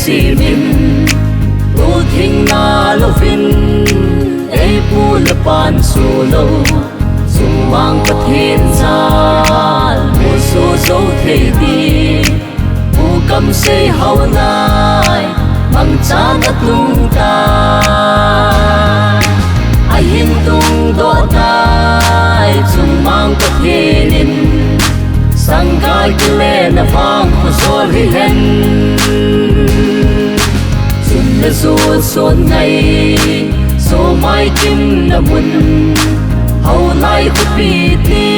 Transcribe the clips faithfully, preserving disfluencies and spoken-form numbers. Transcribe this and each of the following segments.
simin, tu thing na louvin, ei pu le pan su lou, sumang Pathen jal, musu jou thei ti, pu Kamsei Haonai, mangchan atung ta. Ahin tungdoh tai, chungmang Pathen in, sangkai kile na vang khojol hihen. Chun le jut sun ngai, sumai kim na mun, Haonai khopi ti,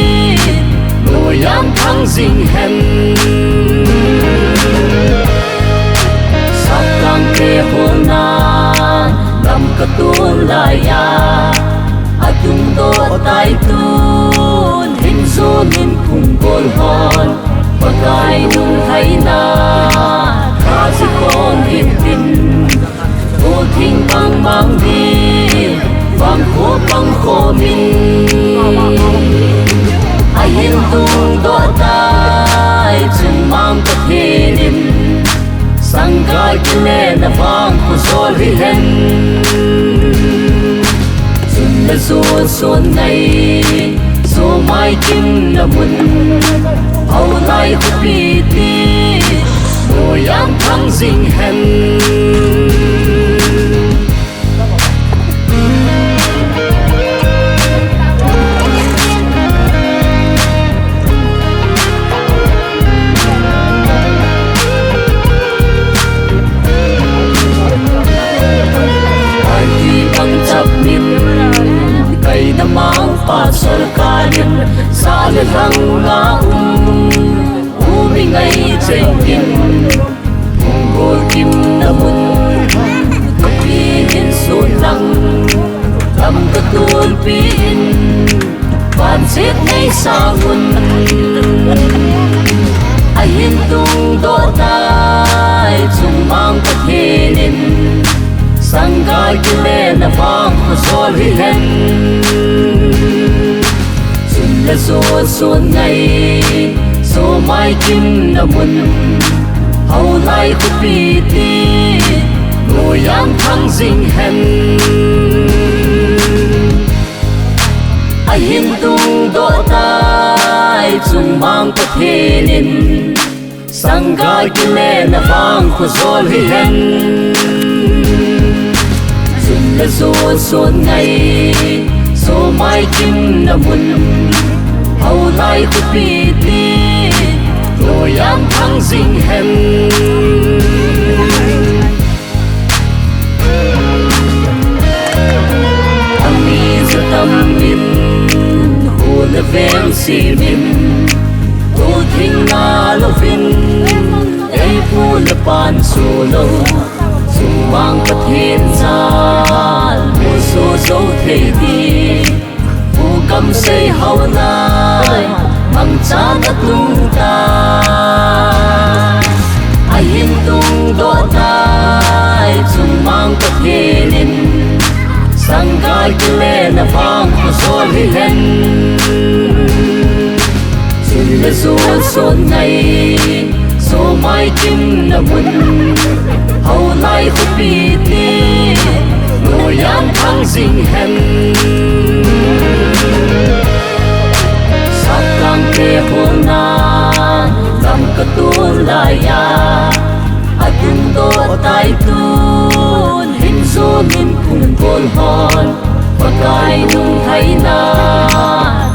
loiyan thang jing hen. Saptang te hol na, lam ka tun lai a, atungdoh tai tun, hin jun in phung gol hon, Pakai nung hai na, ka ji khom hin tin, tu thing bang bang di, bang kho bang kho min. Ahin tungdoh tai, chungmang Pathen in, sangkai kile na vang khojol hihen. Chun le jut sun ngai, sumai kim na mun, Haonai khopi ti, loiyan thang jing hen. Party bang chap min, kai damang pa sorkar in, sa le lang nga um, u mi ngai cheng in, phung gol kim na mun, pi hin sun lang, lam ka tun pi in, van sit nei sa un. Ahin tungdoh tai, chungmang Pathen in, sangkai kile na vang khojol hihen. Chun le jut sun ngai, sumai kim na mun, Haonai khopi ti, loiyan thang jing hen. Ahin tungdoh tai, chungmang Pathen in, sangkai kile na vang khojol hihen. Chun le jut sun ngai, sumai kim na mun, Haonai khopi ti, loiyan thang jing hen. Ami ja tam in, kho le veng simin, tu thing na louvin, ei pu le pan su lou, chungmang Pathen jal, musu jou thei ti, pu Kamsei Haonai, mangchan atung ta. Ahin tungdoh tai, chungmang Pathen in, sangkai kile na vang khojol hihen. Chun le jut sun ngai, sumai kim na mun, Haonai khopi ti, loiyan thang jing hen. Saptang te hol na, lam ka tun lai a, atungdoh tai tun, hin jun in phung gol hon, Pakai nung hai na,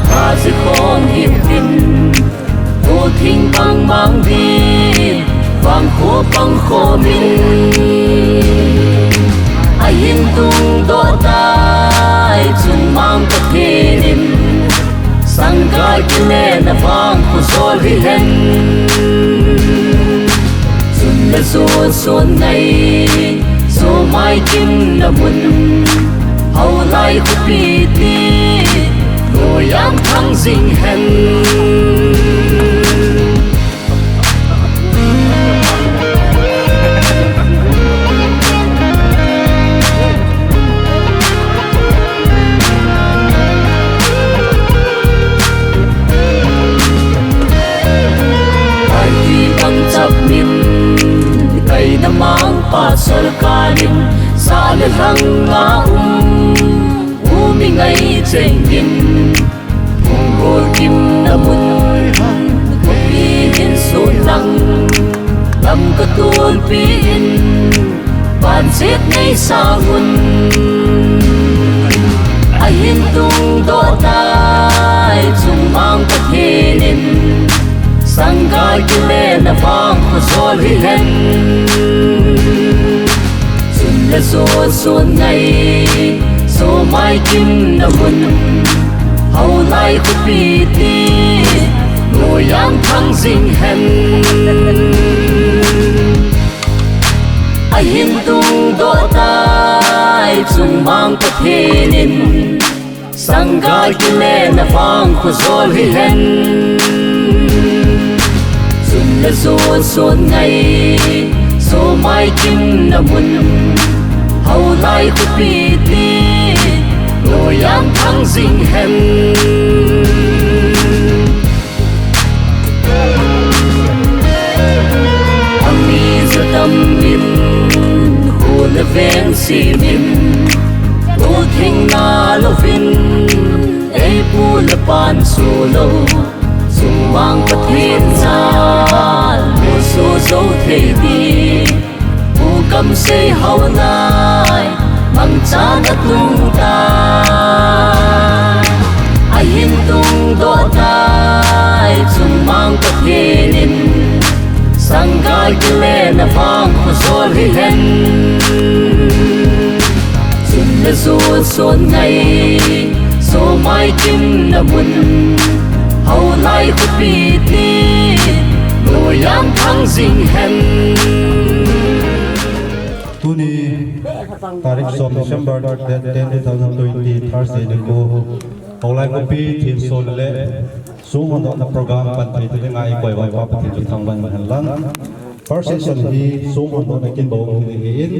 ka ji khom hin tin, tu thing bang bang di, bang kho bang kho min. Ahin tungdoh tai, chungmang Pathen in, sangkai kile na vang khojol hihen. Chun le jut sun ngai, sumai kim na mun, Haonai khopi ti, loiyan thang jing hen. Party bang chap min, kai damang Pa sorkar in sa le lhang a um, u mi ngai cheng in, hung gol kim na mun, khopi in sun lang, lam ka tun pi in, van chet nei sa hun. A hin tung doh tai, chung mang Pathen in, sangkai kile na vang khu sol hi hen. Sun le sun sun ngai, so mai kim na mun, hau lai khu pi ti, no yang thang zing hen. A hin tung doh tai, chung mang Pathen in, sangkai kile na vang khu sol hi hen. Sun le sun sun ngai, so mai kim na mun, hau lai khu pi ti, no yang thang zing hen. Ami za tam in, khu le veng sim in, tu thing na lo vin, ei pu le pan su lo, sung mang Pathen zal, mu su zo thei di. Pu kam sei hau nai, mang cha na tung ta. A hin tung doh tai, chung mang Pathen in, sangkai kile na vang khu sol hi hen. Sun le sun sun ngai, so mai kim na mun, hau lai khu pi ti, no yang thang zing hen. Tuni tarik som December, date ten, two thousand twenty, Thursday nikho, Haulai khopi thin sol le sung hondohna program pan thei te ngai koi vai pa Pathen chu thangvah in hen lang. First session hi sung hondohna kin bou hi ahin.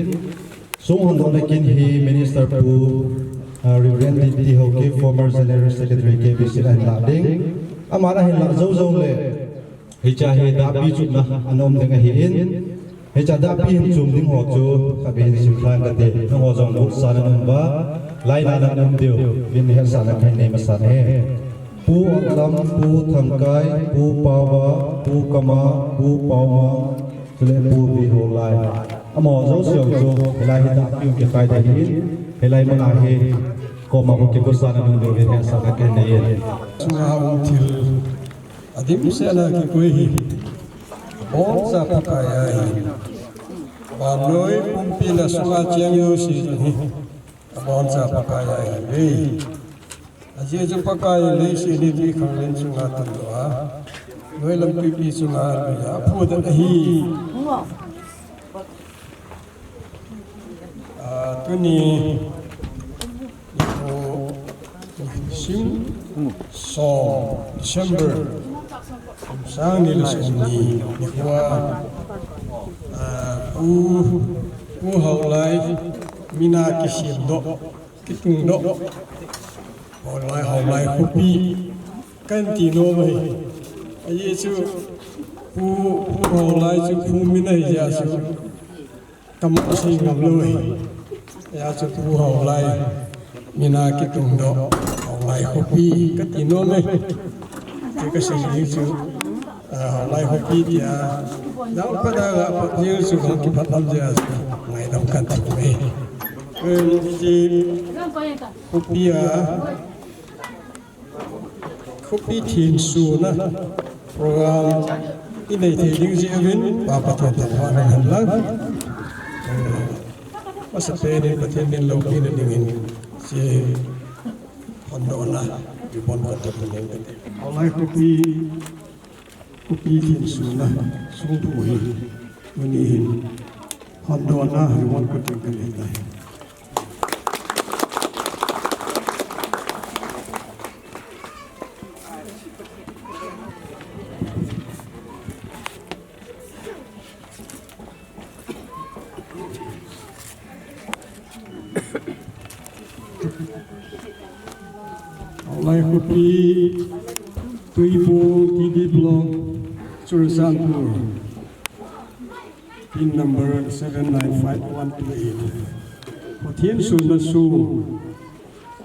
Sung hondohna kin hi Minister Pu, uh, Reverend T T Haokip, former General Secretary K B C in ahin lah ding. Aman ahin lah jou jou le, hiche hi dahpi chutna ana um ding ahin. Hiche dahpi hin chum ding ho chu khatvei hin simlha inge kati. Nangho jong lut sa nan um uva, lainat nan um diu, min hetsahna kahin nei masa e. Pu Oltam, Pu Thangkai, Pu Paova, Pu Kama, Pu Paoma, chule Pu Viholai. Amaho jouse chu hilai hi dahpi kikhai ding ahin, hilai mun a hi koma ho kiguhsahna nung diuvin hetsahna kahin nei e. Chunga um thil adimset a kikoi hi aboncha Pakai ahi. Vannoi pumpi le asunga cheng jouse hi aboncha Pakai ahiuve. Ajeh chu Pakai in leiset hi twikhanglen chunga tundoh a, noilam twipi chunga alui a, aphudet ahi. Ah, tuni nikho sim som December, kum sang ni le som ni nikho a, ah, Pu, Pu Haolai mina kisemdoh, kitungdoh, Haolai, Haolai khopi kan ti nom ahi. Ajeh chu Pu, Pu Haolai chu Pu min ahi jeh a chu kamu sei ngam lou ahi. Ajeh chu Pu Haolai mina kitungdoh, Haolai khopi kati nom e. Ti kasei ding chu, ah, Haolai khopi tia, dang phat a ga phat jing chu kong kiphat lam jeh a chu ngaidam kan ti e. Eh, ti khopi a, khopi thin suna program inei thei ding jeh uvin Pa Pathen thangvahna hen lang. Eh, masapen in Pathen min loupina dingin hiche hondohna ribbon cutting hin nei kate. Haolai khopi, khopi thin suna songthu hi tuni hin hondohna ribbon cutting kahin nei tai. Haolai khopi, Tuibu, T D Block, Churachandpur. Pin number seven nine five one two eight. Pathen sunna song.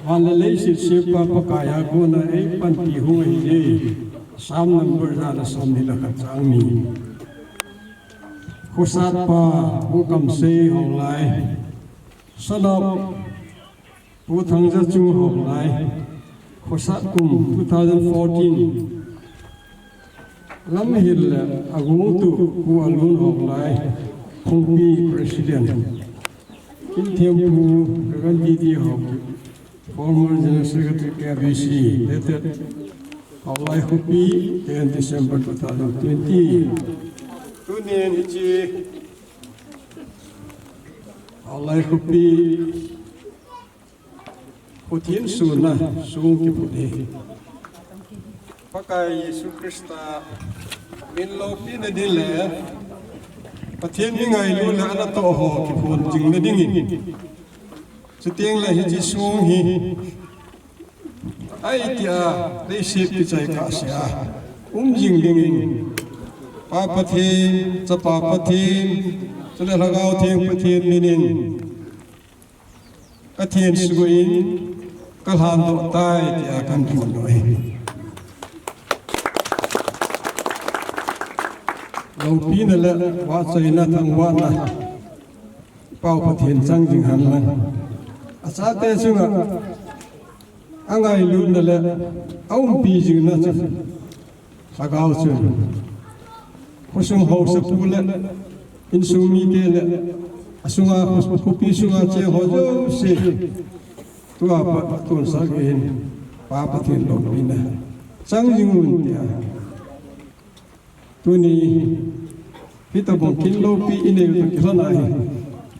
Van le leiset sempa Pakai a kona eipanpi hung ahije. Psalm number ja le somni le khat chang ni. Khosatpa Pu Kamsei Haolai. Sanap Pu Thangjachung Haolai. Khosat kum two thousand fourteen. Lamhil le agongtu Pu Alun Haolai, Khongpi President. Kinthem Pu Reverend D D Haokip, former General Secretary K B C, dated Haolai Khopi, ten December two thousand twenty. Tunin hiche Haolai Khopi Pathen sunna song kiphut hi Pakai Jesu Christa min loupina ding le Pathen min ngailu le anatoh ho kiphonching na dingin. Chuteng le hiche song hi ahi tia leiset kichai kahsea um jing dingin Pa Pathen, Chapa Pathen, chule Lhagao Theng Pathen minin kathensuh in kalhandoh tai tia kaphondoh ahi. Loupina le vahchoina thangvahna Pau Pathen chang jing henlang. Achate chunga angailutna le aumpi jingna chu Lhagao chun khosung haosapu le insung mite le asunga khopi sunga cheng ho jouse tua pat tonsah in Pa Pathen loupina chang jing un tia. Tuni hitobang kin loupi inei u toh kilhon ahi.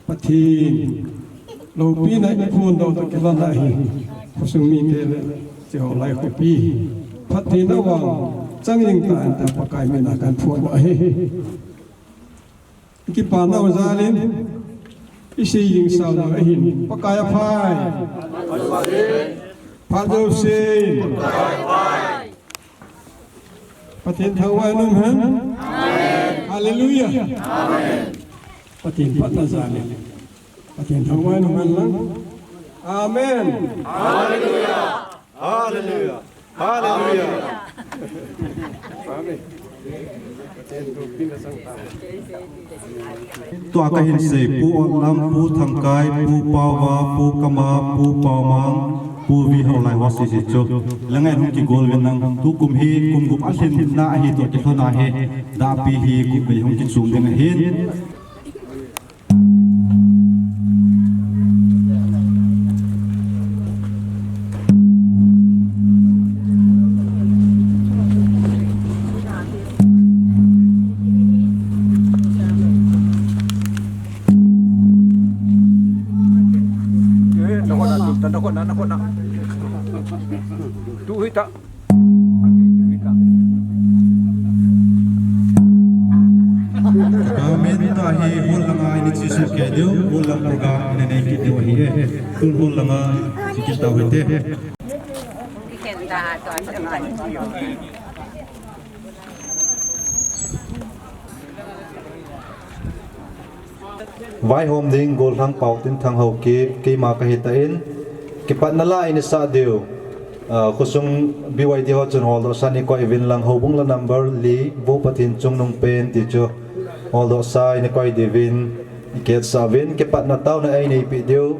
Pathen loupina iphondoh u toh kilhon ahi. Khosung mite le hiche Haolai khopi phattheina vang chang jing tan tia Pakai mina kaphondoh ahi. Kipana u jalin isei jing sao jong ahin Pakai aphai. Phat jouse Pathen thangvah in umhen. Hallelujah. Pathen phatna jalin Pathen thangvah in umhen lang. Amen. Hallelujah. Hallelujah. Hallelujah. Tua kahin sei, Pu Otlam, Pu Thangkai, Pu Paova, Pu Kama, Pu Paomang, Pu V Haolai ho sese chu. Langa in hung kigol uvin lang, tukum hi kum gup alhinna ahi toh kilhon ahi, dahpi hi kum vei hung kichom ding ahin. Amen. Tua hi hall langa ini chesoh kit diu, hall lang program ini nei kit diu ahi e. Tun hall langa che kit tau hite. Vaihom ding gollhang Paotinthang Haokip, keima kahi tan, kipatna la ini sah diu. Ah, khosung B Y D ho chun holdohsa nei koi uvin lang, houbung la number li, Vo Pathen Chungnung Pen ti chu holdohsa ini koi diuvin, ikitsah uvin, kipatna taona ei neipi diu.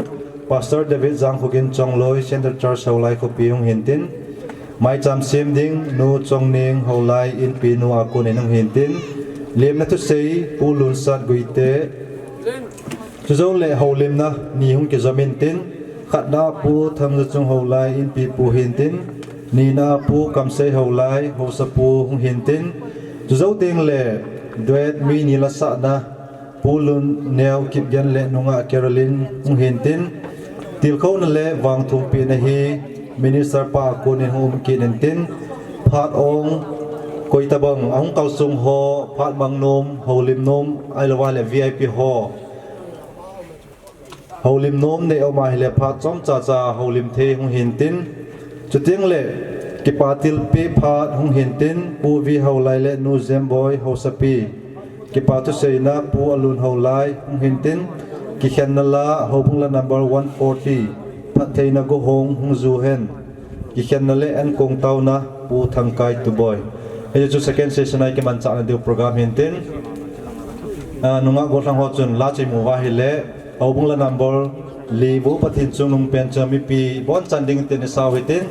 Pastor David Jangkhogin Chongloi, Central Church Haolai khopi hung hintin. Maicham sem ding, Nu Chongning Haolai Inpi nu a konin hung hintin. Lemna thusei, Pu Lunsat Guite. Chujou le houlimna ni hung kijom intin. Khatna Pu Thamjachung Haolai Inpi pu hintin. Nina Pu Kamsei Haolai, haosapu hung hintin. Chujou teng le duet mi ni la sahna Pu Lunneo Kipgen le Nungah Caroline hung hintin, tilkhouna le vangthumpina hi Minister pa a konin hung um kit intin, phat ong koitabang ahung kalsong ho, phat mang nom, houlim nom, ahilouva le V I P ho. Houlim nom nei um ahile phat chomcha cha houlim thei hung hintin. Chuteng le kipa thilpeh phat hung hintin, Pu V Haolai le Nu Jemboi haosapi. Kipa thuseina Pu Alun Haolai hung hintin, kikhenna la houbung la number one forty, phattheina go hung hung ju hen, kikhenna le ankong taona Pu Thangkai Tuboi. Hichu second session a i kimanchahna diu program hintin, ah, nungah gollhang ho chun la cheimu uva ahile, houbung la number li bu Pathen chungnung pen chu mipi bonchan ding tin i sao hitin,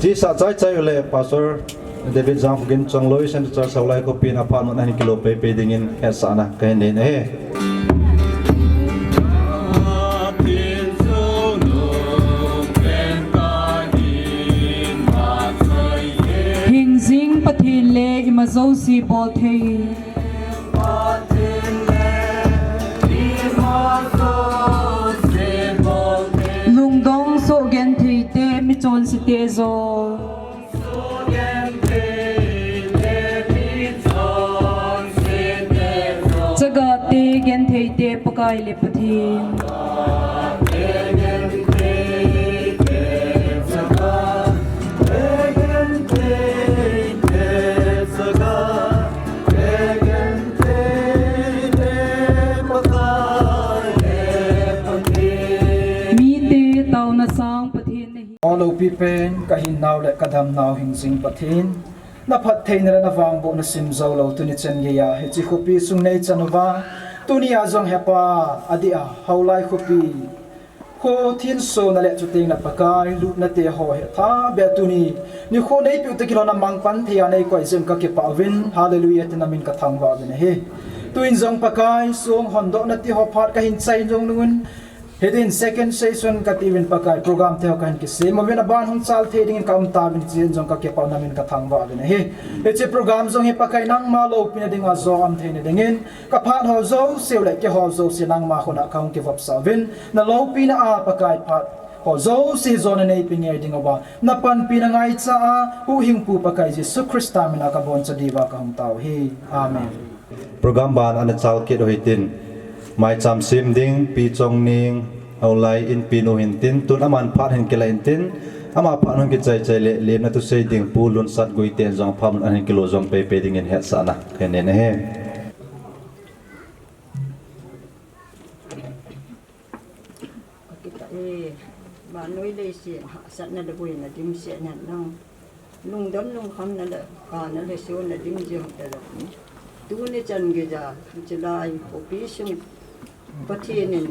chesa chaichai u le Pastor David Jangkhokin Chongloi Central Church Haolai khopin aphat mun ahin kilo peipei dingin hetsahna kahin nei ahi. Hingjing Pathen le ima jouse bolthei. Lungdong soh genthei te, michonse te jong. Chaga te, genthei te, Pakai le Pathen. Mite taona sang Pathen nahi. O loupi pen, ka hinnau le ka damnau hingjing Pathen, na phattheina le na vangbohna sim jou lou tuni chan geiya hiche khopi sung nei chan uva, tunia jong hepa, adeh a, Haolai khopi, kho thinsona le chuteng le Pakai lutna te ho hetha beh a tuni nikho neipiu toh kilhon a mangpan thei a neikoi jeh un ka kipah uvin, Hallelujah, tin na min ka thangvah uvin ahi. Tuin jong Pakai, song hondohna te ho phat ka hin chai jong nung un, hitin second session kati uvin Pakai, program te ho ka hin kisem uvin, aban hung chal thei dingin ka um tauvin, hiche jong ka kipah un na min ka thangvah uvin ahi. Hiche program jong hi Pakai nangma loupina dinga jo um theina dingin, ka phat ho jouse u le kei ho jouse nangma khut a ka hung kivopsah uvin, na loupina a Pakai phat ho jouse jona neipe ngei ding uva, na panpina ngaicha a, Huhhingpu Pakai Jesu Christa mina ka boncha diuva ka hung tao ahi. Amen. Program ban ana chal kit u hitin, maicham sem ding Pi Chongning Haolai inpi nu hintin, tun aman phat hin kila intin, ama phat hung kichai chai le lemna thusei ding Pu Lunsat Guite in jong aphat mun ahin kilo jom peipei dingin hetsahna kahin nei ahi. Ka kipah e, vannoi leiset hahsatna le boina dimset hen lang, lungdon lungkhamna le kana le sona ding jeng talou. Tuni chan geiya, hiche lai khopi sung Pathen in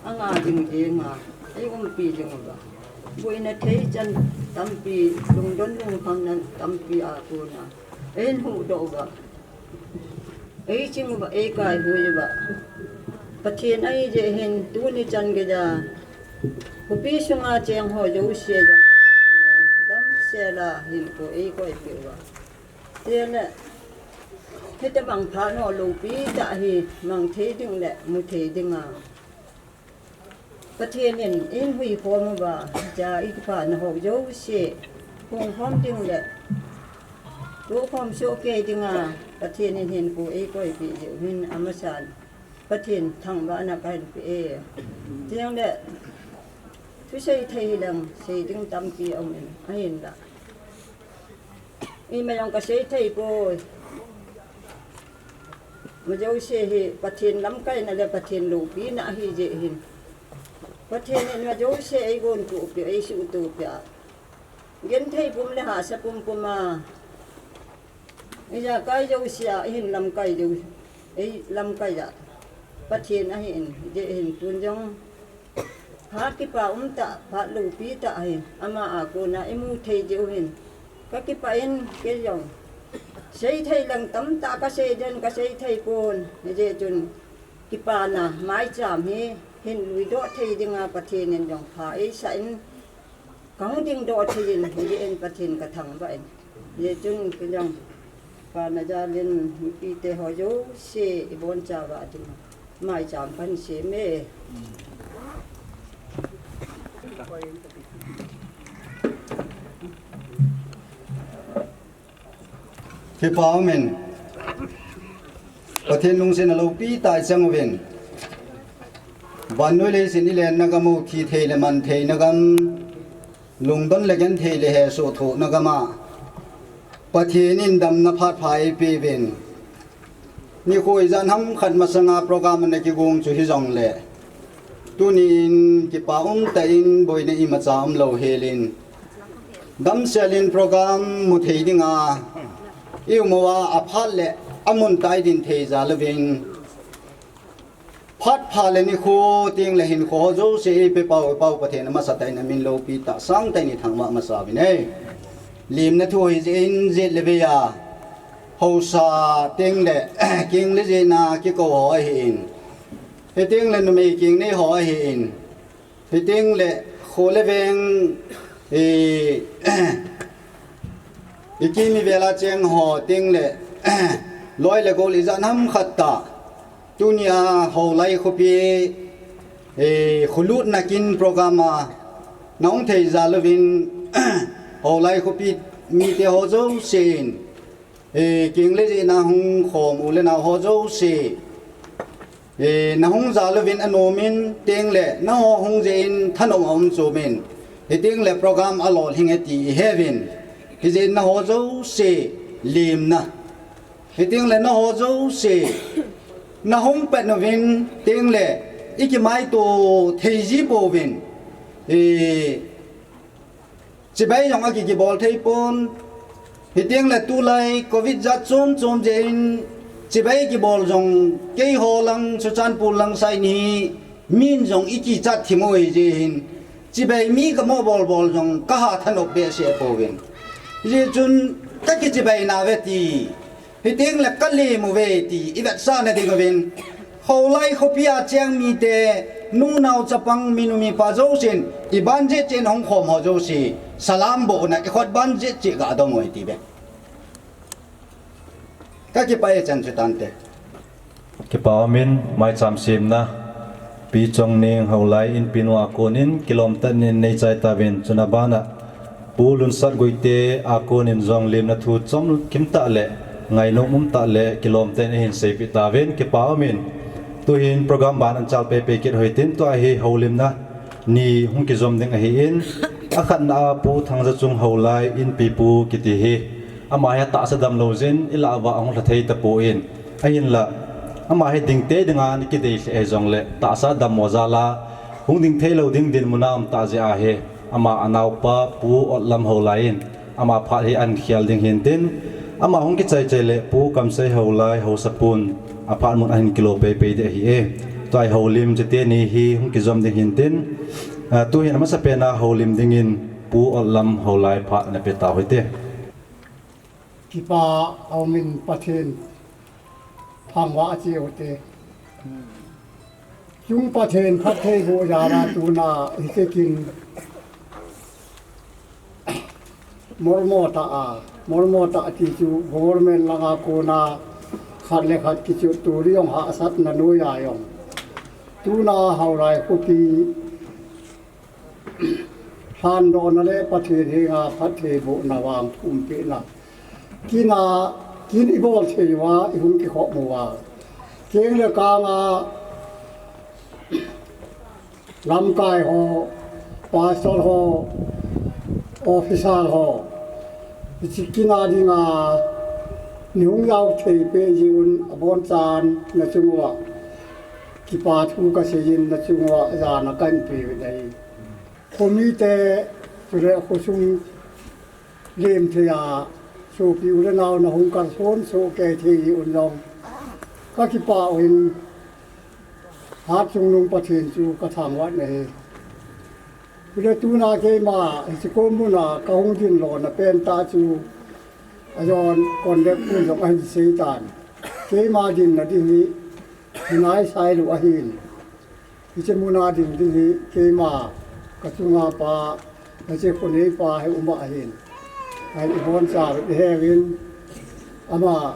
anga ding dinga eiumpi jing uva, boina thei chan tampi, lungdon lungkhamna tampi a kona eihin huhdoh uva, eiching uva, eikaihui uva, Pathen ahi jeh hin tuni chan geiya khopi sunga cheng ho jouse jong damsel a hinkho eikoipeh uva, chule hitobang phat ho loupi tah hi mang thei ding le mu thei dinga Pathen in eihin huikhom uva, hichea i kipana ho jouse hung khom ding le tohkhom sohkei dinga Pathen in hinkho eikoipeh jeh u hin amasan Pathen thangvahna kahin pe e. Chuteng le thusei thei hileng sei ding tampi aumin, ahinla ima jong kasei thei poi. Ima jouse hi Pathen lamkaina le Pathen loupina ahi jeh hin, Pathen in ima jouse eigontoh peh, eisuhtoh peh a, genthei pum le hahsa pumpum a, ijakai jouse a eihin lamkai jou, eilamkai a Pathen ahin, hijeh hin tun jong phat kipa umtah, phat loupi tah hi ama a kona imu thei jeh u hin ka kipah in, kei jong seithei leng tamtah kasei den, kasei thei pon, hijeh chun kipana maicham hi hin luidoh thei dinga Pathen in jong pha eisah in, kahung dingdoh thei in, hijeh in Pathen kathangvah in, hijeh chun kei jong kipana jal in mipite ho jouse ibonchauva dinga maicham kahin sem e. Kipah umin, Pathen lungsetna loupi tah ichang uvin, vannoi leiset ilenna gam u, thi thei le man theina gam, lungdon le genthei le hesoh thohna gam a Pathen in damna phat pha eipeuvin, Nikho ijat ham khat masanga program ana kigong chu hijongle, tunin kipa umtah in boina imacha umlou helin, damsel in program muthei dinga i um uva, aphat le amun tah a i din thei jal uvin, phat pha le nikho tengle hinkho ho jouse eipeh pau, eipao Pathen amasatah in amin loupi tah sangtah in i thangvah masa uvin e. Lemna thu hijeh in, jet le veiya haosa tengle keng le jetna kikou ho ahin, hitengle numei keng nei ho ahin, hitengle kho le veng, i, i kim i vel a cheng ho tengle loi le gol ijat ham khat tah, tunia Houlai khopi, eh, kholutna kin program a nahung thei jal uvin, Houlai khopi mite ho jousen, eh, keng le jetna hung khom u le nao ho jouse, eh, nahung jal uvin anom in, tengle nangho hung jeh in thanom aum chom in, hitengle program alolhing e ti i he uvin, hijeh in nangho jouse lemna, hitengle nangho jouse nahung pet uvin, tengle i kimaito thei ji pouvin, eh, chibai jong aki kibol thei pon, hitengle tulai covid jat chom chom jeh in chibai kibol jong keiho lang Churachandpur lang side hi min jong i kichat thim u hijeh hin, chibai mi kamoh bol bol jong kaha thanop behseh pouvin, hijeh chun kakichibai nauve ti, hitengle kalem uve ti i vetsahna ding uvin, Houlai khopi a cheng mite, nu nao chapang minu mipa jousen, i ban jeh cheh in hung khom ho jouse, salam bohna i khut ban jeh cheh ga dong u ahi ti ve. Kakipah e, chan chu tante. Kipa umin, maicham semna Pi Chongning Houlai Inpi nu a konin kilom tah in nei chai tauvin, chuna bana Pu Lunsat Guite a konin jong lemna thu chomkim tah le ngainom um tah le kilom tah in eihin seipeh tauvin, kipa umin. Tuhin program ban anchal pei pei kit u hitin, tua hi houlimna ni hung kijom ding ahin, akhatna a Pu Thangjachung Houlai Inpi Pu kiti hi, ama hi atahsa damlou jeh in ilah uva ahung lha thei tapon, ahinla ama hi ding tei dinga ana kidei lheh hijongle tahsa dammo jal a hung ding theilou ding dinmun a um tah jeh ahi. Ama anaopa Pu Otlam Houlai in ama phat hi ahin khel ding hintin, ama hung kichai chai le Pu Kamsei Houlai haosapun aphat mun ahin kilo pei pei ding ahi e. Tua hi houlim chiteni hi hung kijom ding hintin, ah, tuhin amasapen a houlim dingin Pu Otlam Houlai phat ana pe tau hite. Kipa umin, Pathen thangvah che u hite. Chung Pathen phattheiboh jal a tuna hiche kin mormo tah a, mormo tah ti chu government langa kona khat le khat kichuttu ding jong hahsatna noiya jong, tuna Houlai khopi lhandohna le Pathen henga phattheibohna vang thumpehna kin a, kin ibol thei uva, ihung kikhop uva, keng le kang a lamkai ho, pastor ho, officer ho, hiche kin a dinga nei hung jao thei peh jeh un abonchan nachung uva kipa thu kasei in, nachung uva jana kahin pe uvin ahi. Khomite chule khosung lemthei a sopi u le nao nahung kalson sohkei thei jeh un jong kakipah uvin, Hatchungnung Pathen chu kathangvah nahi. Chule tuna keima hiche kom muna kahung din lona pentah chu ajon conductor jong ahin seitan, keima dinna ding hi, hi naisai lou ahin. Hiche muna ding ding hi keima kachunga pa, hiche khoneipa hi um ahin. Ahin ibonchauvin, iheuvin, ama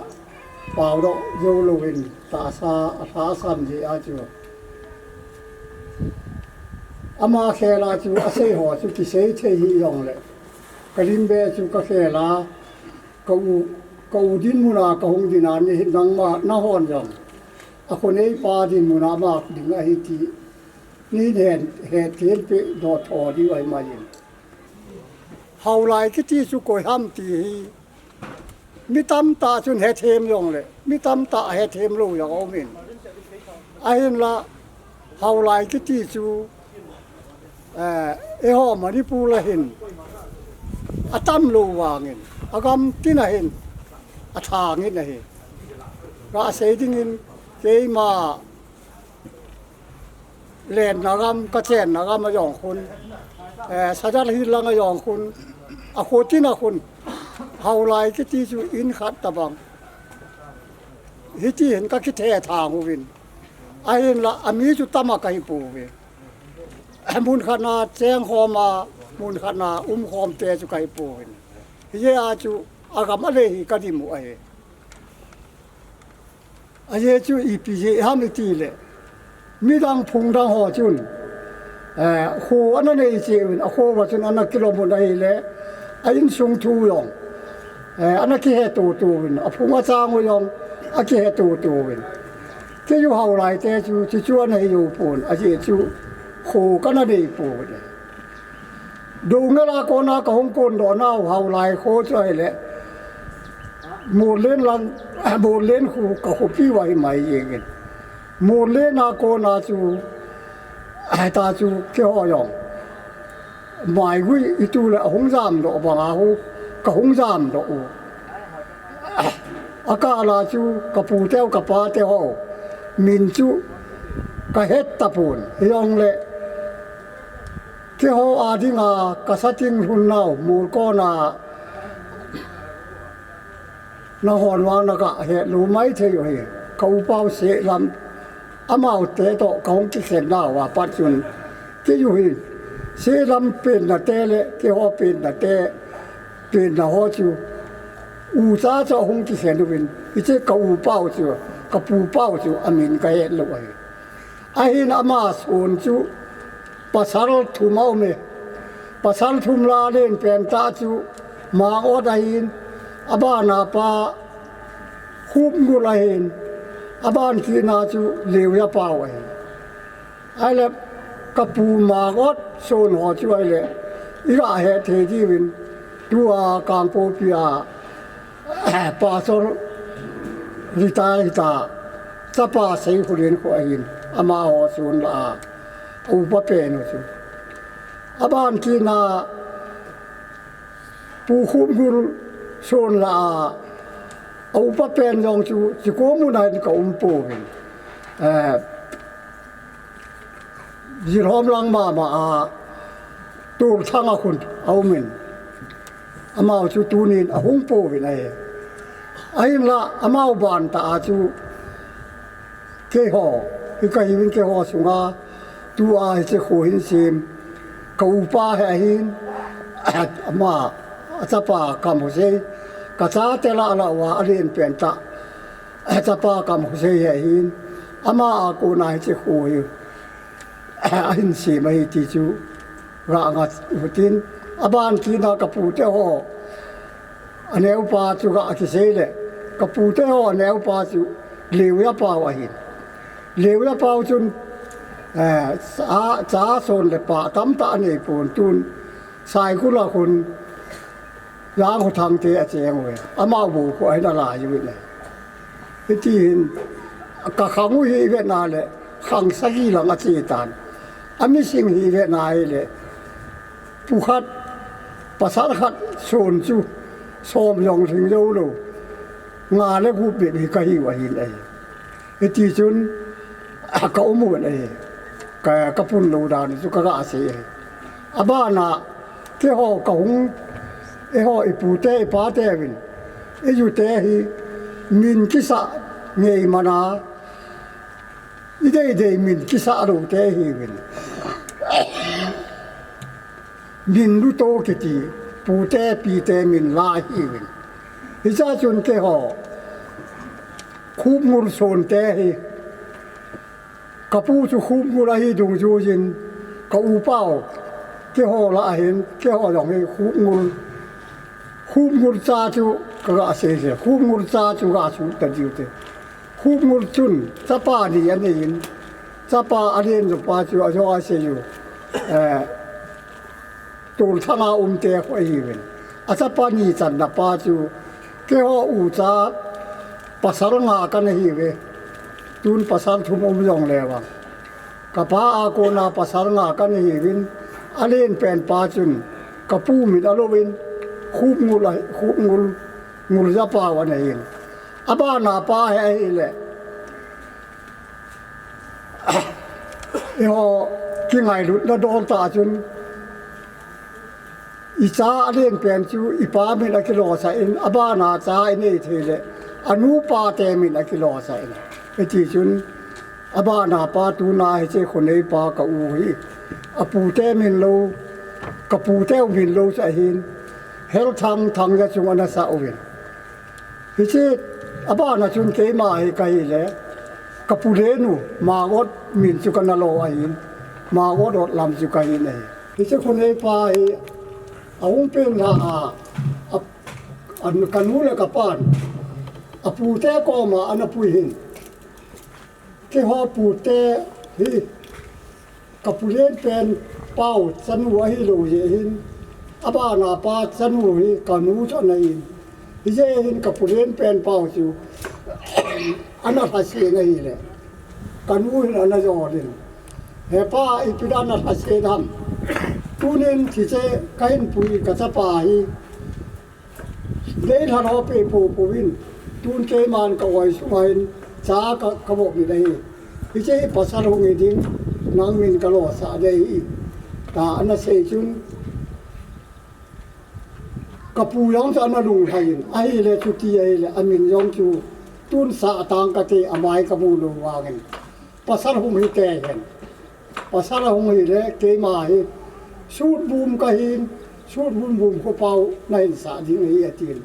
paodoh joulouvin tahsa alhahsam jeh a chu, ama khel a chu asei ho chu kisei thei hijongle, kalim beh chu kakhel a, ka u, ka u dinmun a kahung din a, nangma, nanghon jong akhoneipa dinmun a ama ding ahi ti neihin hethem peh doh tho diu ahi mai in. Houlai kiti chu koi ham ti hi Mi tamtah chun hethem jongle, mi tamtah hethem lou jong aumin. Ahinla, Haolai kiti chu, eh, eiho Manipur a hin atam lou vangin, agam tin a hin athangin ahi. Gasei dingin keima lenna gam, kachenna gam a jong khun, eh, Sadar Hill lang a jong khun, akho tin a khun, Haolai kiti chu in khat tabang. Hiti hin kakithethang uvin. Ahinla, ami chu tama kahi pouve. Mun khat na cheng khom a, mun khat na um khom te chu kahi pouvin. Hijeh a chu, agam a le hi kadim u ahi. Ajeh chu ipi jeh ham itile, midang phung dang ho chun, eh, kho ana nei cheh uvin, akho va chun ana kilom un ahile, a insung thu jong, eh, ana kihe toto uvin, aphung achang u jong akihe toto uvin. Kei u Haolai te chu, chuchu ana hi jou pon, ajeh chu kho kana nei pouvin. Doungel a kona kahung kondoh nau Haolai kho chu ahile, Mollen lang, Mollen khu kakhopi uva hi mai jengin. Mollen a kona chu, hita chu keiho jong, Maigui itu le ahung jamdoh banga hu, kahung jamdoh u. Akah la chu kapu teu kapa teu ho min chu kahet tapon. Hijongle, keiho a dinga kasating lhun nau, Molkon a nahon vang nagah hetlou maithei u hi. Ka upa u Sehlam, amaute toh kahung kikhen nauva pat chun, kei u hi, Sehlam penna te le keiho penna te, penna ho chu, ucha chu ahung kikhen uvin, hiche ka upa u chu, ka pupa u chu amin kahet lou ahi. Ahin ama son chu pasal thum aume. Pasal thum la lenpen tah chu Mangot ahin, abana pa Khupngul ahin, aban kitna chu Leujapao ahin. Ahile kapu Mangot son ho chu ahile, iga hetthei diuvin, tua Kangpokpi a Pastor retire hita, chapa Seikholen khu ahin, amaho son lah a, aupa pen u chu. Aban kitna Pu Khupngul son lah a, aupa pen jong chu, chuche mun a hin kaum pouvin. Eh, Jirhom lang mama a, Tolthang a khun aumin. Amau chu tunin ahung pouvin ahi. Ahinla, amau ban tah a chu, keiho, hi kahiuvin keiho sunga, tua hiche kho hin sem, ka upa hi ahin, ama, achapa Kamhosei, kachate lah lah uva, alenpen tah, achapa Kamhosei hi ahin, ama a kona hiche kho hi ahin sem ahi ti chu, ga ngat utin, aban kitna kapute ho, aneopa chu ga kisei le, kapute ho aneopa chu Leujapao ahin. Leujapao chun, eh, cha, cha son le pah tamtah anei pon tun, Saikul a khun, Jangkhothang te acheng uve. Amau bou khu ahin alai uvin ahi. Hiti hin, kakhang u hi vetna le, khang sagi lang ache tan. Amising hi vetna hile, pu khat, pasal khat son chu, som jong lhing jou lou, nga le gup bep hi kahiu ahin ahi. Hiti chun, kaum uvin ahi. Ka, kapun lou dan chu kaga sei ahi. Abana, keiho kahung, eiho ipute, ipateuvin, ijute hi, min kisah ngei mana, ideidei min kisah loute ahiuvin. Min luto kiti, pute, pite min la ahiuvin. Hichea chun keiho, Khupngul sonte hi, kapu chu Khupngul ahi dungjuiyin, ka upau, keiho lah ahin, keiho jong hi Khupngul, Khupngul cha chu kaga seisei, Khupngul cha chu ga suhta diu te. Khupngul chun chapa ni aneiyin, chapa alen jopa chu ajong asei u, eh, Tolthang a umte khu ahiuvin. Achapa ni channa pa chu Keiho ucha pasal nga kana hiuve. Tun pasal thum um jongle vang, kapa a kona pasal nga kana hiuvin, alen pen pa chun kapu min alouvin, Khupngul a, Khupngul, Nguljapau ana hin. Abana pa hi ahile, eiho kingailutna dol tah chun, icha alen pen chu ipa min akilosah in, abana cha inei theile, anupa te min akilosah in. Hiti chun, abana pa tuna hiche Khonei pa ka u hi, apute min lou, kaputeu min lou chu ahin, Helthang, Thangja chung ana sah uvin. Hiche, abana chun keima hi kahile, kapu lenu, Mangot min chu kana lo ahin, Mangot Otlam chu kahin ahi. Hiche Khonei pa hi, ahung pen lha a, a, a, kanu le kapan, apute koma ana pui hin. Keiho pute hi, kapu len pen pau chanu ahilou jeh hin, abana pa chanu hi kanu chu ana hin. Hijeh hin kapu len pen pau chu ana lhasen ahile, kanu hin ana jol in. Hepa, ipi dia nalhasen ham? Tunin hiche kahin pui kachapa hi, deilha lou pi pu pu in, tun keiman ka oi sunga hin cha ka, kavop ni ahi. Hiche hi pasal hung hi ding, nang min kalosah ding ahi, tia ana sei chun, kapu jong chu ana lunglhai in, ahile chuti ahile, amin jong chu tun sah tang kate, amai kamu lou vangin, pasal hung hite hen. Pasal ahung hile, keima hi, Sutbum kahin, Sutbum Bumkhopau nahin sah ding ahi atin.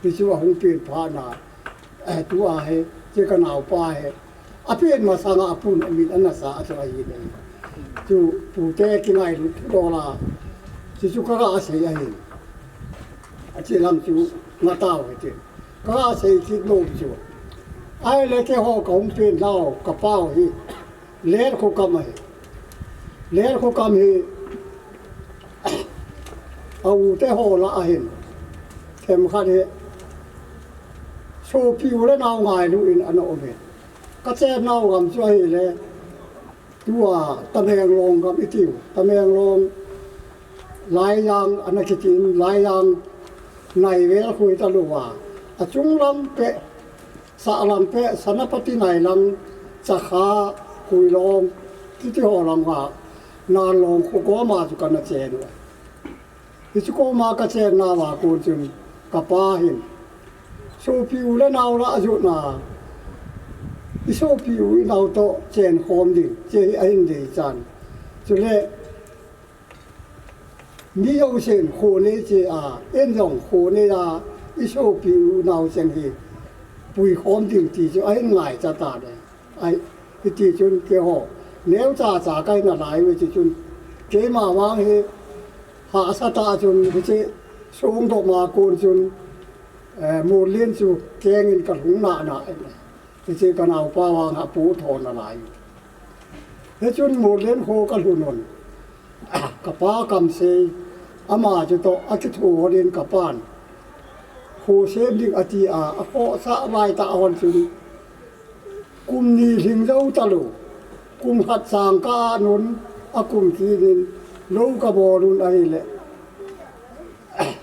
Hichu ahung pen phat na, eh, tua hi, hiche kanaopa hi, apen masanga apun amin ana sah chu ahi le. Chu pute kingailut dola, hichu kaga sei ahi. Hiche lam chu ngatau hite. Kaga sei kit nom chu, ahile keiho kahung pen lhau kapau hi, Letkho kam ahi. Letkho kam hi, a u te ho lah a hin, themkhat hi, sopi u le nao ngailu in ana um e. Kachennau gam chu ahile, tua Tamenglong gam itiu, Tamenglong, Laijang ana kitin, Laijang nai vel khu hita louva, achung lam peh, sahlam peh, Senapati nai lam, Chakha, Khuilong, hiti ho lam uva, Nanlong kho koma chu kana chen u. Hiche koma kachen nauva kon chun, kapa hin, sopi u le nao lah a jotna, isopi u inao toh chen khom ding, hiche hi ahin dei chan. Chule, mi jousen kho nei che a, en jong kho nei a, isopi u nao cheng hi pui khom ding ti chu ahin ngaicha tan e. Ahi, hiti chun keiho, neocha cha kahi nalai uve, hiti chun keima vang hi hahsa tah chun, hiche songdoh ma kon chun, eh, Mollen chu kengin kalhung nana, hiche kanaopa vang apoh tho nalai u. Hichun Mollen kho kalhun un, kapa kamsei, ama chutoh akitho hon in kapan, kho sem ding ati a, akhohsah laitah hon chun, kum ni lhing jou talou, kum khat chang ka-at un, akum kit in, lou kabol un ahile,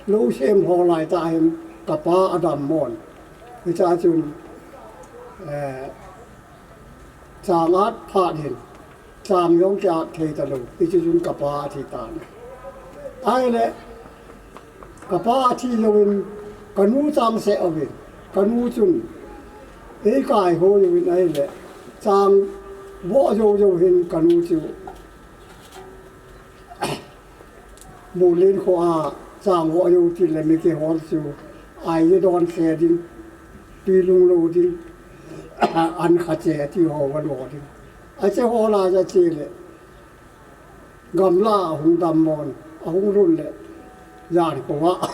lou sem lhon laitah hin, kapa adammo in. Hichea chun, eh, chang at phat hin, chang jong ki-at thei talou, hiche chun kapa athi tan. Ahile, kapa athi jouvin, kanu chang seh uvin, kanu chun, eikai ho jouvin ahile, chang voh jou jou hin kanu chu, Mollen kho a chang voh jou tile mi kihol chu, aiji don khe ding, twi lung lo ding, an kha che ti ho va lo ding. Ache ho lah a che le, gamla ahung dammo in, ahung lhun le, jan khovah,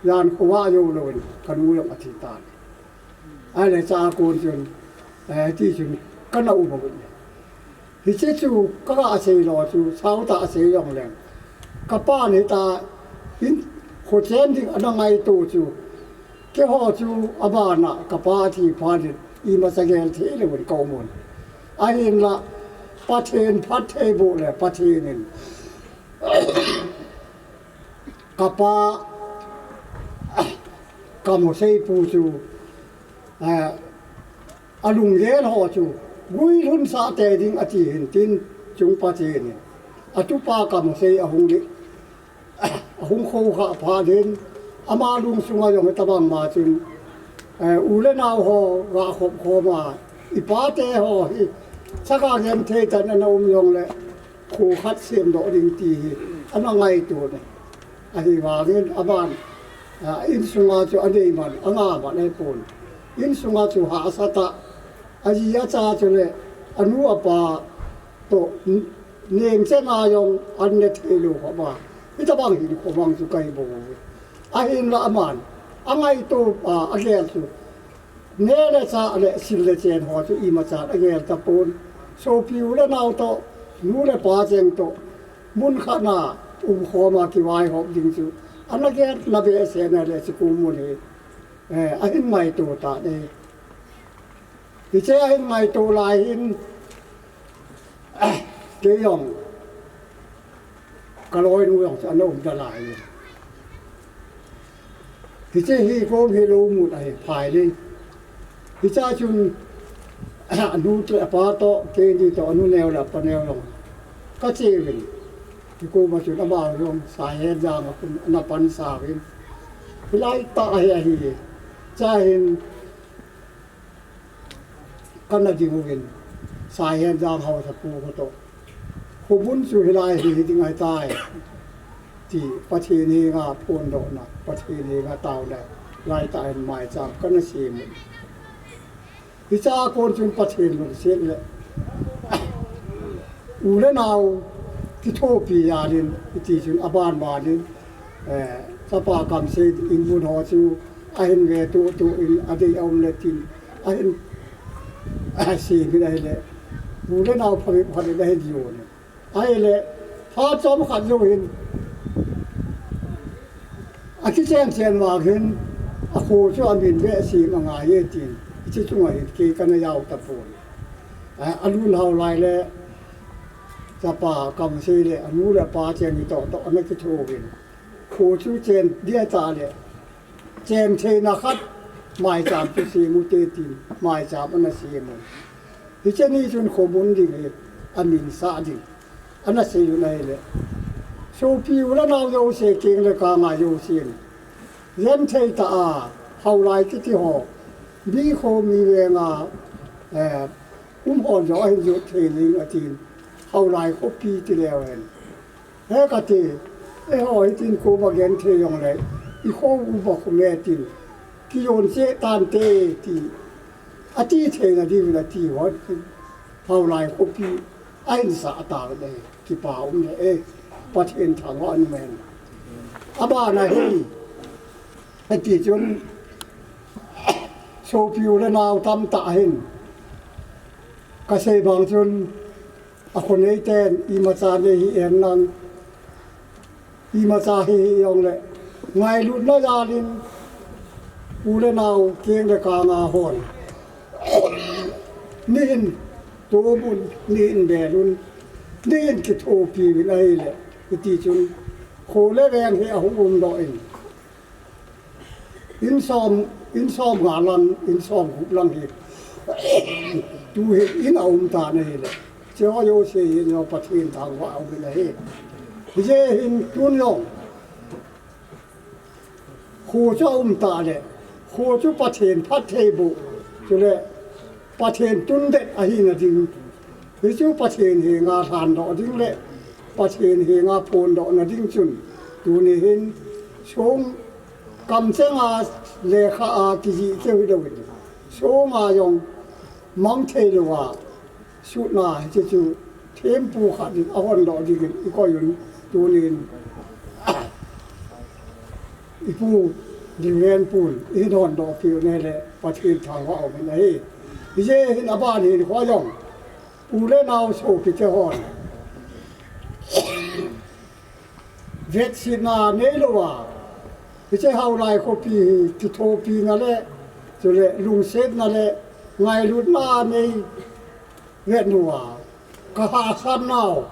jan khovah jou louvin, kanu jong athi tan. Ahile chua kon chun, eh, ti chun kana um uvin. Hiche chu kaga sei lou chu, saotah sei jongleng, kapan hitia in Khochen ding ana ngaito chu, keiho chu abana kapa thi phat in imacha gel thei lou in ka um un. Ahinla, Pathen phattheiboh le Pathen in kapa Kamhosei pu chu, eh, alunggel ho chu guilhunsah tei ding ati hin tin, chung Pathen in atupa Kamhosei ahung li, ahung khoukhah phat in, ama lungsunga jong hitabang ma chun, eh, u le nao ho gakhop khom a, ipate ho hi chaga genthei tah in ana um jongle, kho khat semdoh ding ti hi ana ngaito ne. Ahivangin aman, a, insunga chu anei man, anga man ahipon. Insunga chu hahsa tah, aji acha chule anu apa toh, n-, neng chenga jong an ne thei lou khop a, hitabang hinkho mang chu kahi bou. Ahinla aman angaito a, agel chu, neh le chah le sil le chen ho chu imachan agel tapon. Sopi u le nao toh, nu le pa cheng toh, mun khat na umkhom a kivaihop ding chu ana gelna behseh na le, chukum mun hi, eh, ahin ngaito tan ahi. Hiche ahin ngaito lai hin, kei jong, kaloinu jong chu ana um nalai. Hiche hi kom hilou mun ahi, phai le. Hichea chun, anu le apa toh, keini toh, anu neo le apa neo jong kache uvin. Hikoma chun ama jong Saihenjang a kon ana pansa uvin. Hilai tah ahi, ahi. Chua hin, kana ding uvin, Saihenjang haosapu kho toh, khomun chu hilai hi hiding ahitai, ti Pathen henga phondohna, Pathen henga taona, laitah in maicham kana sem un. Hichea kon chun Pathen lungset le u le nao kithopi jal in, hiti chun aban ban in, eh, chapa Kamsei in mun ho chu ahin ve tutu in, adei aum le tin, ahin, ah, sem in ahile, u le nao phabep phabep ahin jon in. Ahile, phat chomkhat jou hin, akichen chen vang hin, akho chu amin behseh angai e tin, hiche chunga hin kei kana jao tapon. A, alun hao lai le, chapa Kamsei le, anu le apa cheng hi toh toh ana kitho uvin. Kho chu chen dia tah le, chen theina khat, maicham chu sem ute tin, maicham ana sem un. Hiche ni chun khomun ding hi, amin sah ding ana sei un ahile, sopi u le nao jouse, keng le kang a jousen, genthei tah a, Haolai kiti ho, mi kho mi veng a, eh, um hon jong ahin jot thei ding atin, Haolai khopi ti leu hen. He kati, eiho hitin koma genthei jongle, ikho uva khome tin, kijon cheh tante ti, ati theina diuvin ati hon tin, Haolai khopi ahin sah tauve, kipa um e, Pathen thangvah in um hen. Abana hin, hiti chun, sopi u le nao tamtah hin, kasei bang chun, akhonei ten imacha nei hih hen lang, imacha hi hih jongle, ngailutna jal in, u le nao, keng le kang a hon, nihin tom un, nihin bel un, nihin kithopi uvin ahile, hiti chun, kho le veng hi ahung umdoh in, in som, in somnga lang, in somgup lang hi, tu hi in aum tan ahile, hicheho jouse hi jong Pathen thangvah aum in ahi. Hijeh hin tun jong, kho chu aum tah le, kho chu Pathen phattheiboh, chule Pathen tundet ahina ding, hichu Pathen henga lhandoh ding le Pathen henga phondohna ding chun, tuni hin song kamchenga lekha a kijih keu hilouvin, songa jong mang theilouva sutna hiche chu thempu khat in ahondoh dingin ikoi un, tunin ipu Lhinglenpun ihin hondohpeh u ahile Pathen thangvah aumin ahi. Hijeh hin aban hinkho jong, u le nao sopite hon vetsetna neilouva, Hiche Haolai khopi hi kithopina le, chule lungsetna le ngailutna nei vet uva, ka hahsat nau,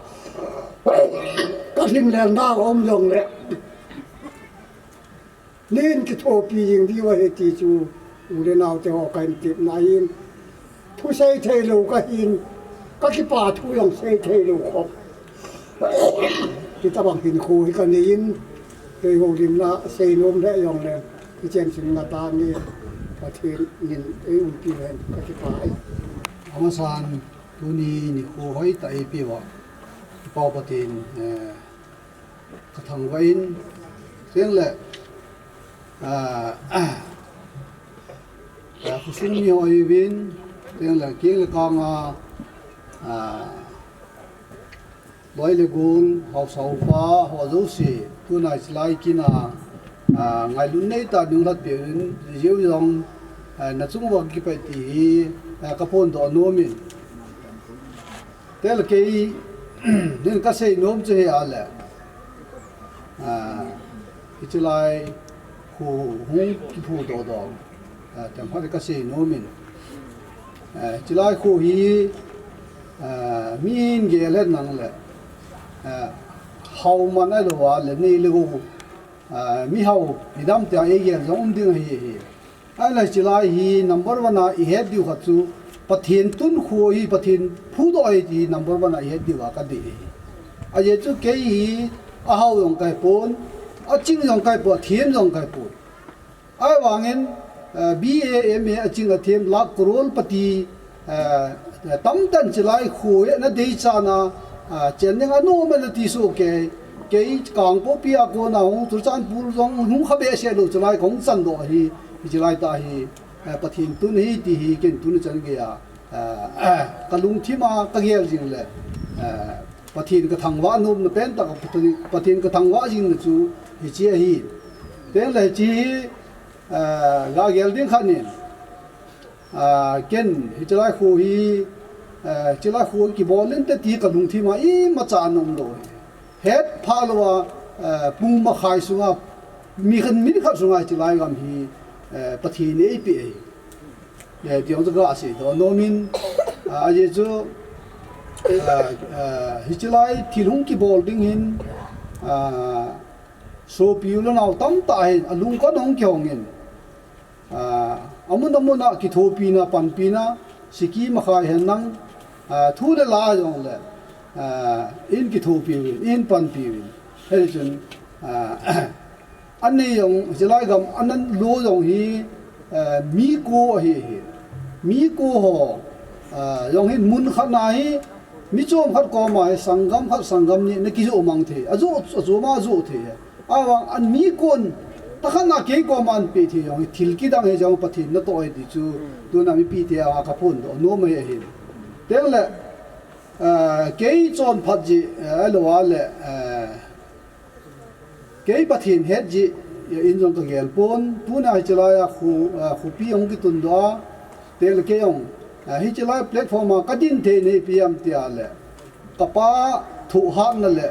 ka lhinglel nau um jongle, nin kithopi jing diu ahi ti chu u le nao te ho ka hin tepna ahin. Thu sei thei lou ka hin, ka kipa thu jong sei thei lou khop. Hitabang hinkho hi ka nei in, kei houlimna sei nom le jongle, hichan chun na ta ni, Pathen in ei umpi hen ka kipa e. Amasan tuni nikho hoitah eipeuva, i Pa Pathen, eh, ka thangvah in, chule, ah, ah, khosung mi ho ahiuvin, chule keng le kang a, ah, loi le gol, haosa houpa ho jouse, tuna hichelai kin a, ah, ngailutna neitah ding lhatpeh uvin, jeh u jong, ah, na chung uva kipah e ti hi, ah, ka phondoh nom in. Chule kei hin ka sei nom chu hi a le, ah, hichelai kho hung kiphudoh doh, ah, themkhat ka sei nom in. Ah, hichelai kho hi, ah, mihin gel het nang le, ah, hao man ahilou a le nei le gou, ah, mihao, midang tia ei gel jong um ding ahi hi. Ahile hichelai hi number one a i het diu khat chu Pathen tun kho hi, Pathen phudoh ahi ti number one a i het diu a ka dei ahi. Ajeh chu kei hi ahao jong ka hi pon, aching jong ka hi pon, athem jong ka hi pon. Ahivangin, eh, B A, M A aching athem lakh crore pati, eh, tamtah in hichelai kho hi ana dei chan a, ah, chen ding anom e nati soh kei, kei Kangpokpi a kona hung, Churachandpur jong hung kha behseh lou hichelai kahung chan doh ahi, hichelai tah hi, eh, Pathen tun ahi ti hi ken tuni chan gei a, eh, ka lungthim a ka gel jing le, eh, Pathen ka thangvah nomna pentah a Pathen, Pathen ka thangvah jingna chu hiche ahi. Chule hiche hi, eh, ga gel ding khat in, ah, ken hichelai kho hi, eh, hichelai kho kibol inte ti ka lungthim a imacha ana um lou hi. Hetphah lou a, eh, pung makhai sunga, mi khat, minute khat sunga hichelai gam hi, eh, Pathen in eipeh ahi. Eh, ti jong chu ka seidoh nom in, ah, ajeh chu, ah, ah, hichelai thil hung kibol ding hin, ah, sopi u le nao tamtah hin alungkon hung kihong in, ah, amun amun a kithopina, panpina, siki makhai hen lang, ah, thu le la jongle, ah, in kithopi uvin, in panpi uvin. Hichun, ah, anei jong, hichelai gam ana lo jong hi, eh, mi ko ahi hi. Mi ko ho, eh, jong hi mun khat na hi, mi chom khat koma hi, sanggam khat, sanggam ni, ana kijoh mang thei. Ajoh, ajoh ma ajoh thei. Ahivang an mi kon, tah khat na kei koma ana pe thei jong hi, thil kidang hi jong Pathen natoh ahi ti chu, tuna mipi te a ka phondoh nom ahi. Chule, eh, kei chonphat jeh, eh, ahilou a le, eh, kei Pathen het jeh, in jong ka gel pon, tuna hichelai a kho, ah, khopi hung kitundoh a, chule kei jong, ah, hichelai platform a ka din thei na ipi ham tia le, ka pa thohhatna le,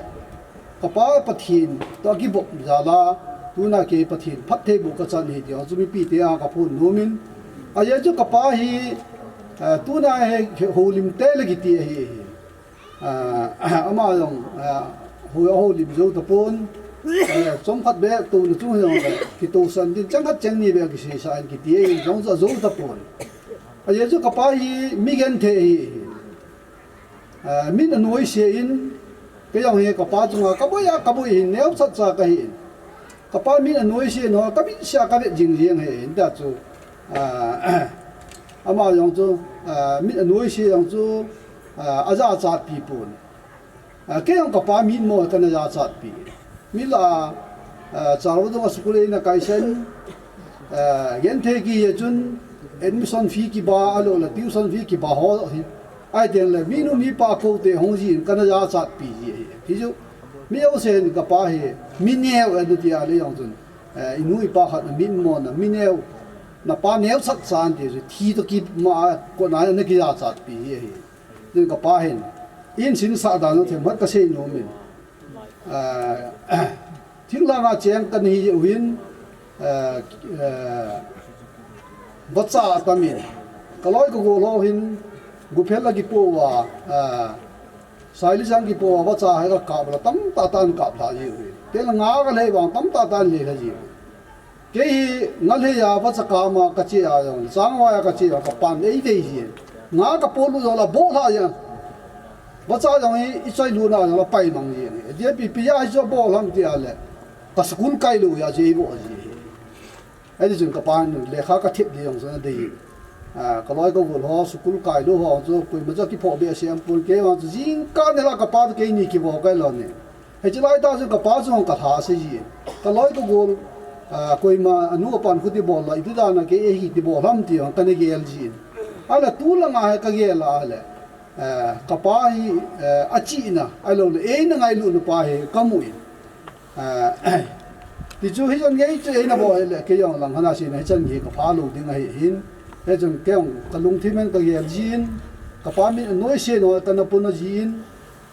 ka pa Pathen toh kibop jal a, tuna kei Pathen phattheiboh ka chan ahi ti jong chu mipi te a ka phon nom in, ajeh chu ka pa hi, ah, tuna hi houlim te le kiti ahi hi. Ah, ama jong, ah, hou, houlim jou tapon. Ah, chomkhat beh touna chung jong le, kitousan din, chang khat chang ni beh kisei sa in kiti, jong jou tapon. Ajeh chu ka pa hi mi genthei ahi. Ah, min anoise in, kei jong hi ka pa chunga ka boi a, ka boi hin neocha cha ka hi in. Ka pa min anoise in ho, ka min sia ka vet jing jeng hi in ta chu. Ah, ama jong chu, ah, min anoise jong chu, ah, ajachatpi pon. Ah, kei jong ka pa mitmo kana jachatpi. Milah, ah, Charvadong a school eina kaisan, ah, genthei kihi a chun admission fee kiba, ahilou le tuition fee kiba ho hi. Ahiteng le minu mipa kou te hung jin kana jachatpi ji ahi. Hichu, mi jousen ka pa hi, mi neo ana ti a le jong chun. Eh, i nu i pa khat na mitmo na, mi neo, na pa neocha cha ana ti chu, thi toh kima, kona ana kijachatpi ji ahi. Tin ka pa hin, in sinsah dan u themkhat ka sei nom in. Ah, thinglhang a cheng kana hi jeh u hin, Eh, eh, vacha atamin, kaloi kagol ho hin, guphel a kipo uva, eh, saili jang kipo uva, vacha hi kakap la tamtah tah in kap lha jiu hi. Tela nga kalhei vang tamtah tah in lhei lha jiu. Kei hi ngalhei a vacha kap a kache a jong, changvai a kache a kapan eivei jin. Nga kapolut jong la bol lha jin. Vacha jong hi ichoi lut na jong la paimang jin. Ajeh ipi jeh a hichu abol ham tia le, ka school kai lou jeh a chu eivoh ji hi. Hiti chun kapan lekha kathep ding jong chu ana dei. Ah, kaloi kagol ho, school kai lou ho chu, koima chu kiphoh behseh aum pon, kei vang chu jingkah nilhah kapa toh keini kivo kai lou ne. Hiche lai tah chun kapa chu jong kalha sei jin. Kaloi kagol, ah, koima anu apan khu ti bol la, iti dan a kei eihi ti bol ham ti jong kana gel jin. Ahile tulanga hi kagel a ahile, eh, kapa hi, eh, achihna, ahilou le, eina ngailutna pa hi kamu in. Eh, tichu hichan gei chu eina bol hile, kei jong lang hana sina hichan gei kapha lou ding ahi hin. Hichun kei jong kalungthim in kagel jin, kapa min anoise nau kana puna jin.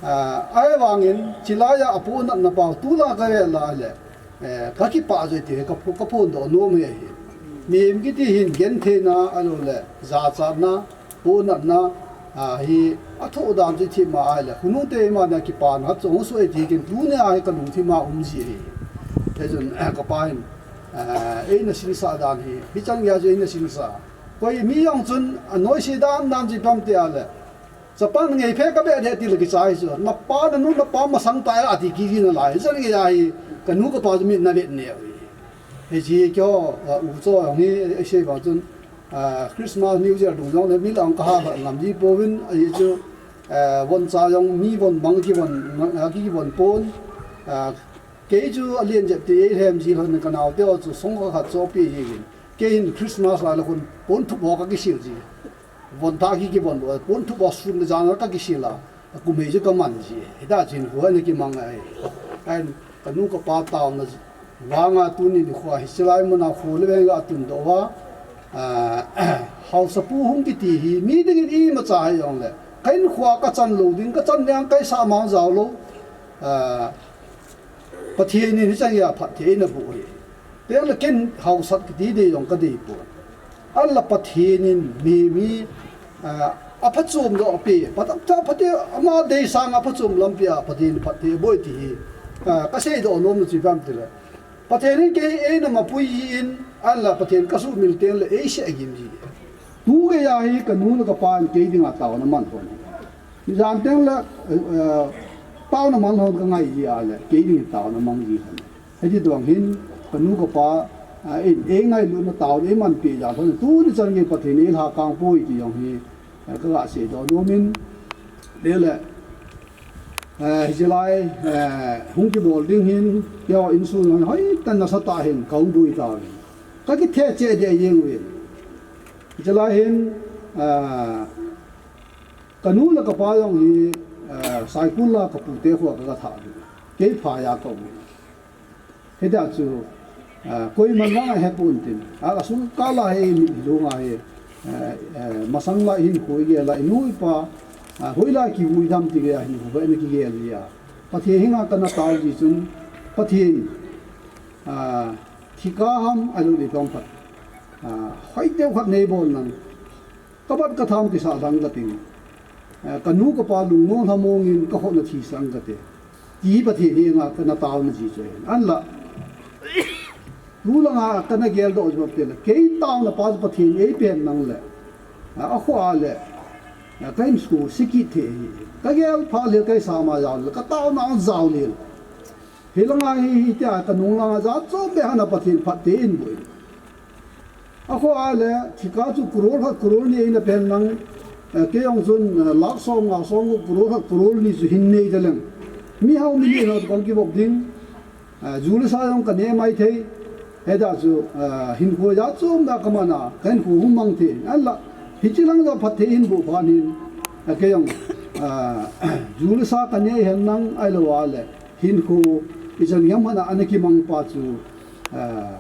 Ah, ahivangin, chilai a apohnatna pa, tulanga kagel a le, eh, kakipah joi ti hi, kaphon, kaphondoh nom hi ahi. Mihem kiti hin gentheina, ahilou le, jachatna, pohnatna, ah, hi, athoh dan chu ithim a ahile, khonung te ima na kipana, hat chu hung soh e ti kin, tunia hi kalungthim a um ji ahi. Hichun, eh, kapa hin, eh, eina sinsah dan hi, hichan gei a chu eina sinsah. Koi mi jong chun, anoise dan dan chu ipi ham tia le, Chapa nangei phe kabeh ding ti le kichai chu. Napa nanu napa masang tai ati kiji nalai. Hichan gei a hi kanu kapa chu mi navet neo. Hiche keiho, ah, u cho jong hi, eisei vang chun, ah, Christmas, New Year dung jong le mi lang kaha ngam ji pouvin, ahi chu, ah, von cha jong mi von bang kivon, ah, kivon pon, ah, kei chu alen jep ti eilhem ji lhon kanao te ho chu song khat cho pi ji vin. Kei hin Christmas lai le khun pon thup ho kakisil ji. Von thah ki kivon lou, pon thup ho sun le jan kakisil a, akum hei chu kaman ji. Hita chun khu ana kimang ahi. Ahin, kanu kapa taona vanga tuni nikho hi, hiche lai muna kho le veng ga tundoh uva, ah, haosapu hung kiti hi, mi dingin imacha hijong le, ka hinkho a kachan lou ding, kachan ding kahisah mang jao lou, ah, Pathen in hichan gei a phatthei eina boh hi. Tengle ken haosat kiti dei jong kadei pon. Ahinla Pathen in mi, mi, ah, aphachom doh ape. Pathen, Pathen ama dei sang a phachom lampi a Pathen in phatthei aboi ti hi, ah, kaseidoh nom na chu ipi ham itile, Pathen in kei eina mapui jin, ahinla Pathen kasuhmil tengle eiseh gim ji. Tu gei a hi kanu le kapa in kei dinga taona man lhon. Jan tengle, eh, taona man lhon kangai ji a le, kei ding taona mang ji lhon. Hiti dong hin, kanu kapa, ah, in, eingailutna taona eimanpeh jal lhon. Tuni chan gei Pathen in eilhakang poi ti jong hi, eh, kaga seidoh nom in, le le, eh, hiche lai, eh, hung kibol ding hin, keiho insung jong hoitah in nasatah in kahung boi tauvin. Kakithe cheh deh jeng uvin. Hiche lai hin, ah, kanu le kapa jong hi, ah, Saikul a kapute kho a kaga thah u. Kei phai a kaum u. Hitia chu, ah, koiman vang ahepon tin. Ah, asung kal a hi, hilou nga hi, ah, ah, masang lai hinkho igel a, inu ipa, ah, hoilai kivui dam ti gei a hinkho eina kigel ji a. Pathen henga kana tao ji chun, Pathen, ah, thikha ham, ahilou le ipi ham khat, ah, hoiteu khat neibol nang. Kabat katham kisah lhang kating. Eh, kanu kapa lungmong lhamong in kakhohna thisah kate. Ti Pathen henga kana taona ji chu ahin. Ahinla, tulanga kana geldoh ji bep tile, kei taona pa chu Pathen eipen nang le, ah, akhoh a le, ah, ka insung sikit thei hi. Kagel phat le kahisah ma jao le, kataona jao le. Hilanga hi, hitia kanung langa jat chom beh hana Pathen phatthei eiboh. Akhoh a le, thikha chu crore khat, crore ni eina pen nang, eh, kei jong chun, eh, lakh som nga, som gup, crore khat, crore ni chu hin nei taleng. Mihao million ho kong kivop ding, eh, ju le sa jong kanei mai thei. Hitia chu, eh, hinkho jat chom beh kaman a, ka hinkho hung mang thei. Ahinla, hiche lang jong phatthei eiboh phat in, eh, kei jong, eh, ju le sa kanei hen nang ahilou a le, hinkho ichan gei ham hana ana kimang pa chu, eh,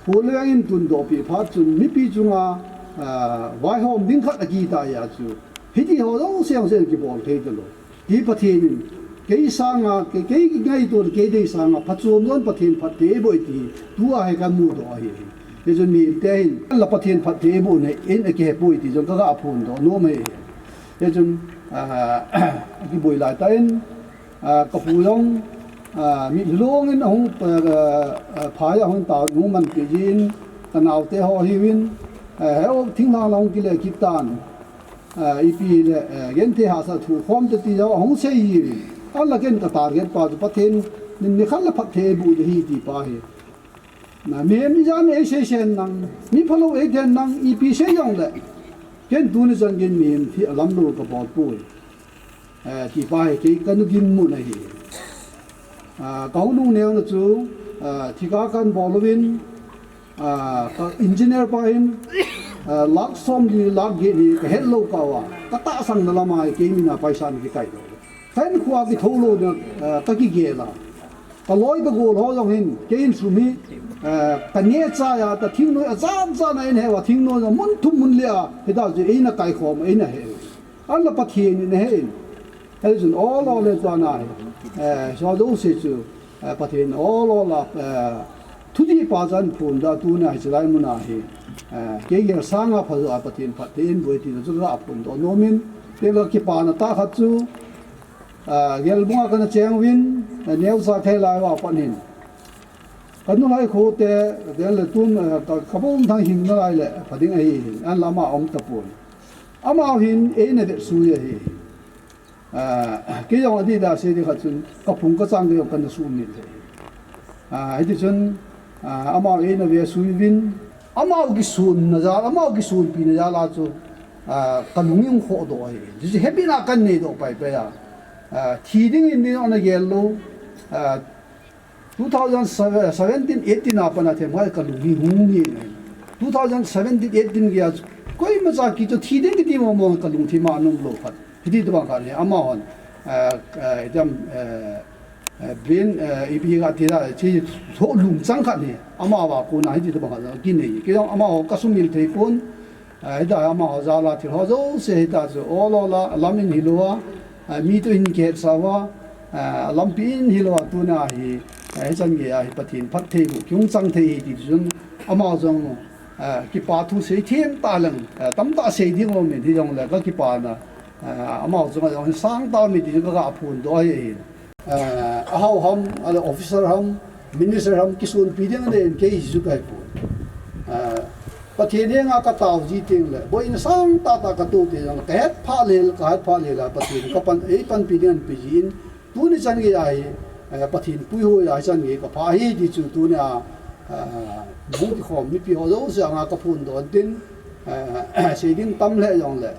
Kho le veng in tundoh peh phat chun mipi chunga, ah, vaihom ding khat akitah jeh a chu. Hiti ho jouse jouse kibol thei talou. Ti Pathen in, Kei sanga, kei, kei ngaito, kei dei sanga, phachom jong Pathen phatthei eiboh e ti, tua hi kamudoh ahi. Hichun mite hin, la Pathen phatthei eiboh ne, in akihepoi ti jong kaga phondoh nom e. Hichun, ah, kiboi lai tan, ah, kapu jong, ah, mitlhi long in ahung, ah, ah, phai ahung tao nu man kit jin, kanaote ho hiuvin, ah, heo thinglhang la hung kile kit tan. Ah, ipi le, eh, genthei hahsat thu khom te ti jong ahung sei jin. Ahinla ken ka target pa chu Pathen in nikhat le phatthei eiboh ding ahi ti pa hi. Na, mihem ijat in eisei sen nang, mi phalou eithen nang, ipi sei jongle, ken tuni chan geiyin mihem thi alam lou kabol poi. Eh, ti pa hi kei kanu dinmun ahi. Ah, ka houlim neona chu, ah, thikha kahin bol uvin, ah, ka engineer pa hin, ah, lakh somli, lakh get hi kahet lou kah uva, katahsan na lama hi kei mina paisa ana kikai lou. Kahin khoa kithou louna, ah, kakigel a. Kaloi kagol ho jong hin, kei in sum hi, ah, kaneh chai a, ta thingnoi ajat jat a eina he uva, thingnoi jong mun thum mun li a, hitia chu eina kaikhom, eina he. Ahinla Pathen in ahe in. Hichun ol ol le tua na hi. Eh, hiche jouse chu, eh, Pathen ol ol a, eh, thudih pa chu ahin phondoh a tuni hiche lai muna hi. Eh, kei gel sanga phajo a Pathen phatthei eiboh e ti chu kaga phondoh nom in. Kei la kipana tah khat chu, eh, Gelbung a kana cheng uvin, eh, neocha thei lai uva pat hin. Kanu lai khote, den le tun, eh, ka, kabol thang hing nalai le, pha ding ahi hin. Ahinla ama aum tapon. Amaho hin eina vetsui ahi. Ah, kei jong adih dan sei ding khat chun, kaphung kachang kei jong kana sumil thei. Ah, hiti chun, ah, amaho eina vetsui uvin, amaho kisunna jal, amaho kisunpina jal a chu, ah, kalung ahung khodoh ahi. Hichu hepina kana neidoh paipai a. Ah, thi ding in ding ana gel lou, ah, two thousand seventeen eighteen a pat a themkhat kalung hi hung hi. Two thousand seventeen eighteen geiya koimacha kichu thi ding kiti mong mong kalungthim a aum lou khat. Hiti tobang khat hi amahon, eh, eh, itam, eh, eh, brain, eh, ipi kati a, chi lungchang khat hi. Amavang kona hiti tobang khat kinei. Kei jong amaho kasumil thei pon. Ah, hita amaho jal a thil ho jouse hita chu ol ol a, lam in hilou a, ah, mi toh hin kihetsah uva, ah, lampi in hilou a tuna hi, ah, hichan geiya hi Pathen phattheiboh kihung chang thei ahi ti chun amaho jong, ah, kipa thu sei them taleng, ah, tamtah sei ding aum in hijongle kakipana, ah, amaho chunga jong sangtah um e ti chu kaga phondoh ahi. Ah, ahao ham, ahile officer ham, minister ham, kisunpi ding anei in kei hichu kahe poi. Ah, Pathen henga katao ji tengle, boina sangtah tah katoh teng jongle, kahet phat le, kahet phat le la, Pathen kapan, eipanpi ding anei ji in, tuni chan geiya hi, eh, Pathen puihoi a chan gei kapha ahi ti chu tunia, ah, bung kikhom mipi ho jouse anga kaphondoh in tin, eh, sei ding tam lheh jongle,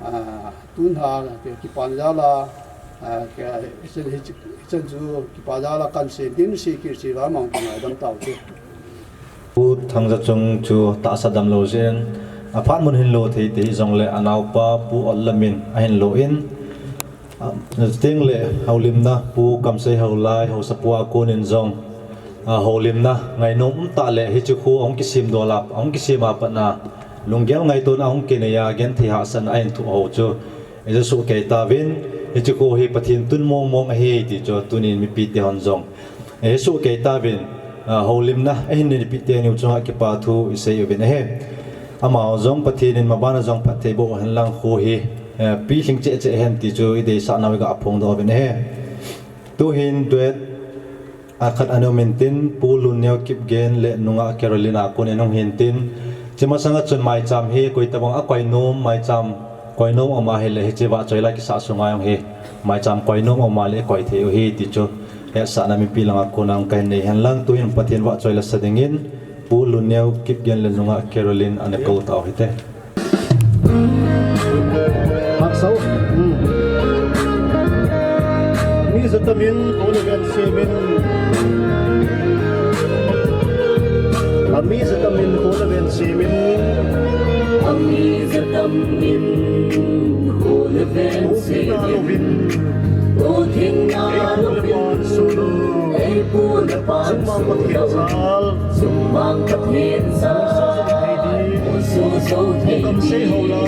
ah, tun ha, kipana jal a, ah, hichan chu, kipana jal a kahin sei ding, sei kit sei va mang ngaidam tau te. Pu Thangzachung chu tahsa damlou jeh in, aphat mun hinlo thei te hijongle, anaopa Pu Ollamin ahinlo in, ah, tengle houlimna Pu Kamseihaolai, haosapu a konin jong, ah, houlimna ngainom umtah le hiche kho ahung kisem dol a, ahung kisem a pat a, lunggel ngaitona ahung kinei a, genthei hahsatna ahin thoh ho chu, ijasoh kei tauvin, hiche kho hi Pathen tun mong mong ahi ti chu tunin mipite hon jong ijasoh kei tauvin, ah, houlimna ahin nei peh teni u chunga kipa thu isei uvin ahi. Amaho jong Pathen in maban a jong phattheiboh hen lang kho hi, eh, pilhing cheh cheh hen ti chu ideisah nau iga phongdoh uvin ahi. Tuhin duet, ah, khat ana um intin, Pu Lunneo Kipgen le Nungah Caroline a konin hung hintin, hiche masanga chun maicham hi koitabang a koinom, maicham koinom ama hile hiche vahchoi la kisah sunga jong hi maicham koinom ama le koi thei u ahi ti chu hetsahna mipi langa kona kahin nei hen lang, tuhin Pathen vahchoi la sa dingin Pu Lunneo Kipgen le Nungah Caroline ana kou tau hite. Haksa u. Hmm. Mi jatamin, kho le ven semin. Ami jatamin, kho le ven semin. Ami jatamin, kho le ven semin. Kho thing na lovin. Ei pu le pa solo. Ei pu le pa solo. Sumang Pathen jal. Sumang Pathen jal. Muso jo thei di. Muso jo thei di.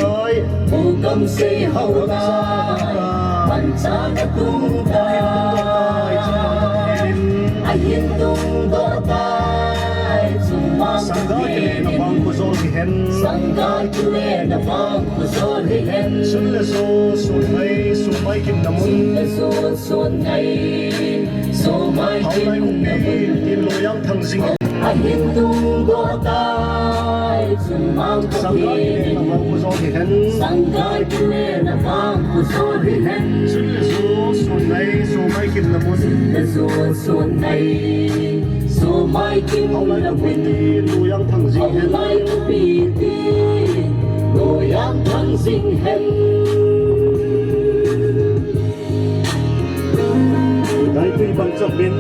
Pu Kamseihaolai. Pu Kamseihaolai. Ahin tungdoh tai, chungmang Pathen in. Ahin tungdoh tai, chungmang Pathen in. Sangga kile na vang khojol hihen. Sangga kile na vang khojol hihen. Sun le jo, sun ngai, sumai kimna mun. Sun le jo, sun ngai, sumai kimna mun. Haolai khopi in loiyang thang jing. Ahin tungdoh tai, chungmang Pathen in. Sangga kile na vang khojol hihen. Sangga kile na vang khojol hihen. Sun le jo, sun ngai, sumai kimna mun. Sun le jo, sun ngai, sumai kimna mun. Haolai khopi in loiyang thang jing hihen. Haolai khopi in loiyang thang jing hihen. Daitui bang chapin,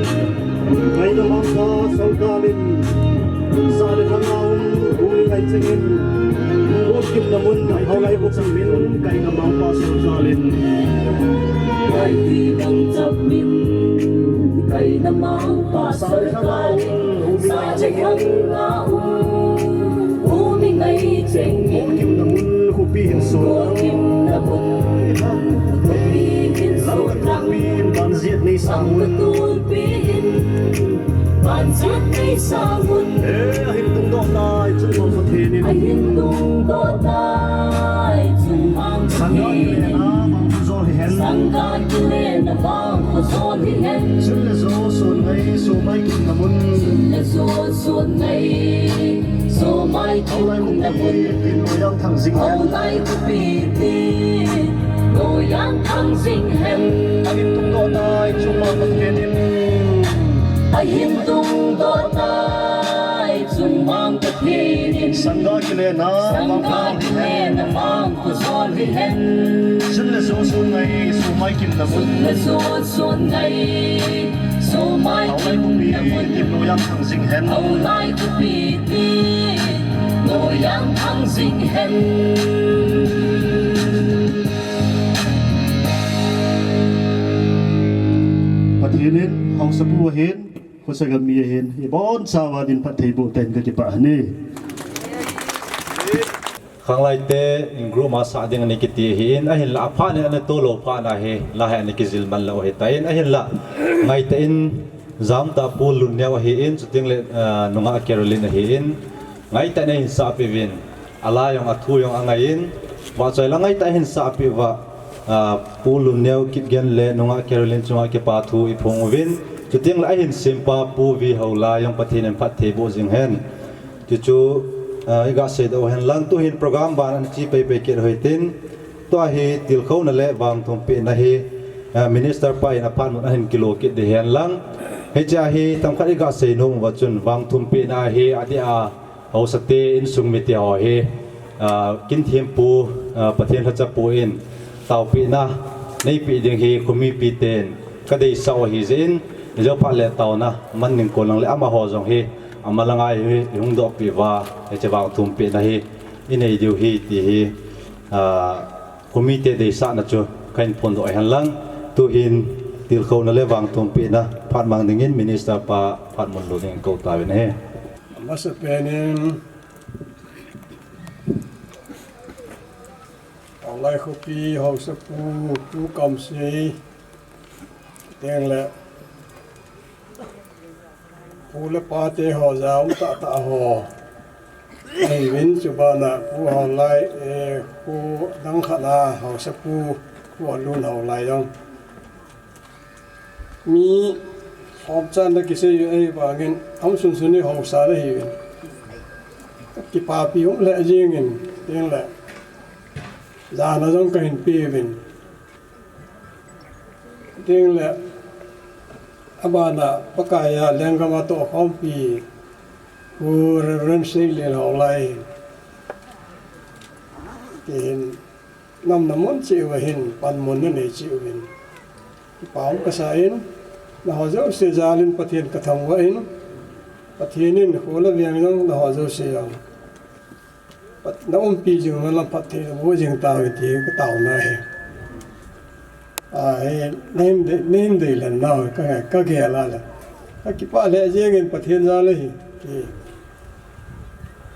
kaina mangpa sorkar in, sa le thang a um, bul ngai chengin, bul kimna mun, haolai bang chapin, kaina mangpa sorkar in. Daitui bang chapin, kaina mangpa sorkar in, sa le thang a um, bul ngai chengin. Bul kimna mun khopi hin sun. Bul kimna mun khopi hin sun. Lamka tulpi in banjat nei sang un. Lamka tulpi in banjat nei sang un. Eh, ahin tungdoh tai, chungmang Pathen in. Ahin tungdoh tai, chungmang Pathen in. Sangga kile na vang khojol hihen. Sangga kile na vang khojol hihen. Sun le jo, sun ngai, sumai kimna mun. Sun le jo, sun ngai, sumai kimna mun. Haolai khopi in loiyang thang jing hihen. Haolai khopi in loiyang thang jing hihen. Ahin tungdoh tai, chungmang Pathen in. Ahin tungdoh tai, chungmang Pathen in. Sangga kile na vang khojol hihen. Sangga kile na vang khojol hihen. Sun le jo, sun ngai, sumai kimna mun. Sun le jo, sun ngai, sumai kimna mun. Haolai khopi in loiyang thang jing hihen. Haolai khopi in loiyang thang jing hihen. Pathen in haosapu ahin, khosa gam mi ahin, ibonchauva din phatthei boh tah in kakipah e. Khanglai te in group a sah ding ana kiti ahin, ahinla aphat in ana tolou phat na hi, la hi ana kijil man lou ahitan, ahinla ngaitah in jamtah Pu Lunneo ahin, chuteng le, ah, nungah Caroline ahin, ngaitah in ahin sahpeh uvin, ala jong athu jong angaiyin, vahchoi la ngaitah in ahin sahpeh uva, ah, Pu Lunneo Kipgen le nungah Caroline chunga kipa thu iphong uvin, chuteng le ahin sempa Pu Vihaolai jong Pathen in phatthei boh jing hen. Chuchu, ah, iga seidoh hen lang, tuhin program ban ana che paipai kit u hitin, tua hi tilkhouna le vangthumpehna hi, ah, Minister pa in aphat mun ahin kilo kit ding hen lang. Hichea hi themkhat iga seinom uva chun vangthumpehna hi adeh a haosa te insung mite ho hi, ah, kin thempu, ah, Pathen lhachapu in taopehna neipeh ding hi khomipi ten kadeisah u ahi jeh in, ijou phat le taona man ding kon lang le amaho jong hi, amalanga hi ihung dohpeh uva, hiche vangthumpehna hi inei diu ahi ti hi, ah, khomite deisahna chu kahin phondoh hen lang, tuhin tilkhouna le vangthumpehna phat mang dingin Minister pa phat mun lut dingin kou tauvin ahi. Amasapen in, Haolai khopi haosapu, Pu Kamsei, chuteng le pu le pa te ho, ja um tahtah ho ahiuvin, chubana Pu Haolai, eh, kho dang khat a haosapu, Pu Alun Haolai jong mi khomchan na kisei u ahi vangin, aum sunsun in haosa nahiuvin, kipapi um lheh jengin, chuteng le jana jong kahin peuvin. Chuteng le, abana Pakai a lenggam a tohkhompi Pu Reverend Seilel Haolai, tihin, namna mun cheh uva hin panmun nanei cheh uvin, kipa um kasa in, nangho jouse jal in Pathen kathangvah in, Pathen in kho le veng jong nangho jouse jong pat-, na umpi jing, na lam phatthei naboh jing tauve ti kataona ahi. A, hi, nahin dei, nahin deilen nau, ka, kagel a le, kakipah lheh jengin Pathen jal ahi, ti.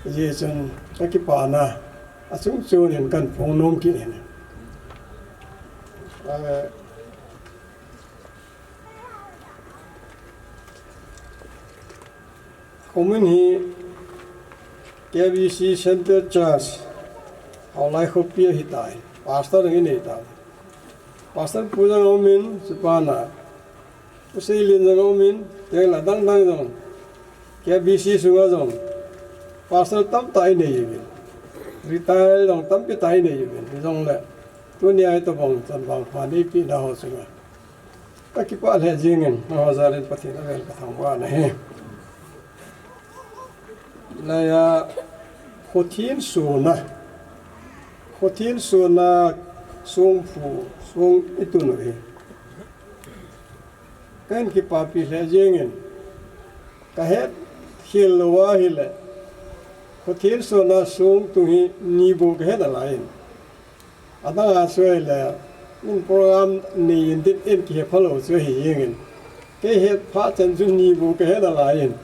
Hijeh chun kakipana achung chon in kahin phongnom kit in. A, Khomin hi K B C Centre Church, Haolai khopi ahitai. Pastor ngi nei ta. Pastor pu jong umin, sipana. Pu Seilin jong umin, teng la dang dang jong. K B C sunga jong. Pastor tamtah inei uvin. Retire jong tampi tah inei uvin. Jongle. Tunia itobang chanbang pha neipeh na ho sunga. Ka kipah lheh jingin, nangho jalin Pathen avel ka thangvah nahi. Laiya, khothin sona. Khothin sona songphu, song itun u hi. Kahin kipapi lheh jingin, kahet khel lou ahile. Khothin sona song tung hi ni bou kahet alaiyin. Adang a chu ahile, min program nei in dit in kihe phalou chu ahi jengin. Kei het phat chan chu ni bou kahet alaiyin.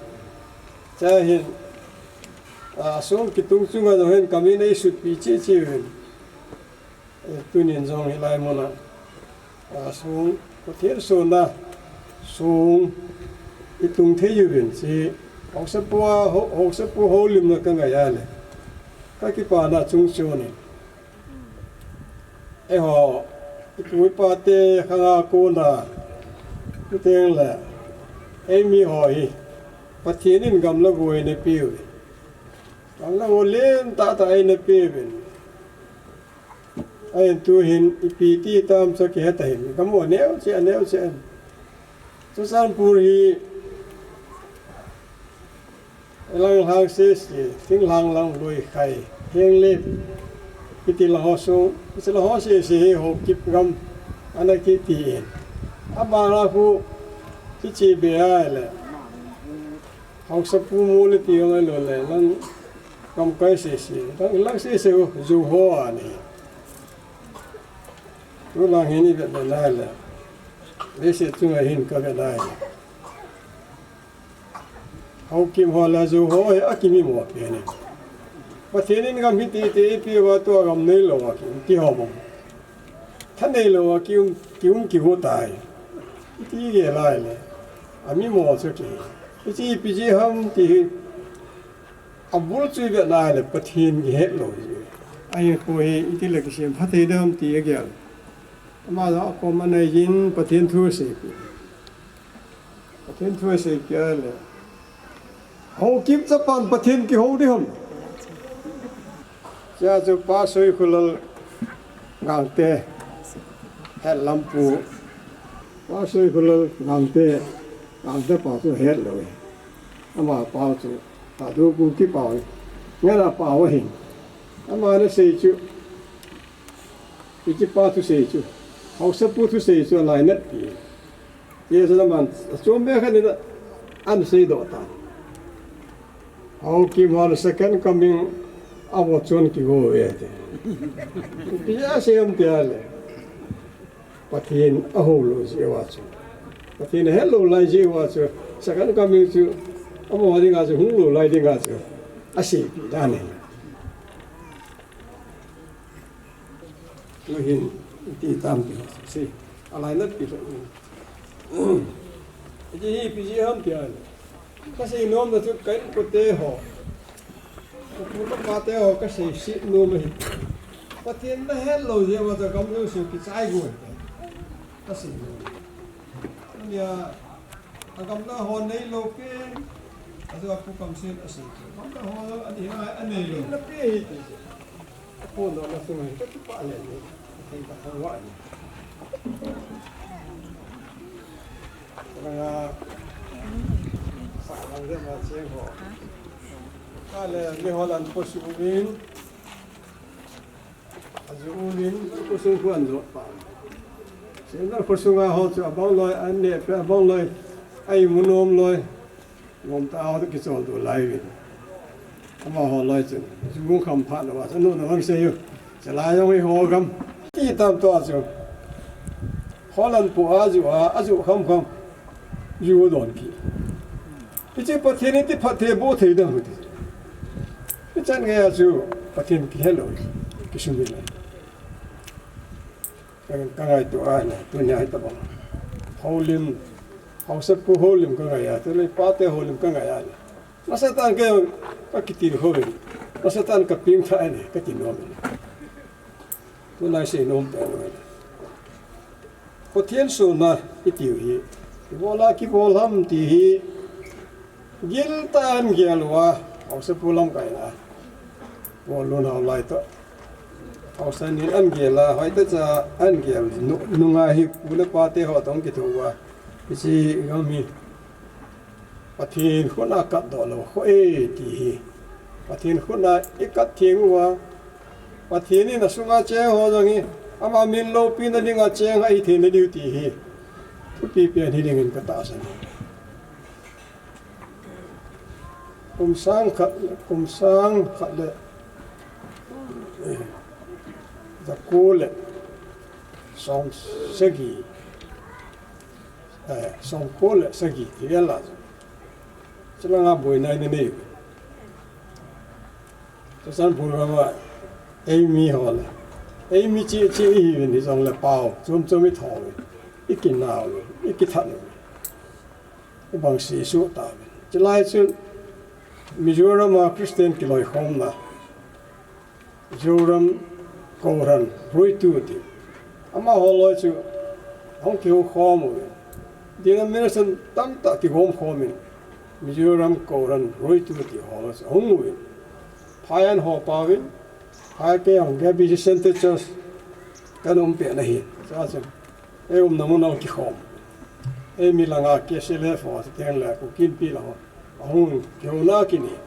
Chua hin, a, song kitung chunga jong hin kamin eisutpi cheh cheh uvin. E, tunin jong hilai muna, a, song, Pathen sona, song, itung thei uvin, chi, haosapu a, ho-, haosapu houlimna kangai a le. Ka kipana chung chun in. Eiho, ipu ipa te khanga kona, chuteng le, eimi ho hi, Pathen in gamla go eina peuve. Gamla go lentah tah eina peuvin. Ahin tuhin, ipi ti tam chu kihe tahih in. Gam u aneo cheh, aneo cheh. Churachandpur hi, Langlhang sese, Thinglhang lang, Loikhai, Henglep, kiti lang ho sung, kiti lang ho sese hi Haokip gam ana kiti in. Abana khu, kiche be ahile. Haosapu mol iti jong ahilou le, lang gamkai sese, lang, lang sese u, Zou ho ahi. Tulang hin ivet le nai le. Leiset chunga hin kavet nai le. Haokip ho le Zou ho hi akimi mo pen e. Pathen in gam hiti hiti eipeh uva tua gam neilou a kium ti ho mo. Tha neilou a kium, kium kigo tai. Iti gel a ahile. Ami mo chu ki. Hiche ipi jeh ham ti hi. Abul chu ivet nai le Pathen kihet lou hi. Ahi khu hi iti le kisem pha thei dem ti agel. Ama jong akom anei jin Pathen thu asei pi. Pathen thu asei pi ahile. Haokip chapan Pathen kihou ding ham. Chua chu Pa Soikhulal Gangte, Hetlam pu. Pa Soikhulal Gangte, Gangte pa chu hetlou e. Ama pau chu, Thadou Kuki pau e. Ngena pau ahin. Ama nasei chu, hiche pa thusei chu, haosapu thusei chu alainat pi. Hiche chu aman, achom be khat in ana seidoh tan. Haokip hon second coming a vo chun kigo uve ati. Ipi asei ham ti ahile. Pathen ahou lou jeh uva chu. Pathen ahet lou lai jeh uva chu. Second coming chu. Avo dinga chu hung lou lai dinga chu. Asei pi dan ahi. Tuhin, iti tam ti, sei, alainat pi lou. Hiche hi ipi jeh ham ti ahile. Kasei nomna chu ka inkote ho. Ka pu ka pa te ho kasei sih nom ahi. Pathen nahet lou jeh uva chu gam jouse kichai go ahi. Kasei nom. Nia, agamla ho neilou pen. Ajeh a Pu Kamsen asei chu. Gamla ho ani hi anei lou. Na pi ahi ti. Aphone dohna sung hi kakipah lheh e. Athei ka thangvah e. Langa, sa lang jep ma cheng ho. Kale, mi hol an post uvin. Ajeh uvin, khosung khu anjot pa. Sendal khosunga ho chu abang loi, an neh peh abang loi. Aimu nom loi. Nomtah a ho toh kichol doh lai uvin. Amaho loi chun, ju kham phat lou a, chanu na hon sei u. Chalai jong hi ho gam. Ti tam toh a chu. Hol an pu a ju a, aju kham kham. Ju don ki. Hiche Pathen in ti phatthei boh thei dam u ti. Hichan gei a chu Pathen kihe lou. Kisumil a. Ka, ka ngaito a na, tunia hi tabang. Houlim, haosapu houlim ka ngai a, tule pate houlim ka ngai a na. Masatan kei, kakitilkhou ve. Masatan kapeng tha e, kati nom e. Tulai seinom peh nom e. Pathen sunna itiu hi, ibola kibol ham ti hi, giltah in gel uva, haosapu lamkaina. Bol lou nau lai toh. Haosan in ahin gel a, hoitah cha ahin gel, nu, nunga hi pu le pa te ho toh kitho uva. Hiche gam hi Pathen khut a katdoh lou khu e ti hi. Pathen khut a ikat theng uva, Pathen in asunga cheng ho jong hi, ama min loupina dinga cheng ahi theina diu ti hi. Thupi pen hi dingin katahsan. Kum sang khat, kum sang khat le, eh, jako le som sagi, eh, som ko le sagi ti vel a. Chulanga boina ina nei. Churachandpur gam a, eimi ho le. Eimi chi, chi ihiuvin hijongle pao chom chom itho uvin. Ikinau uvin, ikithat uvin. Ibang seisuh tauvin. Chulai chun Mizoram a Christian kiloikhomna. Zoram Kohhran Ruitu ti. Amaho loi chu ahung kihoukhom uvin. Denomination tamtah kigomkhom in. Mizoram Kohhran Ruitu ti ho loi chu ahung uvin. Phai ahin hoppa uvin. Phai kei ahung kei B C Centre Church kahin um pet ahi. Chua chun. Ei umna mun ahung kikhom. Eimi langa K C L F ho, chuteng le Kuki Inpi lang ho. Ahung, kihouna kinei.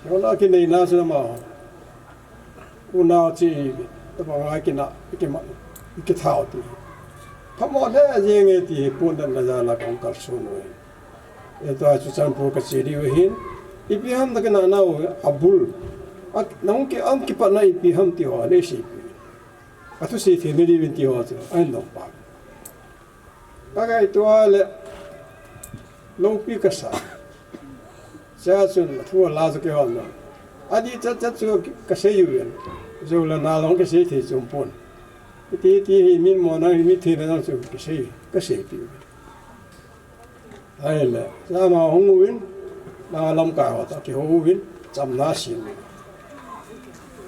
Kihouna kineina chu amaho. Unau chi, tabang a kina, kima, kithat u ti. Phamo lheh jeng e ti hi, pondetna jal a kahung kalson u ahi. Hitia chu Churachandpur kache diu ahin. Ipi ham na kinah nau, abul. A, nahung ki, ahung kipatna ipi ham ti ho, nei seipeh. Kathusei thei nadiuvin ti ho chu, ahin dong pa. Kangaito a le, loupi kasa. Chua chun, athu ala chu kihon dong. Adih chat chat chu kasei uvin. Jou le nal jong kasei thei chu umpon. Hiti, hiti hi min mona, hi mi theina jong chu kasei, kaseipeh uvin. Ahile, ama hung uvin, ama lamkai ho toh kihou uvin, chamna asem uvin.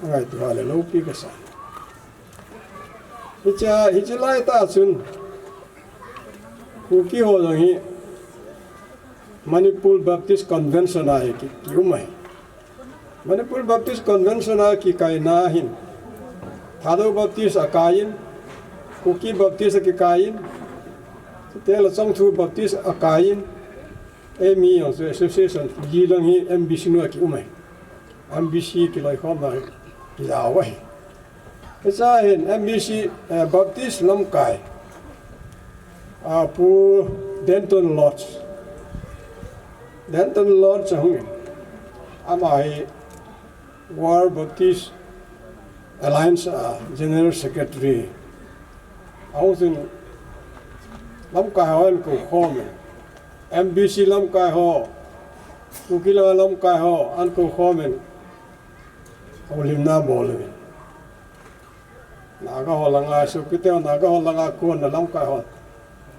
Angaito a le loupi kasa. Hiche, hiche laitah chun, Kuki ho jong hi Manipur Baptist Convention a hi ki, kium ahi. Manipur Baptist Convention a kikaina hin, Thadou Baptist akaiyin, Kuki Baptist akikaiyin, chuteng le Chongthu Baptist akaiyin, eimi jong chu association li lang hi M B C nu a kium ahi. M B C kiloikhomna kijao ahi. Hiche a hin M B C, eh, Baptist lamkai. Ah, Pu Denton Lodge. Denton Lodge ahung in. Ama hi World Baptist Alliance, ah, General Secretary. Ahung chun lamkai ho ahin koukhom in. M B C lamkai ho, Kuki langa lamkai ho, ahin koukhom in. Houlimna abol uvin. Naga ho langa, Sopite ho, Naga ho langa kona lamkai ho.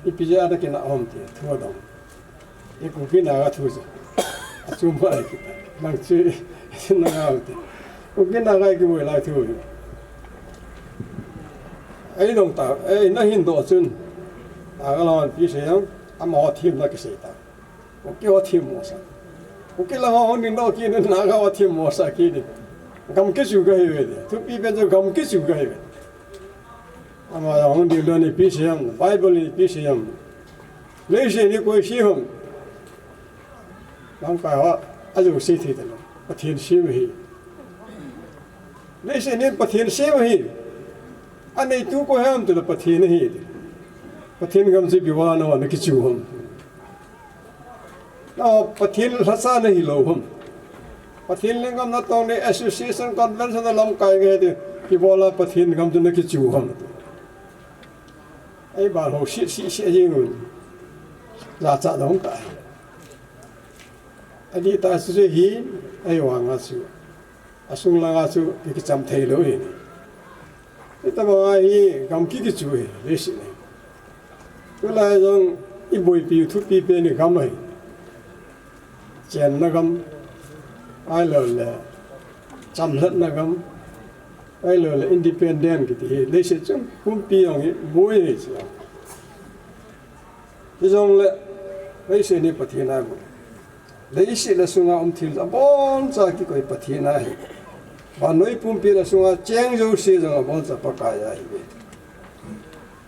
Ipi jeh a nakinah ham ti, thu adong. I Kuki Naga thu chu. Achom ahi kita. Nang chu, Naga ho ti. Kuki Naga kiboi lai thu. Eidong ta, ei, nahin doh chun. Naga lama ipi sei ham, amaho themna kisei ta. Kuki ho themmo sa. Kuki lang ho hung ding doh kit in, Naga ho themmo sa kit in. Gam kichu kahi uve ti. Thupi pen chu gam kichu kahi uve. Ama jong hung ding doh in ipi sei ham, Bible in ipi sei ham. Leiset hi koi sem ham. Lamkai ho, ajou sei thei talou. Pathen sem ahi. Leiset hi Pathen sem ahi. Aneitu koi ham tile Pathen ahi. Pathen gam chu ipi vang a nakichu ham. Na, Pathen lhacha nahilou ham. Pathen lenggam natong le association convention a lamkai nge ti, ibola Pathen gam chu nakichu ham. Ei, bal ho si, si, si, ajing un. Lhacha dong ta. Adih tah chu hi, ei vang a chu. Asung langa chu kicham thei lou ahi. Hitabang a hi gam ki kichu ahi, leiset hi. Tulai jong iboipi u thupi pen hi gam ahi. Chenna gam, ahilou le chamlhatna gam, ahilou le independent kiti hi leiset chunga pumpi jong hi boi hi chu. Hijongle leiset hi Pathen a bou. Leiset le sunga um thil abonchan kikoi Pathen ahi. Vannoi pumpi le sunga cheng jouse jong abonchan Pakai ahi.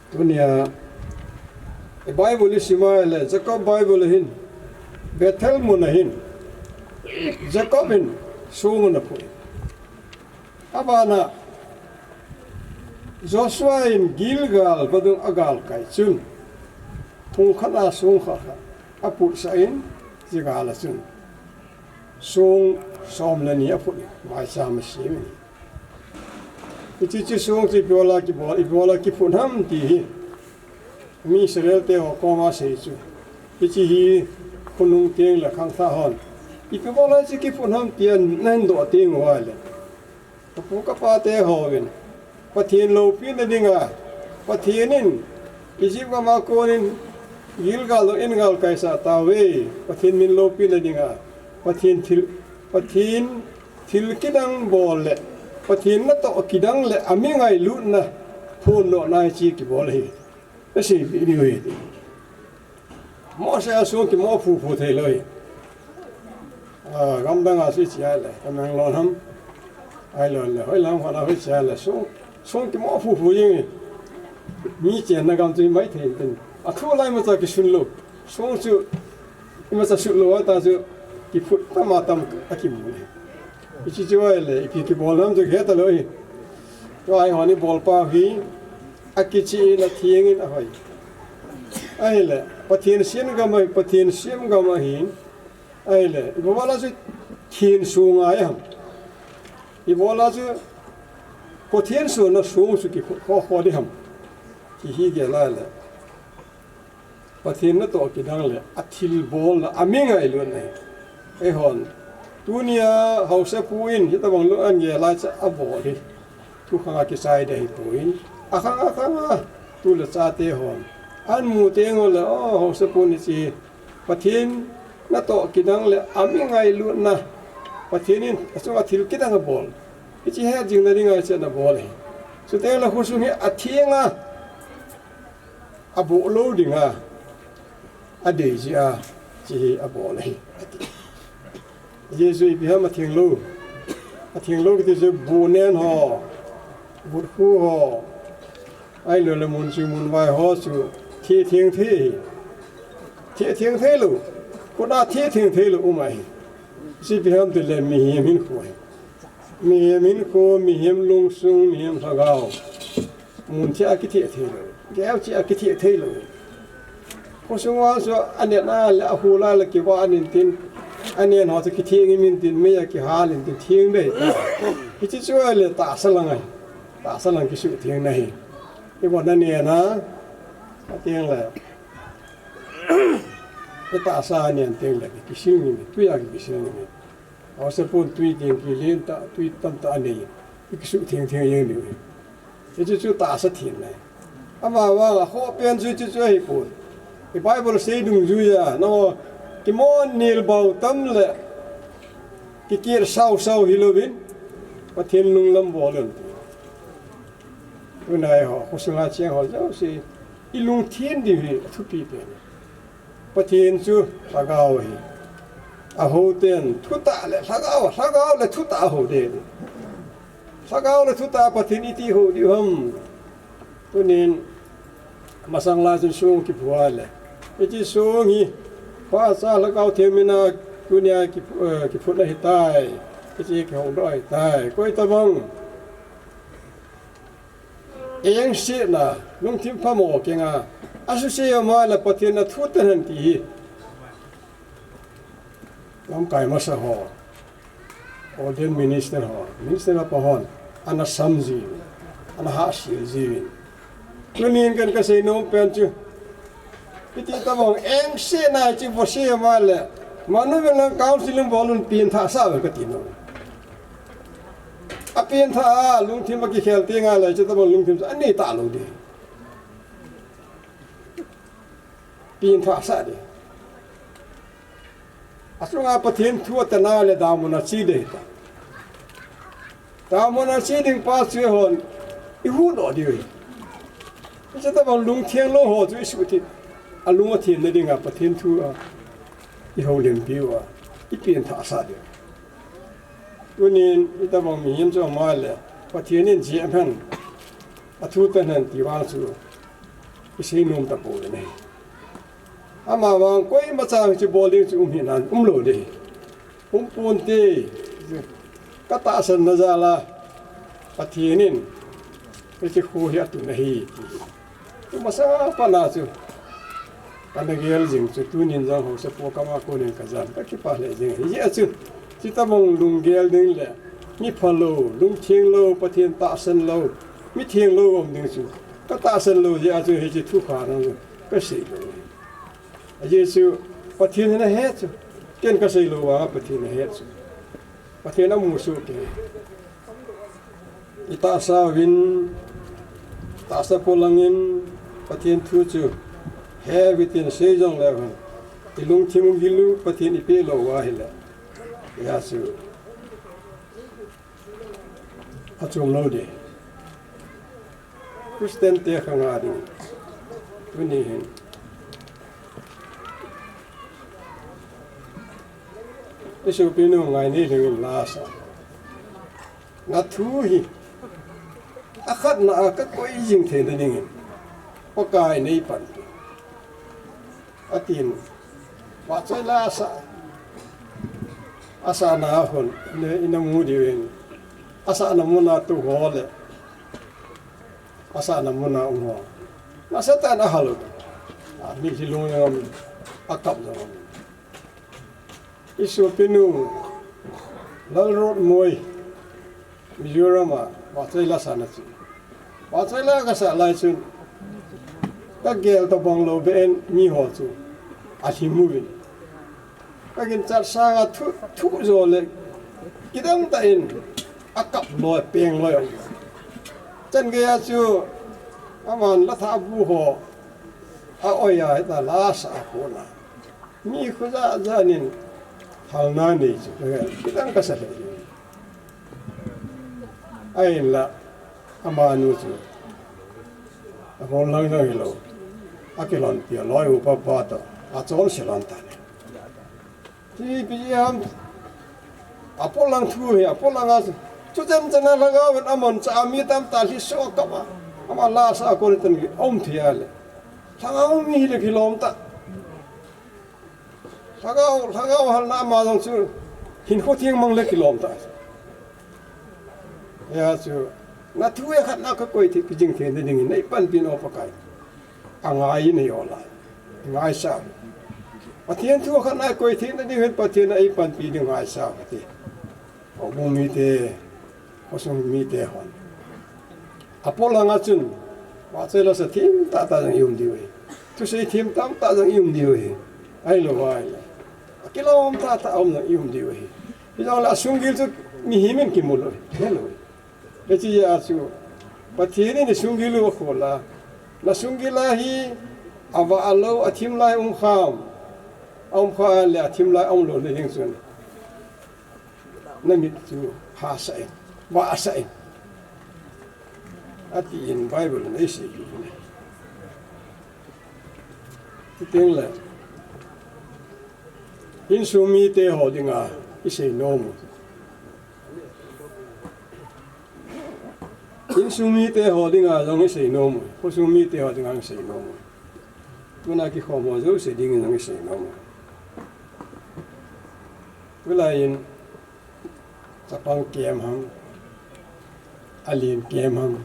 Tunia, i Bible i sim a le, Jacob Bible a hin, Bethel mun a hin, Jacob in song ana phu. Abana, Joshua in Gilgal vadung a galkai chun, phung khat a song khat khat a phutsah in, hiche gal a chun song som le ni a phut, maicham a sem in. Hiche chu song chu ipi bola kibol, ipi bola kiphut ham ti hi mi Israel te ho koma sei chu. Hiche hi khonung teng le khangthah hon ipi bola hiche kiphut ham ti ana hin doh teng uva le, ka pu ka pa te hon Pathen loupina dinga, Pathen in Egypt gam a konin Gilgal a eina galkaisah tauve. Pathen min loupina dinga, Pathen thil, Pathen thil kidang bol le Pathen natoh kidang le a mi ngailutna phondohna hiche kibol ahi. Asei bih diu ahi. Mose a song kimo phuphu thei lou ahi. A, gamdang a chu iche a le, Tamenglong ham, ahilou le hoilam khat a chu iche a le, song, song kimo phuphu jeng ahi. Mi chenna gam chu imaithei tin. A thu lai imacha kisun lou. Song chu imacha sut lou a ta chu kiphut tam a tam a kimu ahi. Hiche chu ahile, ipi kibol ham chu heta lou ahi. Tua hi hon i bol pau hi, akichih in, atheng in, ahoi. Ahile, Pathen sem gam ahi, Pathen sem gam ahi. Ahile, ipi bola chu thenso ngai ham. Ipi bola chu Pathen sona song chu kikho kho di ham. Ti hi gel a le. Pathen natoh kidang le, a thilbol le, a mi ngailutna ahi. Eihon, tunia haosapu in, hitabang lunggel a chu abol hi. Thu khang a kichai ding ahipoi. Akhang, akhang a, tu le chate hon. Ahin mu teng ule, o, haosapu in hiche, Pathen natoh kidang le, a mi ngailutna. Pathen in, achunga thil kidang abol. Hiche het jing na dinga chu ana bol ahi. Chuteng le khosung hi atheng a. Aboh lou dinga, adei jeh a, hiche hi abol ahi, ati. Jesu ipi ham atheng lou. Atheng lou kiti chu bunen ho, butkhu ho, ahilou le mun ching mun vai ho chu thetheng thei ahi. Thetheng thei lou. Khut a thetheng thei lou um ahi. Hiche ipi ham tile mihem hinkho ahi. Mihem hinkho, mihem lungsung, mihem lhagao. Mun cheh a kithe thei lou, gel cheh a kithe thei lou. Khosung a chu anen a le ahol a le kivah in tin, anen ho chu kitheng in tin, mei a kihal in tin, theng ding ahi. Hiche chu ahile tahsa lang ahi. Tahsa lang kisuhthengna ahi. Ibola anen a, ateng le, itahsa anen teng le kisil ngim, tui a kisil ngim. Haosapun tui teng kilen tah, tui tamtah anei. Ikisuhtheng theng jeng diu ahi. Hiche chu tahsa thenna ahi. Amavang a khohpen chu hiche chu ahipon. I Bible sei dungjuiya, nangho, kimon nilbao tam le, kikel sausau hilouvin, Pathen lunglam bol un. Tunai ho, khosunga cheng ho jouse, ilungthim diu hi athupi pen. Pathen chu lhagao ahi. Ahou ten thutah le lhagao, lhagao le thutah ahou ding. Lhagao le thutah Pathen iti hou diu ham. Tunin masang lai chun song kiphu a le, hiche song hi Phacha Lhagao Theng mina tunia kiphu, eh, kiphut ahitai. Hiche kihoudoh ahitai. Koi tabang engsetna, lungthim phamo kenga asuse ama le Pathen a thu ten hen ti hi. Lamkai masa ho, ordained minister ho, minister apa hon ana sam jiu, ana hahsel jiu. Tunin ken kasei nom pen chu, hiti tabang engsetna chu vose ama le, manu vel lang counseling bol un pengthah sah uve kati nom. Apengthah a, lungthim akikhel teng a le, chutabang lungthim chu anei talou ding. Pengthah sah ding. Achunga Pathen thu atena le damun a che ding ta. Damun a che ding pa chu hon i huhdoh diu ahi. Hiche tabang lungtheng lou ho chu i suhthip, alung athenna dinga Pathen thu a i houlimpi uva, i pengthah sah diu. Tunin i tabang mihem chu ama le Pathen in jep hen, athu tan hen ti vang chu i seinom tapou ahi. Ama vang koima chan chu bol ding chu um hinan umlou ding. Um ponte, ka tahsanna jal a Pathen in hiche kho hi atun ahi ti. Tu masa pana chu kana gel jing chu tunin jong haosapu kama konin ka jan, ka kipah lheh jing. Hijeh a chu, hiche tabang lunggel ding le mi phalou, lungtheng lou, Pathen tahsan lou, mi theng lou um ding chu ka tahsan lou jeh a chu hiche thupha nang chu ka sei lou. Ajeh chu Pathen in ahe chu, ken ka sei lou vanga Pathen in ahe chu. Pathen amu soh kei. I tahsa uvin, tahsa polangin Pathen thu chu he uvitin, sei jong leu hen, i lungthim u gil u Pathen in eipeh lou uva ahile, hia chu achom lou ding. Christian te khang a ding, tuni hin i sopinu Ngainei Lhingin la asa, na thu hi akhatna a ka koi jing theina dingin Pakai in eipanpi, atin. Vahchoi la asa, asahna a hon, ina mu diuvin, asahna muna tou ho le asahna muna um ho, nasatah in ahal u. A, mitlhi lung jong um, akap jong um. I sopinu Lalrotmoi, Mizoram a vahchoi la sana chu, vahchoi la kasah lai chun, ka gel tabang lou beh in miho chu alhim uvin, ka ginchat sanga thu, thuh jo le kidang tah in akap loi, peng loi aum. Chan geiya chu aman la thahbu ho a-oi a, hita la asa a kona mi khojah jah in halna nei chu kidang kasa lheh. Ahinla amanu chu ahol lang jong hilou, akilhonpi a loi upa pa toh achonse lhon tan ahi. Ipi jeh ham, apollang thu hi, apollang a chu, chuchan chana lhagao in amanchah a mi tamtah lhiso akap a, ama la asa a kon tan aum thei a le, lhagao mi hile kilom tah. Lhagao, lhagao halna ama jong chu hinkho theng mang le kilom tah. Hia chu, na thu hi khatna a ka koi thei, kijing theina dingin neipanpin, O Pakai, angai in eiol a, ngaisah. Pathen thu khatna a koi theina ding hin Pathen in eipanpi ding ngaisah kati. Houbung mite, khosung mite hon, apollang a chun vahchoi la sa them tahtah jong i um diu ahi. Thusei them tamtah jong i um diu ahi. Ahilou ahile, akilom tahtah a um jong i um diu ahi. Hijongle asunggil chu mihem in kimu lou, he lou. Hiche jeh a chu Pathen in isunggil u akhol a, nasunggil a hi avah lou, athim lai um kham, aum kha le athim lai aum lou na ding chun, namit chu phasah in, vahsah in, atin Bible in eisei u ahi. Chuteng le, insung mite ho dinga isei nom u, insung mite ho dinga jong isei nom u, khosung mite ho dinga isei nom u, tuna kikhom ho jouse dingin jong isei nom u. Tulai in chapang camp ham, alen camp ham,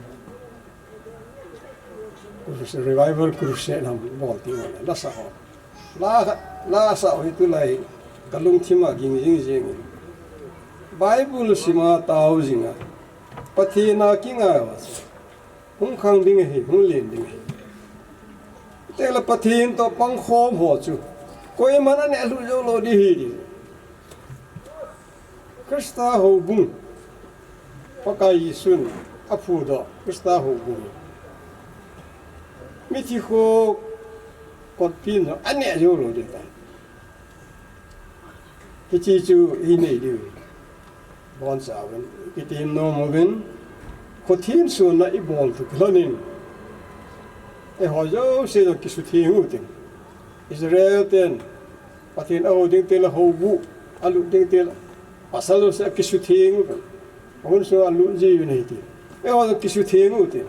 crusade, revival crusade ham bol teng le, lasa ho, la, lasa ho hi tulai kalungthim a ging jing jing in, Bible sim a tao jing a, Pathen a kingai uva chu hung khang ding ahi, hung len ding ahi. Chuteng le Pathen toh pangkhom ho chu koiman aneh lhuh jou lou ding ahi. Christa houbung, Pakai Jesun aphudoh Christa houbung, mithi kho kotpin jong aneh jou lou ding tai. Hiche chu inei diu. Boncha uvin, kitim nom uvin, khothensuhna ibol toh kilhonin, eiho jouse jong kisutheng utin. Israel ten Pathen ahou ding teng le houbuh alut ding teng le, pasal jouse akisutheng utin. Ahunsunga alut ji uvin ahi ti. Eiho jong kisutheng utin.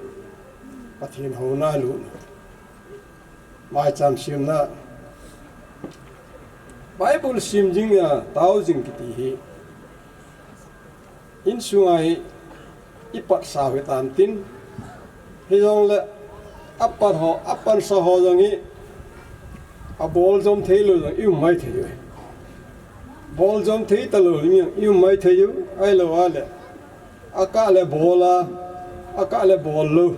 Pathen houna alut u. Maicham simna. Bible sim jing a tao jing kiti hi insunga hi ipatsah u hitan tin. Hijongle apat ho, apansa ho jong hi abol jom thei lou jong i um mai thei u. Bol jom thei talou jong i um mai thei u. Ahilou le, akah le bol a, akah le bol lou.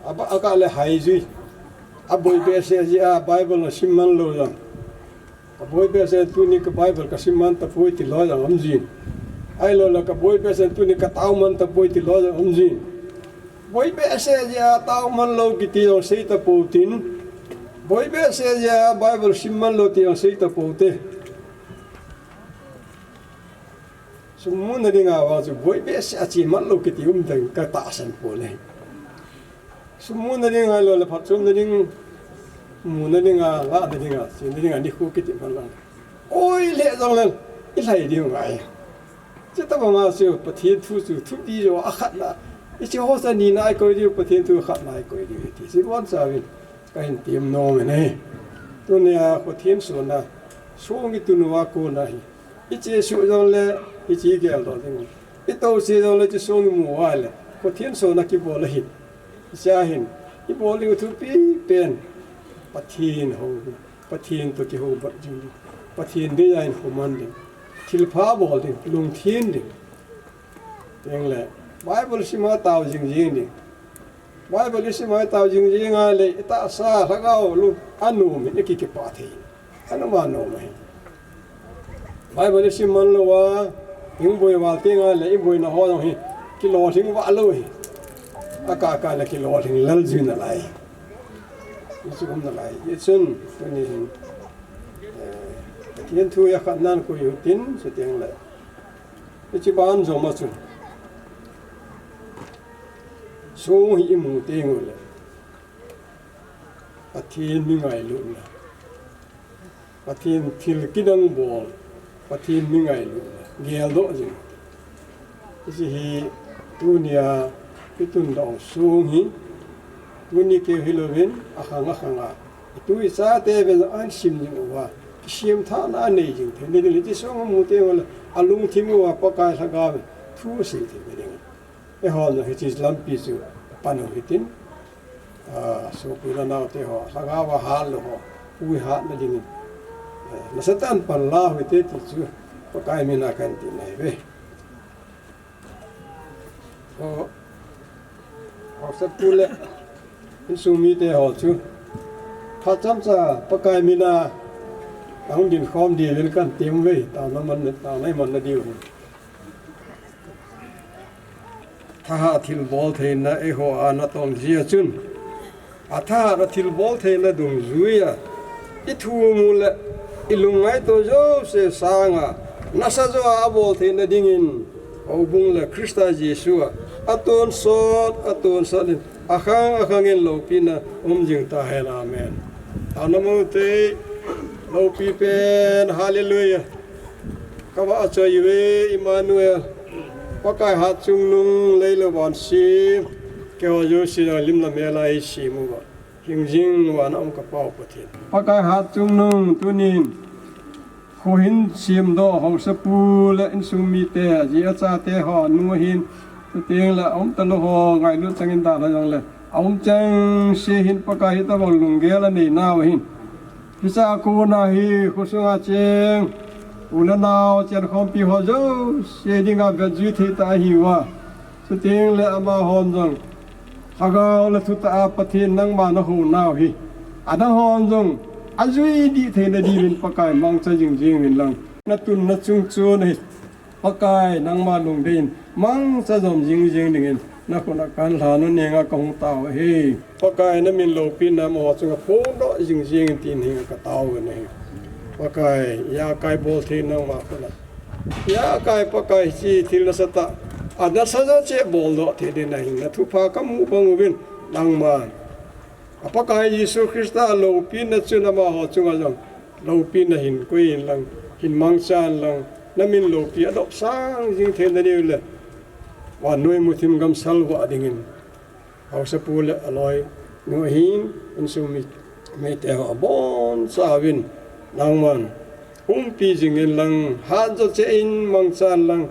Aba, akah le hai jui. Aboi behseh jeh a Bible asim man lou jong. Aboi behseh tuni ka Bible kasim man tapoi ti lou jong um jin. Ahilou le kaboi behseh tuni katao man tapoi ti lou jong um jin. Boi behseh jeh a tao man lou kiti jong sei tapou tin. Boi behseh jeh a Bible sim man lou ti jong sei tapou te. Sum muna dinga vang chu boi behseh a che man lou kiti um ding ka tahsan pon ahi. Sum muna dinga lou le phatchomna ding, muna dinga, lahna dinga, chena dinga nikho kiti man lang. Oi le jong le, ilhai ding ngai. Chuti banga chu Pathen thu chu thupi jo a khatna. Hiche ho chu nina ikoi diu, Pathen thu khatna ikoi diu ti. Chu boncha uvin kahin tim nom e. Tunia khothensuhna song itun uva kona hi, ichesuh jongle hiche geldoh ding. Itoh che jongle hiche song imu uva le khothensuhna kibol ahin. Hichea hin ibol ding thupi pen Pathen hou, Pathen toh kihoubat jing ding. Pathen deiya hin kho man ding. Thilpha bol ding, lungthem ding. Tengle Bible sim a tao jing jing ding. Bible isim a tao jing jing a le itahsa lhagao lung anom in iki kipah thei. Anom anom ahi. Bible isim man lou a, iboi val tengle iboina ho jong hi kilolhing val lou hi. Akah kah le kilolhing lel jing nalai. Hichu um nalai. Hichun tuni hin, eh, Pathen thu a khatnan koi u tin, chutengle hiche ban jom a chun song hi imu teng ule Pathen mi ngailutna, Pathen thil kidang bol, Pathen mi ngailutna geldoh jing. Hiche hi tunia itun doh song hi, tuni keu hilouvin akhang akhang a itu ichate vel ahin sim jing uva, kisemthahna anei jing theina ding, hiche song amu teng ule alungthim uva Pakai lhagao thu asei theina ding. Eihon jong hiche lampi chu pan u hitin, ah, sopi le naote ho, lhagao a hat lou ho, ui hatna dingin, eh, nasatah in pan la u hite ti chu Pakai mina kahin ti ahi ve. Ho, haosapu le insung mite ho chu phat chomcha Pakai mina ahung dinkhom diuvin kahin ti uve, taona man, taona imanna diu. Thahat thilbol theina eiho a natong jia chun, athahat a thilbol theina dungjuia ithu mu le ilung ngaito jouse sanga nasa jo a abol theina dingin, houbung le Christa Jesu a atonsot, atonsot in akhang akhang in loupina um jing tahen. Amen. Taona mute, loupi pen, hallelujah. Kavah choi uve, Emmanuel. Pakai hatchungnung, leilou vansim, keiho jouse lim le mel a eisem uva, hingjing uva na um ka Pau Pathen. Pakai hatchungnung, tunin kho hin semdoh haosapu le insung mite, aji achate ho, anu ahin, chuteng le aum talou ho, ngailut chang in dalha jongle aum chengse hin Pakai hitobang lunggel anei nau ahin. Hiche a kona hi khosunga cheng u le nao, chenkhompi ho jouse dinga vetjui thei tah ahiuva, chuteng le amahon jong lhagao le thutah a Pathen nangma nahou nau hi, adang hon jong ajui dih theina diuvin Pakai mangcha jing jing uvin lang. Natun nachung chun ahi. Pakai, nangma lungdei in mangcha jom jing jing dingin nakhut a kahin lhan u henga kahung tao ahi. Pakai, namin loupina amaho chunga phongdoh jing jing in tin henga katao u ahi. Pakai, ijakai bol thei nangma khut a. Ijakai Pakai hiche thil nasatah a nasa jouse bol doh thei dingin ahin, na thupha kamu bang uvin nangman. A Pakai Jesu Christa loupina chun amaho chunga jong loupina hin koi in lang, hin mangchan lang, na min loupi a dopsang jing theina diu le, vannoi muthim gam salvah dingin. Haosapu le aloinu ahin, insung mi, mite ho abonchauvin, nangman umpi jing in lang, hat jouse in mangchan lang,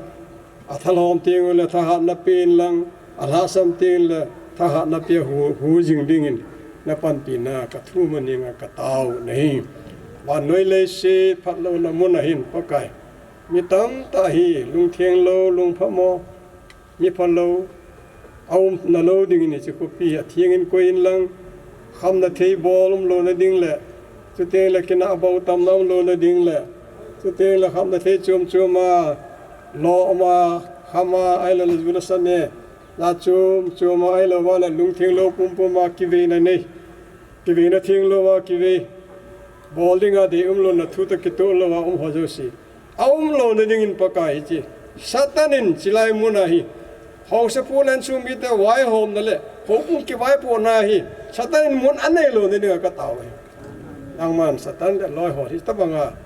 athalhom teng ule thahatna pen lang, alhahsam teng le thahatna pia hu, hu jing dingin, na panpina kathum aninga katao nahi. Vannoi leiset phatlouna mun ahin Pakai, mi tamtah hi lungtheng lou, lungphamo, mi phalou, aumna lou dingin hiche khopi hi atheng in koi in lang, khamna thei bol umlouna ding le, chuteng le kinah bou tamna umlouna ding le, chuteng le khamna thei chom chom a, lo ama, khama, ahilou le ju le sa ne, la chom chom a, ahilou vale lungtheng lou pumpum a kiveina nei, kiveina theng lou a kivei, bol dinga dei umlouna thu toh kitoh lou a um ho jouse aumlouna dingin Pakai hiche Satan in chulai mun a hi haosapu le insung mite vaihomna le houbung kivaipohna hi Satan in mun anei louna dinga katao ahi. Nangman Satan le aloi ho hitobanga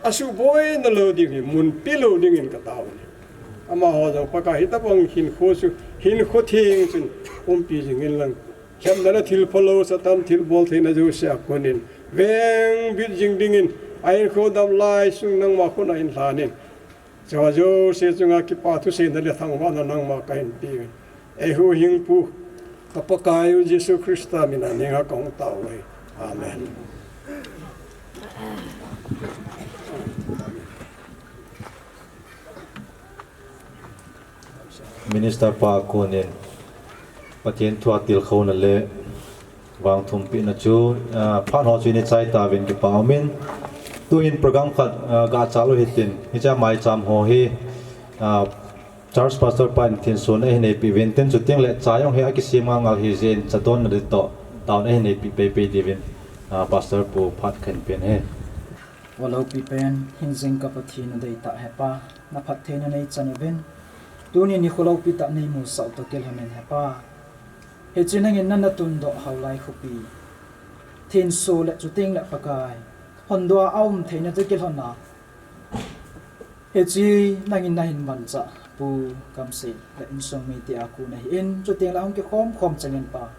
asuhboina lou ding hi mun pelou dingin katao ahi. Amaho jong Pakai hitobang hinkho chu, hinkho theng chun umpi jing in lang, khepna le thil phalou, Satan thilbol theina jouse a konin, vengbit jing dingin, ahinkho damlai sung nangma khut a ahin lhanin. Hicheho jouse chunga kipa thuseina le thangvahna nangma kahin peuvin. Eihuhhingpu, ka Pakaiu Jesu Christa mina ning'a kahung taovin ahi. Amen. Minister pa konin Pathen thua tilkhouna le vangthumpina chu, ah, phat ho chu ina chai tauvin kipa umin. Tuhin program khat, ah, gachal u hitin, hiche maicham ho hi, ah, Church Pastor pa in thinsun ahin neipi uvin tin, chuteng le cha jong hi akisem ngal ngal hijeh in, cha donna ding toh taona ahin neipi peipei diuvin, ah, Pastor pu phat kahin pen ahi. Vo loupi pen, hingjing ka Pathen nadei tah Hepa, na phattheina neichan uvin. Tuni nikho loupi tah neimusah u toh kilhonin Hepa. Hiche nangin nana tundoh Haolai khopi, thinsu le chuteng le Pakai, hondoh a aum theina toh kilhon a, hiche nangin nahin manchah Pu Kamsei le insung mite a kon ahin, chuteng le hung kikhom khom chengin Pa,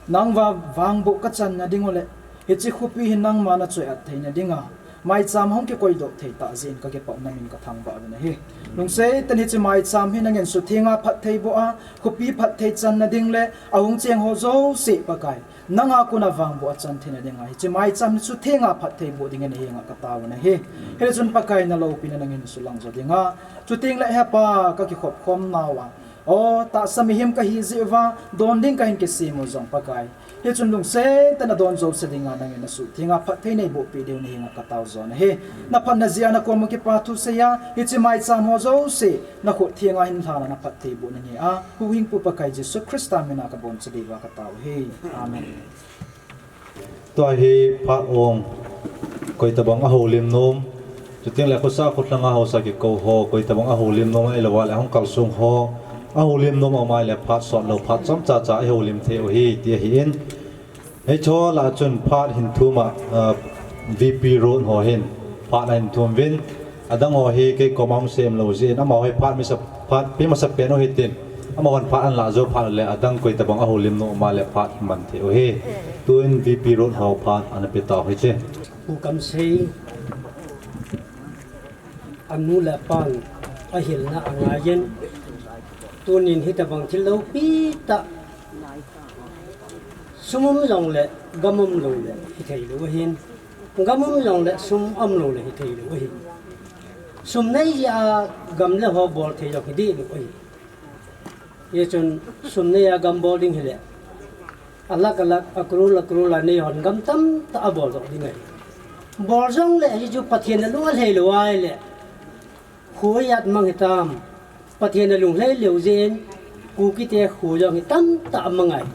nangma vangboh kachanna ding u le hiche khopi hi nangma nachoi-at theina dinga maicham hung kikoidoh thei tah jeh in kakipah u, namin kathangvah uvin ahi. Lungset tah in hiche maicham hi nangin sutheng'a phattheiboh a, khopi phatthei channa ding le ahung cheng ho jouse Pakai, nang'a kona vangboh a chan theina dinga hiche maicham hi sutheng'a phattheiboh dingin nangma henga kataovin ahi. Hijeh chun Pakai naloupina nangin sulang jo dinga, chuteng le Hepa kakikhop khom nauva, o, tahsa mihem kahi jeh uva, don ding kahin kisem u jong Pakai, hichun lungset tah in adon jouse dinga nangin nasutheng'a phatthei neiboh peh diu nahenga katao jo ahi. Naphatna jeh a nakom uva kipa thusei a, hiche maicham ho jouse nakhut theng'a hin lhan'a naphattheiboh nange a, Huhhingpu Pakai Jesu Christa mina kabonchauva katao ahi. Amen. Tua hi phat ong koitabang ahoulim nom, chuteng le khosa khotlang'a haosa kikou ho koitabang ahoulim nom ahilou le hung kalsong ho ahoulim nom aum le phat sotlou, phat chomcha cha ihoulim thei u ahi ti ahin. Hicheho lah a chun phat hin thum a, ah, V P Road ho hin phat ahin thum uvin. Adang ho hi kei koma hung sem lou jeh in, amaho hi phat masa, phat pe masa pen u hitin, amahon phat ahin lah jou phat le adang koitabang ahoulim nom aum le phat hi man thei u ahi. Tuin V P Road ho phat ana pe tau hite. Pu Kamsei, anu le apan ahilna angaiyin, tunin hitabang thil loupi tah, sum um jongle gam um lou le hithei lou ahin, gam um jongle sum um lou le hithei lou ahin. Sum nei jeh a gam le ho bol thei jong hideh lou ahi. Hichun sum nei a gam bol ding hile, a lakh a lakh, a crore a crore a nei hon gam tamtah abol doh ding ahi. Bol jongle hichu Pathen alung alhai lou ahile, kho ijat mang hitam. Pathen alung lhai lou jeh in, Kukite kho jong hi tamtah amang ahi.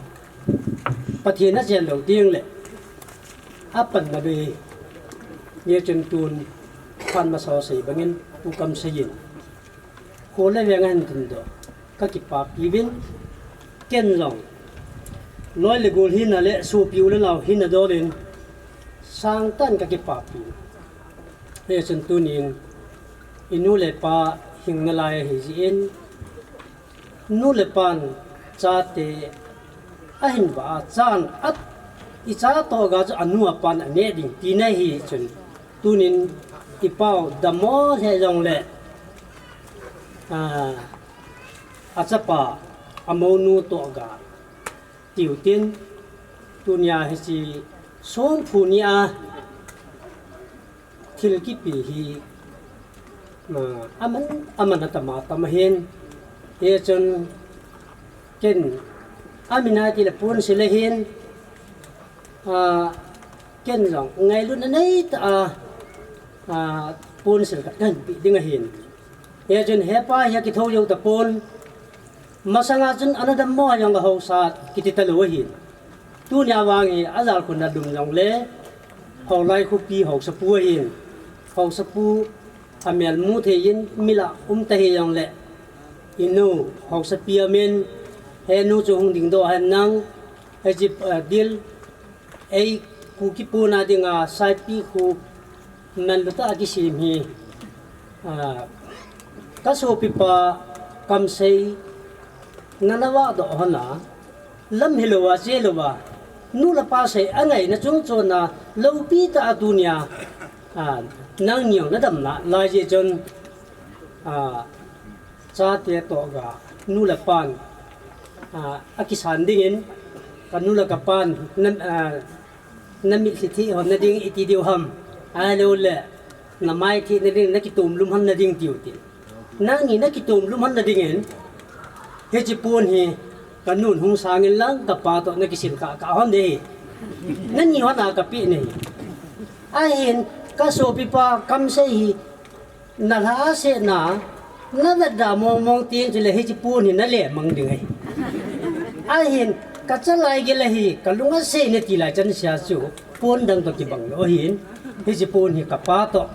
Pathen achen lou teng le, apanna bei. Hijeh chun tun phat masa sei bangin Pu Kamsei in kho le veng ahin tundoh, kakipapi uvin, ken jong loi le gol hina le sopi u le nao hina dol in sangtah in kakipapi. Hijeh chun tunin inu le ipa hing nalai ahi jeh in, nu le pan chate ahin vah a, chan a, icha toh ga chu anu apan aneh ding tina ahi chun, tunin ipau dammo lheh jongle, a, achapa amounu toh ga tiu tin, tunia hiche songphu nia thil kipe hi, a, aman, aman atam atam ahin. Hichun ken amin a tile Ponsil ahin, a, ken jong ngailutna neitah a, a, Ponsil khat kahin pe ding ahin. Hichun hepa hi akitho jou tapon. Masanga chun ana dammo a jong ahaosa kiti talou ahin. Tunia vang hi ajalkhun a lum jongle, Kholai khopi haosapu ahin. Haosapu amel mu thei in mil a um ta hijongle, inu haosapi amin, henu chu hung dingdoh hen lang, hiche, a, dil, ei Kuki pon a dinga Saipi khu manlutah a kisem hi, a, kasopipa Kamsei nana vahdoh hon a, lam hilou a, che lou a, nu le pa sei angaina chungchon a, loupi tah a tunia, a, nangni jong nadam nalai jeh chun, a, chate toh ga nu le pan, a, akisan dingin, kanu le kapan, na, a, namitlhi theh honna ding iti diu ham, ahiloule namai thehna ding, nakitomlum honna ding tiu tin. Nangni nakitomlum honna dingin, hiche pon hi kanun hung sangin lang kapa toh nakisil kha kha hon ding ahi. Nani hon a kapeh nahi. Ahin, kasopipa Kamsei hi nalhahsah na, navetda mongmong teng chule hiche pon hi nale mang ding ahi. Ahin, kachalai gel ahi, kalung asei nati lai chansea chu, pon dang toh kibang lou ahin, hiche pon hi kapa toh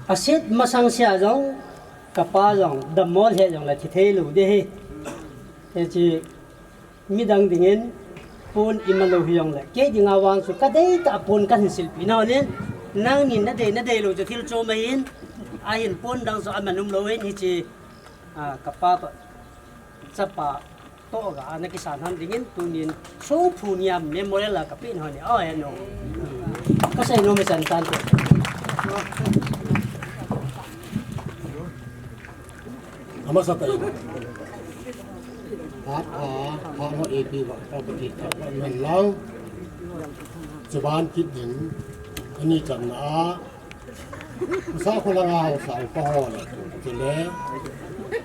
aset masang sea jong, kapa jong dammo lheh jongle thi thei lou ding ahi. Hiche midang dingin pon iman lou hijongle, kei dinga vang chu kadeitah a pon kahin silpeh nahin, nangnin nadei, nadeilou chu thil chom ahin, ahin pon dang chu aman umlou ahin, hiche, a, kapa toh, chapa toh ga nakisan hon dingin tunin songphu nia memorial a kapeh nahi, ahi no. Kasei nom ichan tan te. Amasatah in, phat pha, phat ho eipeh uva, Pathen thangvah in umhen lang. Chuban kit ding, ani channa a, Khusa kholanga haosa upa ho le, chule,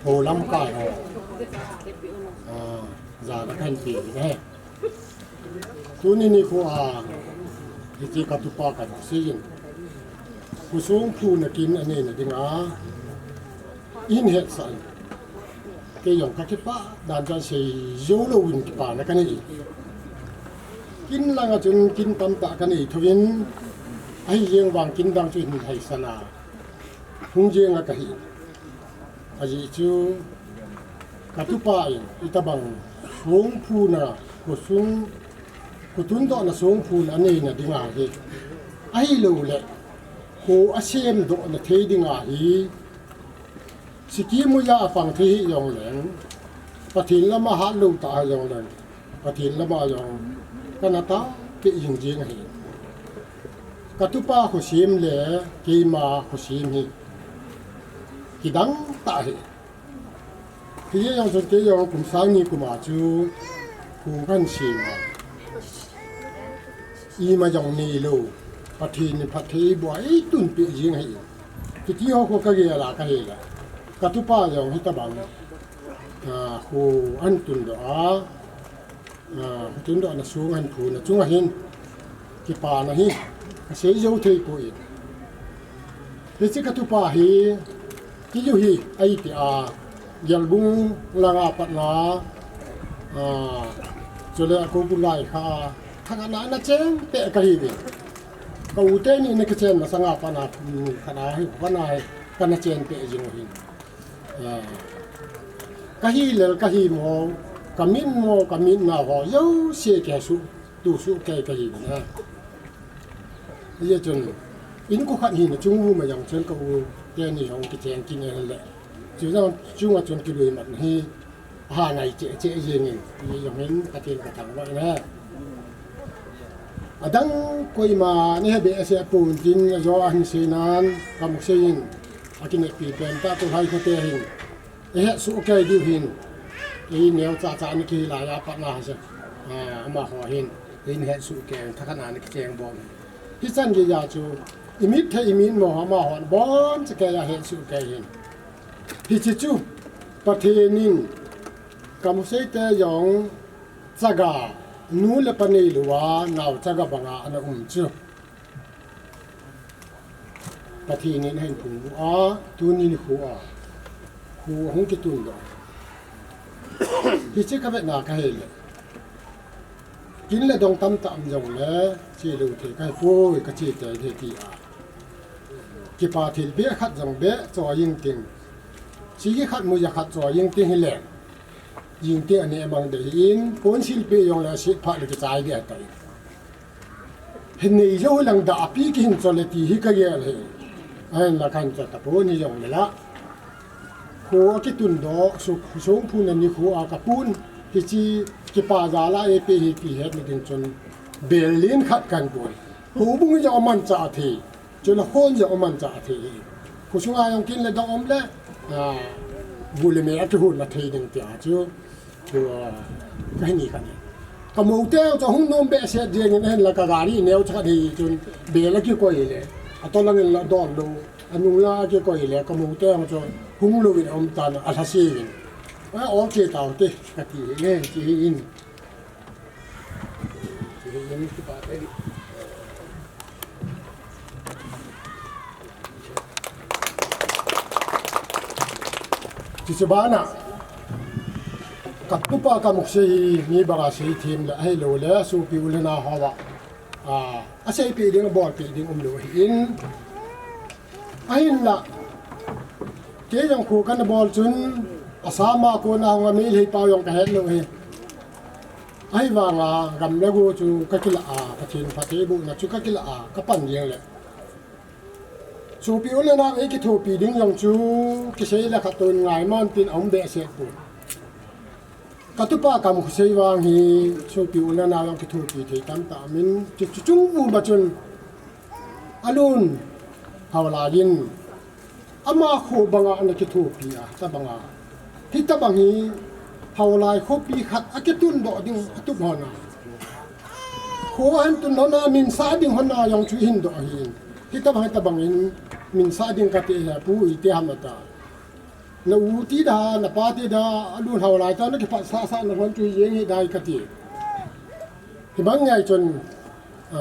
ho lamkai ho, a, jana kahin pe ding ahi. Tuni nikho a, hiche katupa kahin seiyin, khosung phuna kin aneina dinga, eihin hetsah in, kei jong kakipah dan chu asei jou louvin kipana kanei. Kin langa chun kin tamtah kanei thouvin, ahijeng vang kin dang chu hin haisan a hung jeng a kahi. Ajeh chu katupa in itobang songphuna, khosung, khotundohna songphuna aneina dinga hi, ahilouleh kho asemdohna thei dinga hi, sikkim uva apang thei hijongleng, Pathen lama hatlou tah hijongleng, Pathen lama jong kana tahpeh jing jing ahi. Katupa khosem le keima khosem hi kidang tah ahi. Hijeh jong chun kei jong kum sang ni kum a chu kho kahin sem a, ima jong neilou, Pathen in phattheiboh a eitunpeh jing ahi. Kiti ho kho kagel a kahile, katupa jong hitobang, a, kho ahin tundoh a, a, khotundohna song ahin phuna chunga hin kipana hi kasei jou thei poi. Hiche katupa hi, kiju hi ahi tia, Gelbung langa patna, a, chule Kokul lai kha, thangvahna ana cheng peh kahiuve. Ka u teni na kichen masanga pana, mm, kana hi, pana hi, kana chen pe jing hin. Ah, ka hi lel, ka hi mo, ka min mo, ka min na ho, yo se ke su, tu su ke ka hi na. Ye chun, in ko khat hi na chung u ma yang chun ka u teni hong kichen kin e le. Chu jong, chunga chun kilui mat hi. Ha ngai che che jing in, ni jong hin Pathen ka thangvah in ahi. Adang koima ni he behseh pon tin ajo ahin seinan, ka mu seiyin, akinepi pen tah tulhai khote hin, eihet soh kei diu hin, ei neo cha cha ni kihi lai a pat na ha se, a, amaho hin, eihet soh kei, thakhat na ni kicheng bom. Hichan gei a chu, imit thei imit mo, amaho, boncha kei a het soh kei hin. Hiche chu Pathen in Kamuseite jong chaga, nu le pa neilouva nao chaga banga ana um chu Pathen in ahin phungvuh a, tuni nikho a, kho ahung kitundoh. Hiche ka vetna ka hile. Kin le dong tamtah um jongle, chelou thei kahipoi, kache tei thei tia. Kipa thilbeh khat jong beh cho jing ting. Sigi khat muija khat cho jing ting hile. Jing ting aneh mang ding ahin, kon silpeh jongle aset phat le kichai ding ahitai. Hinei jou hilang da api kihin cho le ti hi kagel ahi. Ahinla kahin cho tapon hijongle la. Kho akitundoh, song, songphuna nikho a kapun, hiche kipa jal a eipeh hi ti hetna ding chun, bel len khat kahin pui. Houbung jong amanchah thei, chule khon jong amanchah thei. Khosunga jong kin le dong um le, a, bu le me akihonna thei ding tia chu, chu, a, kahin ni khat ni. Kamou teng chu hung nom behseh jeng in ahinla ka gari neo cha khat hi chun, bel akikoi le, atolang in la dol lou. Anung la akikoi le, kamou teng chu hung louvin aum tan, alhase uvin. A, okay tao te, kati le, ti hin. Ti hin, ti pa te. Chuche bana, katupa Kamuksei hi mi banga seithem le, ahilou le, sopi u le nao hoa. A, aseipeh ding, abolpeh ding umlou ahin. Ahinla, kei jong kho kana bol chun, asama kona hung a Meitei pao jong kahet lou ahi. Ahivanga gam le go chu kakila a, Pathen phattheibohna chu kakila a, kapan jeng le. Sopi u le nao eikithopi ding jong chu, kisei le khat toh ngaimon tin aum behseh poi. Katupa Kamuksei vang hi, sopi u le nao jong kithopi thei tamtah umin, chu, chu chung uva chun, alun, Haolai in, ama kho banga ana kithopi a, tabanga. Hitobang hi, Haolai khopi khat akitundoh ding, atup hon a. Kho ahin tun hon a, minsah ding hon a jong chu ihin doh ahin. Hitobang, hitobang in, minsah ding kati ahi, pu iti ham ata. Na u ti da, na pa ti da, alun Haolai toh na kipat sah sah na lhon chu hijeng hidai kati. Hibang ngai chun, a,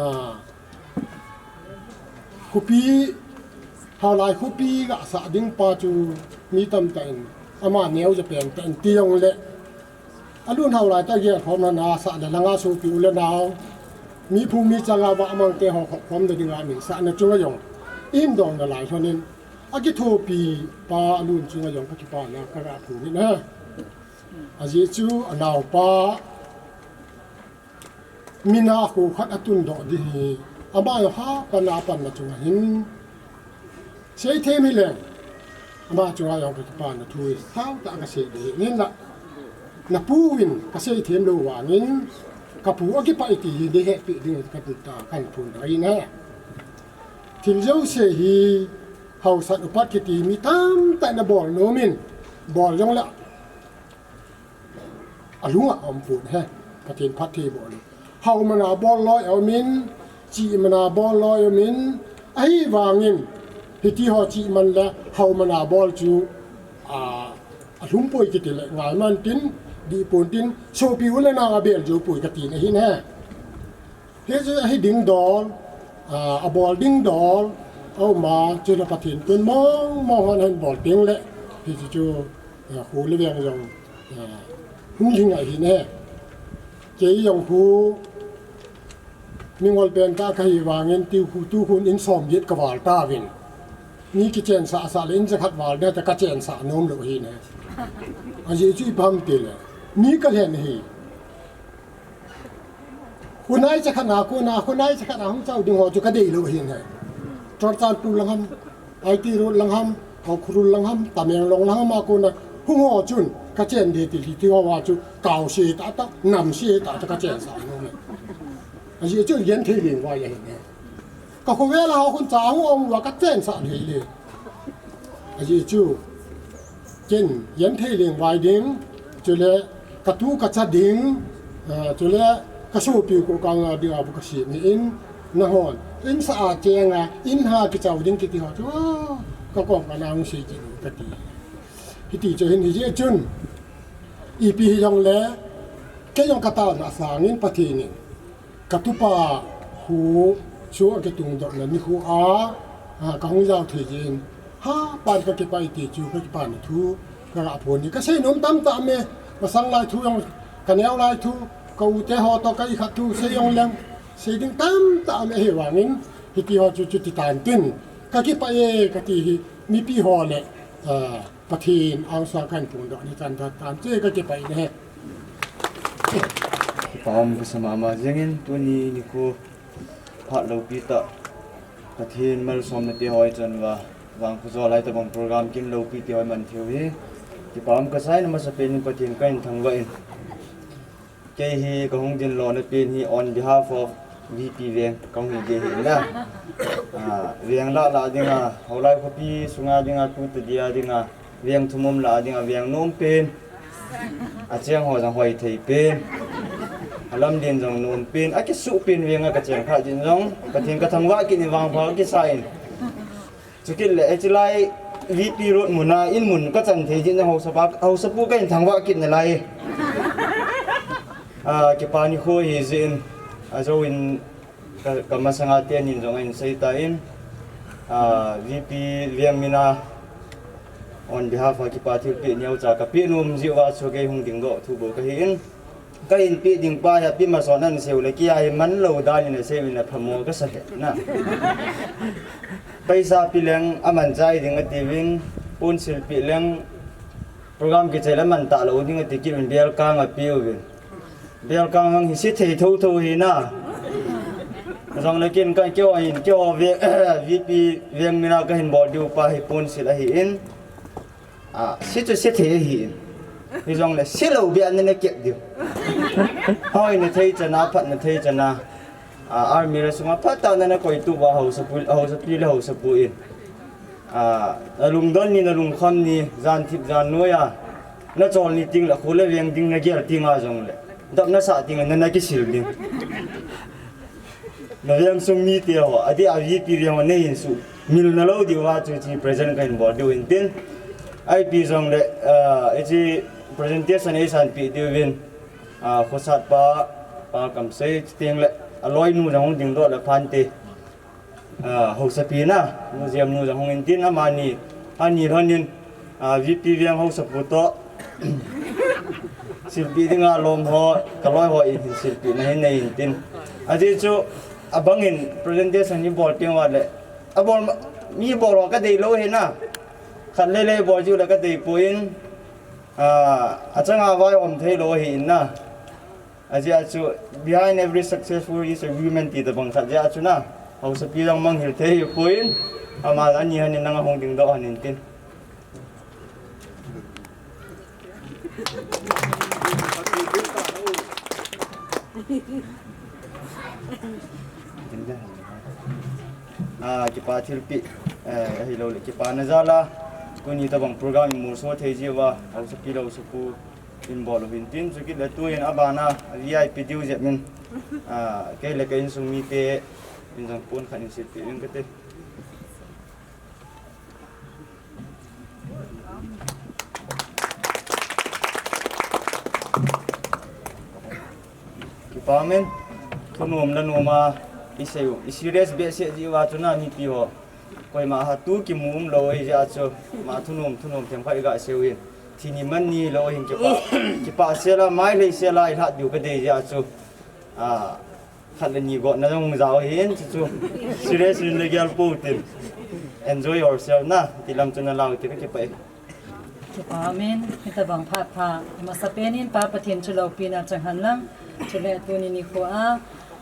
khopi, Haolai khopi gasah ding pa chu mi tamtah in, ama neo ja pentah in ti jongle. Alun Haolai toh gelkhomna na sah le langa sopi u le nao. Mi phung mi changa vahmang te ho khopkhomna dinga minsahna chunga jong. Ihin dong nalai lhonin. Akithopi pa alun chunga jong kakipana kaga phongin ahi. Ajeh chu anaopa. Min a kho khat atundoh ding hi. Ama jong hapan a panna chunga hin. Seithem hileng. Ama chunga jong kakipana thu hi. Thaotah kasei ding hi. Nin la. Napu in kaseithem lou vangin. Kapu akipah e ti hi dei hetpeh ding katin ta kahin phon ding ahi. Thil jouse hi haosa upat kiti mi tamtah in abol nom in. Bol jong le. Alunga aum pon ahi, Pathen phatthei bol u. Hao mana bol loi aumin, chih mana bol loi aumin, ahivangin, hiti ho chih man le hao mana bol chu, a, alhum poi kiti le, ngai man tin, dih pon tin, sopi u le nao abel jou poi kati na hin ahi. Hichu ahi ding dol, a, abol ding dol, aum a, chule Pathen tun mong mong hon ahin bol ding le, hichu chu, a, kho le veng jong, a, hung lhing ahi ne. Kei jong kho, Mingol pen tah kahi vangin tu khu, tu khun in som get kaval tauvin. Mi kichen sah sah le in jakhat val dia ta kachen sah nom lou ahi ne. Ajeh chu ipi ham tile, mi kalhen ahi. Khonai jakhat na, khonai, khonai jakhat na hung chao ding ho chu kadei lou ahi ne. Churachandpur lang ham, I T Road lang ham, Ukhrul lang ham, Tamenglong lang ham a kona hung ho chun kachen ding ti, ti ho a chu kaose tah tah, namse tah tah kachen sah nom le. Ajeh chu Genthei lengvai ahi ne. Kakhovel a ho khun cha hung um uva kachen sah lheh le. Ajeh chu ken Genthei lengvai ding, chule katu kacha ding, ah, chule kasopi u kanga ding a bu kasem in, nahon in sah a cheng a, in ha kichao ding kiti ho chu, ah, kakom kana hung sei kit kati. Hiti chu hin hijeh chun, ipi hijongle, kei jong kataona sangin Pathen in katupa khu chu akitungdohna nikho a, a, kahung jao thei jeh in, hapan kakipah e ti chu kakipana thu kaga phon e. Kasei nom tamtah um e, masang lai thu jong, kaneo lai thu, ka u te ho toh ka ikhat thu sei jong leng, sei ding tamtah um e, ahivangin hiti ho chu, chuti tan tin, kakipah e kati hi, mipi ho le, a, Pathen angsunga kahin phongdoh ni chan tah tan, che kakipah e. Kipa um kasa mama jengin, tuni nikho phat loupi tah, Pathen malsomna te ho ichan uva, vangkho jol lai tabang program kim loupi te ho iman theiyu hi, kipa um kasai, amasapen in Pathen kahin thangvah in. Kei hi kahung dinlona pen hi on behalf of V P Veng kahung hi ding ahi na. Ah, Veng lah lah dinga, Houlai khopi sunga dinga, tu te dia dinga, Veng thum um lah dinga, Veng nom pen. Acheng ho jong hoi thei pen. Alamlen jong nom pen. Akisuh pen Veng a kacheng kha jin jong, Pathen kathangvah kit in vangpha kisa in. Chukit le, eh, chulai V P Road muna, in mun kachan thei jin jong haosapa, haosapu kahin thangvah kit nalai. Ah, kipa nikho hi jeh in, ajou in ka, kamasanga tenin jong ahin sei tan, ah, V P Veng mina on behalf a kipa thilpeh neocha kapeh nom jeh uva chu kei hung dingdoh thu bou kahi in. Kahin peh ding pa hi api mason ahin sei u le, kei a hi manlou dan in asei uvin aphamo kasa lheh na. Paisa pe leng aman chai ding atiuvin, ponsil peh leng program kichai le aman talou ding ati kit uvin, belkang apeuvin. Belkang hang hi se thei thotho hi na. Jongle ken ka keo hin, keo V P Veng mina kahin bol diu pa hi ponsil ahi in. Ah, se chu se thei ahi in. Hijongle se lou beh a nana kep diu. Hoi na thei chana, phat na thei chana. Ah, army la sunga phat tah nana koitup uva haosapu, haosapi le haosapu in. Ah, nalungdon ni, nalungkham ni, jan thip jan noiya. Nachol ni tengle kho le veng ding nagel tenga jongle, dap nasah tengle nana kisil ding. Naveng sung mite ho, adeh a V P Veng ho neihin sumil nalou diuva chu hiche present kahin bol diu ahin tin. Ipi jongle, ah, hiche presentation eisanpeh diuvin, ah, khosat pa, Pa Kamsei, chutengle aloinu jong hung dingdoh le phante. Ah, haosapi na, Nu Jemnu jong hung in tin, amani, ani lhonin, ah, V P Veng haosapu toh silpeh dinga lom ho, kaloi ho in hin silpehna hin nei in tin. Ajeh chu, abang in presentation ibol teng uva le, abol ma, mi bol ho kadei lou ahi na. Khat lele bol jiu le kadei poi in, ah, achanga vai um thei lou ahi in na. Ajeh chu, behind every successful is a woman ti tabang khat jeh chu na. Haosapi jong manghil thei poi in, ama ani lhonin nang ahung dingdoh lhonin tin. Ah, kipa thilpeh, eh, ahilou le, kipana jal a, tuni tabang program imolso thei jiuva, haosapi le haosapu, in bol u hin tin, chukit le tuin abana V I P diu jep in, ah, kei le ka insung mite in jong pon khat in silpeh in kate. Kipa um in, thunom le nom a, isei u, i serious behseh jiuva chu na mipi ho. Koima ha tu kimu umlou ahi jeh chu, ama thunom, thunom themkhat iga sei u hin. Thi ni man ni lou hin kipa, kipah sel a, mailhei sel a, ilhat diu kadei jeh chu. Ah, Khat le ni gotna jong jao hin, chu chu. Serious in le gel pou tin. Enjoy yourself na, ti lam chu na lau ti ka kipah e. Kipa min, hitabang phat pha, masa pen in Pa Pathen chu loupina chang hen lang, chule tuni nikho a,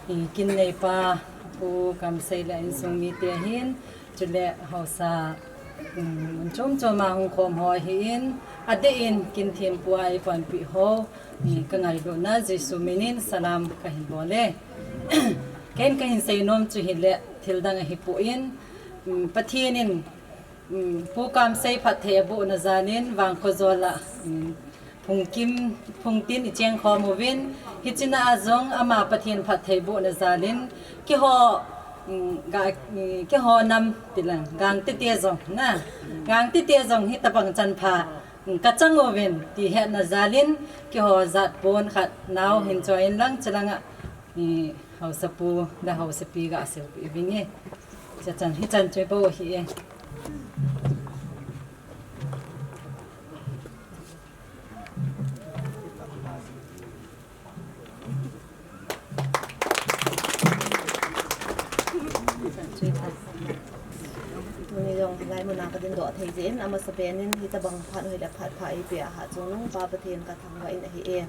i kin nei pa, Pu Kamsei le insung mite hin, chule haosa, um, chom chom a hung khom ho hi in, adeh in kin thempu a i panpi ho, i ka ngailutna Jesu min in salam ka hin bol e. Ken ka hin seinom chu hile, thil dang ahi poi, um, Pathen in, um, Pu Kamsei phatthei abohna jal in, Vangkho jol a, um, phungkim, phungtin i cheng khom uvin, hiche na a jong ama Pathen phatthei bohna jal in, keiho, um, ga, um, keiho nam ti lang, Gangte te jong na, Gangte te jong hitabang chan pha, um, ka chang uvin, ti hetna jal in, keiho jat pon khat nao hin choi in lang, chulang a, i haosapu, le haosapi ga seipeh uvin e. Cha chan, hichan chu bou ahi e. Tuni jong hilai mun a ka dingdoh thei jeh in, amasa pen in hitabang phat u hile phat pha eipeh a Hatchungnung Pa Pathen ka thangvah in ahi e.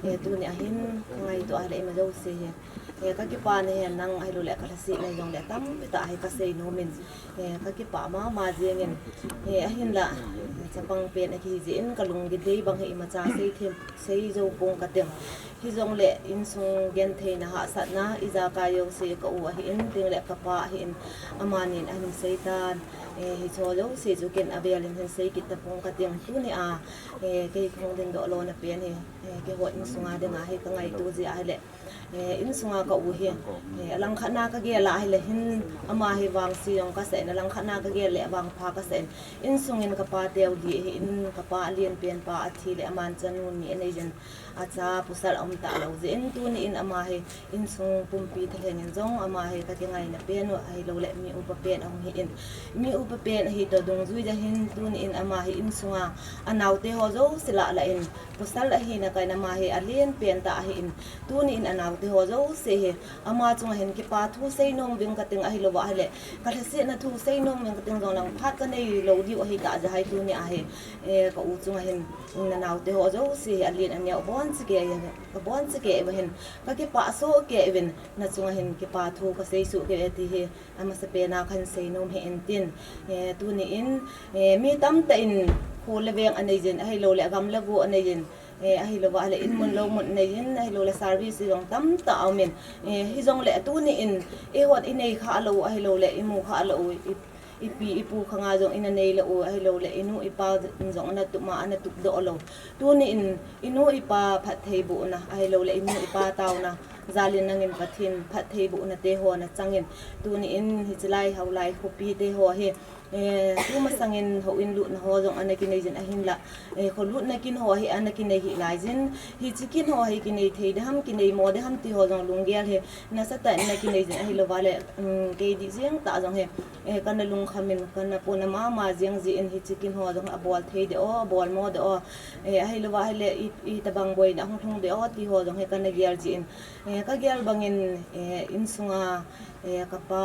E, tuni a hin ka ngaito a hile ima jouse hi, e, ka kipah na hi nang ahilou le ka lhasetna hi jong le tampi tah hi ka seinom in, e, ka kipah mama jeng in, e, ahinla, chapang pen a kihi jeh in ka lunggel dei bang hi imacha seithem, seijou pong ka ting. Hijongle insung gentheina hahsatna, ijakai jouse ka u ahi in, tin le ka pa ahi in, amanin ahin seitan, e, hicho jouse chu ken avel in hin sei kit tapong ka ting. Tuni a, e, kei kahung dingdoh lona pen hi, e, keiho insung a dinga hi ka ngaito jeh a hile, e, insung a ka u hi, e, alangkhat na ka gel a hile hin ama hi vangse jong ka sa in, alangkhat na ka gel le vangpha ka sa in, insung in ka pa teu ding ahi in, ka pa alen pen pa athi le aman chanu ni anei jin, acha pasal aum talou jeh in, tuni in ama hi insung pumpi thalheng in jong ama hi ka kingaina pen u ahilou le mi upa pen ahung hi in, mi upa pen ahi toh dungjui jeh hin tuni in ama hi insung a anaote ho jouse lah lah in pasal ahina kai in ama hi alen pen tah ahi in, tuni in anaote ho jouse hi ama chunga hin kipa thu seinom ving ka ting ahilou va hile ka lhasetna thu seinom ving ka ting jong lang phat ka neilou diu ahi tah jeh a hi tuni a hi, e, ka u chunga hin nanaote ho jouse hi alen aneo bon cheh kei, ka bon cheh kei uva hin ka kipah soh kei uvin na chunga hin kipa thu ka sei soh kei uve ti hi amasa pen a kahin seinom hi in tin, e, tuni in, e, mi tamtah in kho le veng anei jin ahilou le gam le go anei jin, e, ahilou va le in mun lou mun anei jin ahilou le service jong tamtah aum in, e, hijongle tuni in eihon inei kha lou ahilou le imu kha lou, i, ipi ipu khang a jong ina nei lou u ahilou le inu ipa jong ana tup ma ana tup doh lou. Tuni in inu ipa phatthei bohna ahilou le inu ipa taona jal in nangin Pathen phatthei bohna te ho na chang in, tuni in hiche lai Haolai khopi te ho hi, e, tumasang in houin lutna ho jong ana kinei jin ahinla, e, kholutna kin ho hi ana kinei hih lai jin, hiche kin ho hi kinei thei ding ham, kinei mo ding ham ti ho jong lunggel hi nasatah in ana kinei jin ahilou va le, um, kei ding jeng tah jong hi, e, kana lungkham in kana pona mama jeng jeh in hiche kin ho jong abol thei ding o, abol mo ding o, e, ahilou va hile i, itabang boina hung lhung ding o ti ho jong hi kana gel jeh in, e, ka gel bang in, e, insung a, e, ka pa,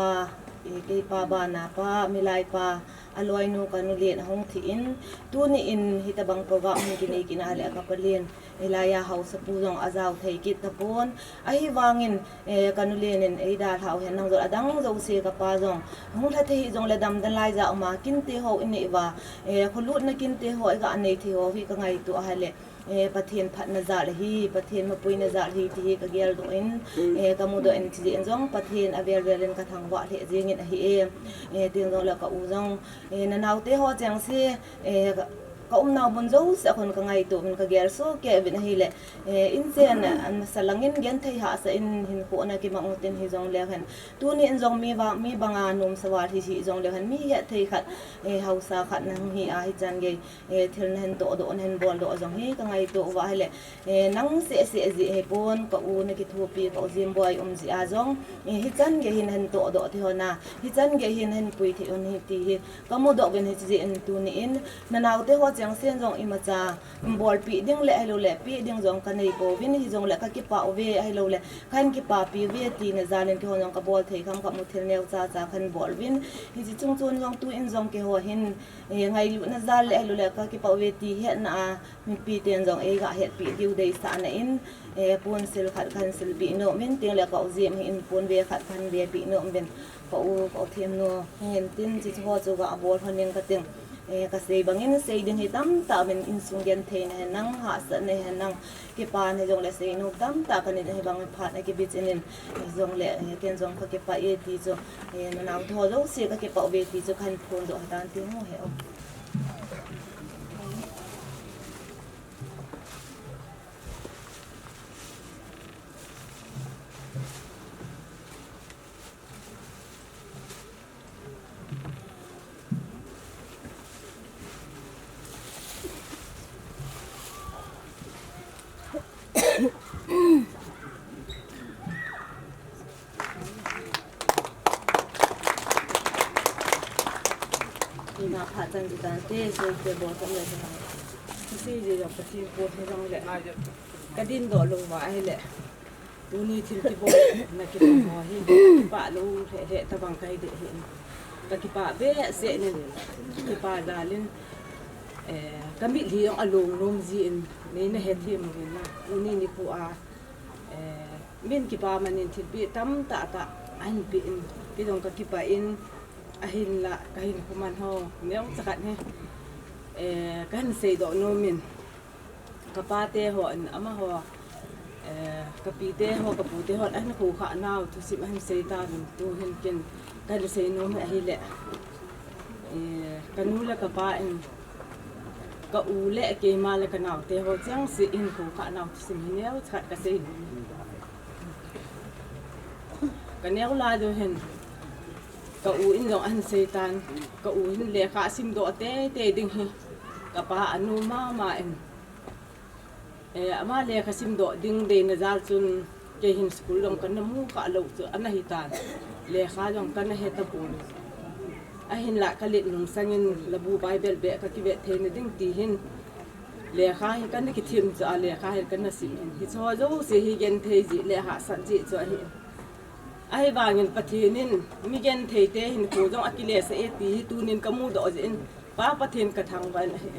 e, kei pa bana pa, milai pa, aloinu ka nu len ahung thi in, tuni in hitabang program hung kinei kit na le ka pa len, hilai a haosapu jong ajao thei kit tapon, ahivang in, e, ka nu len in eidalhau hen nang jong adang jouse ka pa jong hung lha thei hih jong le damna lai jeh a um a kin te ho inei uva, e, kholutna kin te ho iga nei thei ho hi ka ngaito a hile, e, Pathen phatna jal ahi, Pathen mapuina jal ahi ti hi ka geldoh in, e, ka mudoh in, hiche jeh in jong Pathen avel vel in ka thangvah lheh jeng in ahi e, e, tin jong le ka u jong, e, nanaote ho cheng se, e, ka, ka umnau mun jouse a khun ka ngaito uvin ka gel soh kei uvin ahile, e, inchen, amasa lang in genthei hahsa in hinkho ana kimang u tin hijong leu hen, tuni in jong mi va, mi banga nomsa val hi hijong leu hen, mi hetthei khat, e, haosa khat nahung hi a hichan gei, e, thil nahin tohdoh, nahin boldoh jong hi ka ngaito uva hile, e, nang seh seh jeh hipon, ka u na kithopi, ka u Jimboi um jeh a jong, e, hichan gei hin nahin tohdoh thei hon a, hichan gei hin nahin pui thei hon hi ti hi ka mudoh uvin hiche jeh in tuni in, nanaote ho Jangsen jong imacha bolpeh ding le ahilouleh peh ding jong kanei pouvin, hijongle kakipah uve ahilouleh kahin kipahpi uve tina jal in keihon jong kabol thei kham khat mu thil neocha cha kahin bol uvin. Hiche chung chon jong tuin jong keiho hin, eh, ngailutna jal le ahilouleh kakipah uve ti hetna a mipiten jong eiga hetpeh diu deisahna in, eh, ponsil khat kahin silpeh nom uvin, tengle ka u Jim hin ponve khat kahin vepeh nom uvin, ka u, ka u Themnu, hintin hiche ho chu ga bol lhon ning kating. Eh, kasei bangin sei ding hi tamtah uvin, insung gentheina henlang, hahsatna henlang, kipana hijongle seinom tamtah kanei, hibang phat a kibichinin, hijongle, eh, ken jong kakipah e ti chu, eh, nanaote ho jouse kakipah uve ti chu kahin phondoh hitan ti mo he o. Ima phat chan chu tante, soite bol tam le tante. Kisei je jong Pathen pon hijongle, kadindoh louva ahile, tuni thil kibol na kipah ho hi kipah lou lheh lheh tabang kahi ding ahi. Kakipah behseh in, kipah jal in, eh, kamitlhi jong along nom jin, neina hethem uvin lang. Tuni nikho a, eh, min kipah man in thilpeh tamtah tah ahin peh in, kei jong kakipah in, ahinla kahinkho man ho neocha khat hi, eh, kahin seidoh nom in, kapate hon, amaho, eh, kapite ho, kapute hon ahin khoukhah nau thusim ahin sei tauvin, tuhin ken kahin seinom hi ahile, eh, kanu le kapa in, ka u le keima le kanaote ho chengse in khoukhah nau thusim hi neocha khat kasei nom in. Kaneo lai jong hin, ka u in jong ahin seitan, ka u hin lekha simdoh teitei ding hi kapa anom mama in, eh, ama lekha simdoh ding deina jal chun, kei hin school jong kana mu kha lou chu ana hitan, lekha jong kana he tapon. Ahinla kalet nungsangin Labu Bible beh kakivet theina ding ti hin, lekha hi kana kithem chu a, lekha hi kana sim in. Hicheho jouse hi genthei jeh le hahsat jeh chu ahi. Ahivangin Pathen in mi gentheite hinkho jong akilesah e ti hi tunin kamudoh jeh in, Pa Pathen kathangvah in ahi.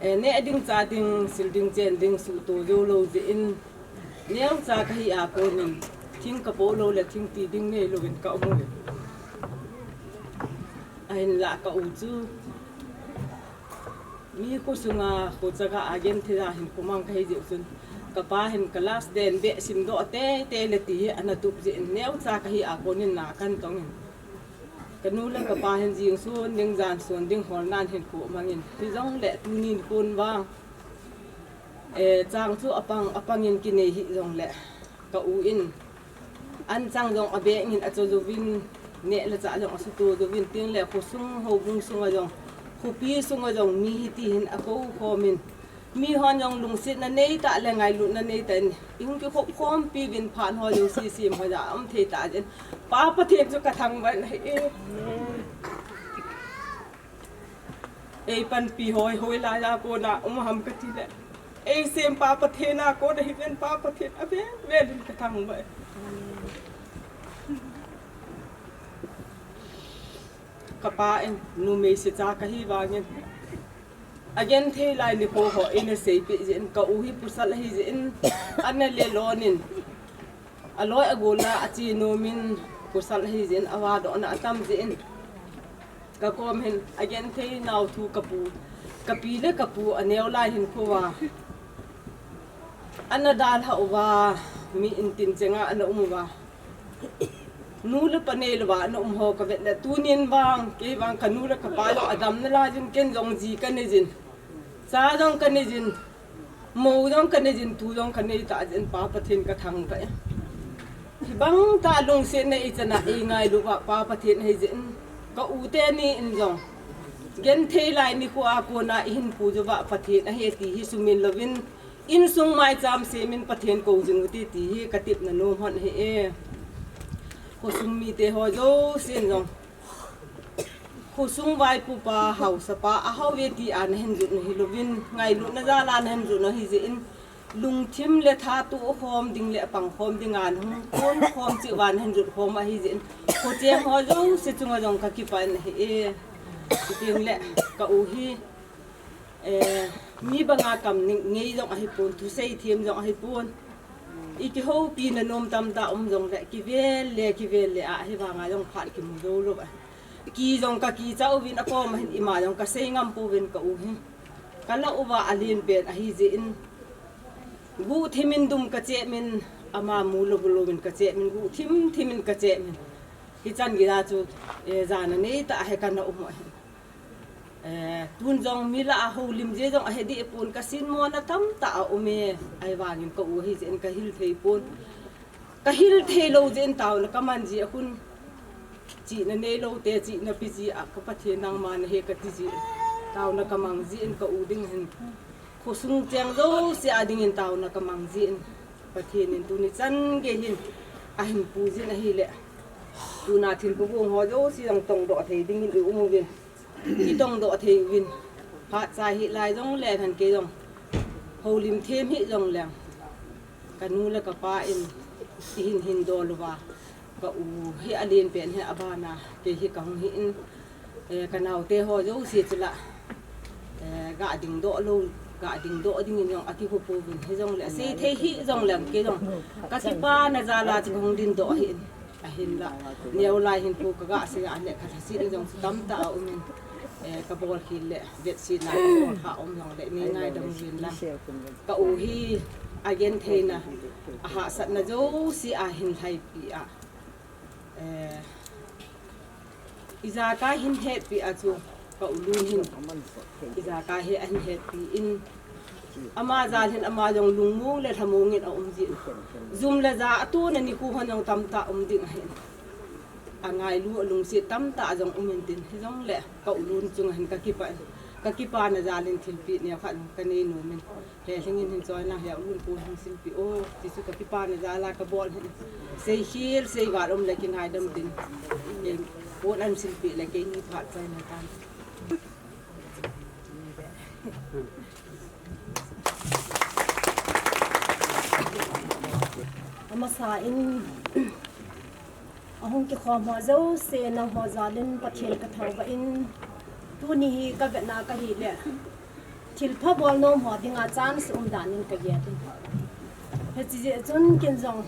Eh, neh ding, chah ding, sil ding, chen ding, suhto joulou jeh in, neocha kahi a konin, thing kapo lou le thing ti ding neilouvin kaum uve. Ahinla ka u chu mi khosunga, khochaga a genthei a hinkho mang kahi jeh chun, kapa hin class ten beh simdoh teitei le ti hi ana tup jeh in, neocha kahi a konin na kahin tongin, kanu le kapa hin jingsun ding, jansun ding holnan hinkho mangin, hijongle tuni nikhon vang, eh, chang chu apang, apangin kinei hijongle, ka u in anchang jong abengin acho jouvin, neh le chah jong asuhto jouvin, tengle khosung houbung sunga jong, khopi sunga jong mi hiti hin akou khomin, mihon jong lungsetna neitah le ngailutna neitah in, ihung kikhop khompi uvin, phat ho jouse sem ho jong aum thei tah jeh in, Pa Pathen chu kathangvah in ahi e. Eipanpi hoi hoilai a kona um ham katile, eisempa Pathen a kona hiven, Pa Pathen avel vel in kathangvah e. Kapa in numei secha kahi vangin, agenthei lai nikho ho eina seipeh jeh in, ka u hi pasal ahi jeh in, ana lelon in, aloi agol a ache nomin, pasal ahi jeh in, avadohna atam jeh in, kakom hin agenthei nau thu kapu, kapi le kapu aneo lai hinkho a ana dalhah uva, mi intin chenga ana um uva, nu le pa neilouva ana um ho kavet le, tunin vang, kei vang kanu le kapa jong adam nalai jin, ken jong ji kanei jin, cha jong kanei jin, mou jong kanei jin, tu jong kanei tah jeh in, Pa Pathen kathangvah e. Hibang tah lungsetna eichan a eingailu uva Pa Pathen ahi jeh in, ka u teni in jong genthei lai nikho a kona ihin puiju uva Pathen ahi ti hi sumil louvin, insung maicham semin Pathen kou jing ute ti hi katepna nom hon ahi e. Khosung mite ho jousen jong Khosung vaipopa, haosapa, ahao ve ti a nahin jot u hilouvin, ngailutna jal a nahin jot u ahi jeh in, lungthim le tha tohkhom ding le pangkhom ding a nahung ponkhom cheh uva nahin jot khom u ahi jeh in, khocheng ho jouse chunga jong kakipah in ahi e. Chuteng le ka u hi, eh, mi banga kam ngei jong ahipon, thusei them jong ahipon. I kihoupina nom tamtah um jongle, kivel le kivel le a, ahivanga jong phat kimu jou lou a. Ki jong kakicha uvin, akom a hin ima jong kasei ngam pouvin ka u hi. Ka lah uva alen pen ahi jeh in, guhthim in dum kachep in, ama mu lou louvin kachep in, guhthim thim in kachep in. Hichan geiya chu, eh, jana neitah a hi kana um u ahi. Eh, tun jong mi lah a houlim jeh jong ahe deh pon, kasin mona tamtah aum e, ahivangin ka u ahi jeh in kahil thei pon. Kahil thei lou jeh in taona kaman ji a khun, chihna neilou te, chihna pe ji a, ka Pathen nangma nahe kati ji. Taona kamang jeh in ka u ding hin, khosung cheng jouse a dingin taona kamang jeh in, Pathen in tuni chan gei hin ahin pu jin ahile, tuna thilpha bung ho jouse jong tongdoh thei dingin i um uvin. Kitongdoh thei uvin. Phat cha hilai jongle, than kei jong houlim them hih jongleng, kanu le kapa in ihin hindol uva, ka u hi alen pen hi abana kei hi kahung hi in, eh, kanaote ho jouse chu lah, eh, ga dingdoh lou, ga dingdoh dingin jong akigo pouvin, hijongle asei thei hih jongleng kei jong kakipana jal a chu kahung dingdoh ahi in. Ahinla, neo lai hin thu kaga sei a le, kalhasetna jong chu tamtah aumin, eh, kabol khel le, vetsetna kabol kha um jongle, nei ngaidam uvin lang. Ka u hi agentheina, ahahsatna jouse ahin lhaipi a, eh, ijakai hin hetpi a chu, ka u Lun hin ijakai hi ahin hetpi in, ama jal hin ama jong lungmong le lhamong in aum jin. Jum le ja atona nikho hon jong tamtah um ding ahin, angailu alungset tamtah jong um intin, hijongle ka u Lun chunga hin kakipah in, kakipana jal in thilpeh neokhat kanei nomin. Helhing in hin choi nang, he u Lun pon hung silpeh o, ti chu kakipana jal a kabol hin. Seikhel seival um le kingaidam tin, pon ahin silpeh le keini phat choi nang tan. Amasa in, ahung kikhom ho jouse nangho jal in Pathen kathangvah in, tuni hi kavetna kahile, thilpha bol nom ho dinga chance um dan in kagel in. Hiche jeh chun ken jong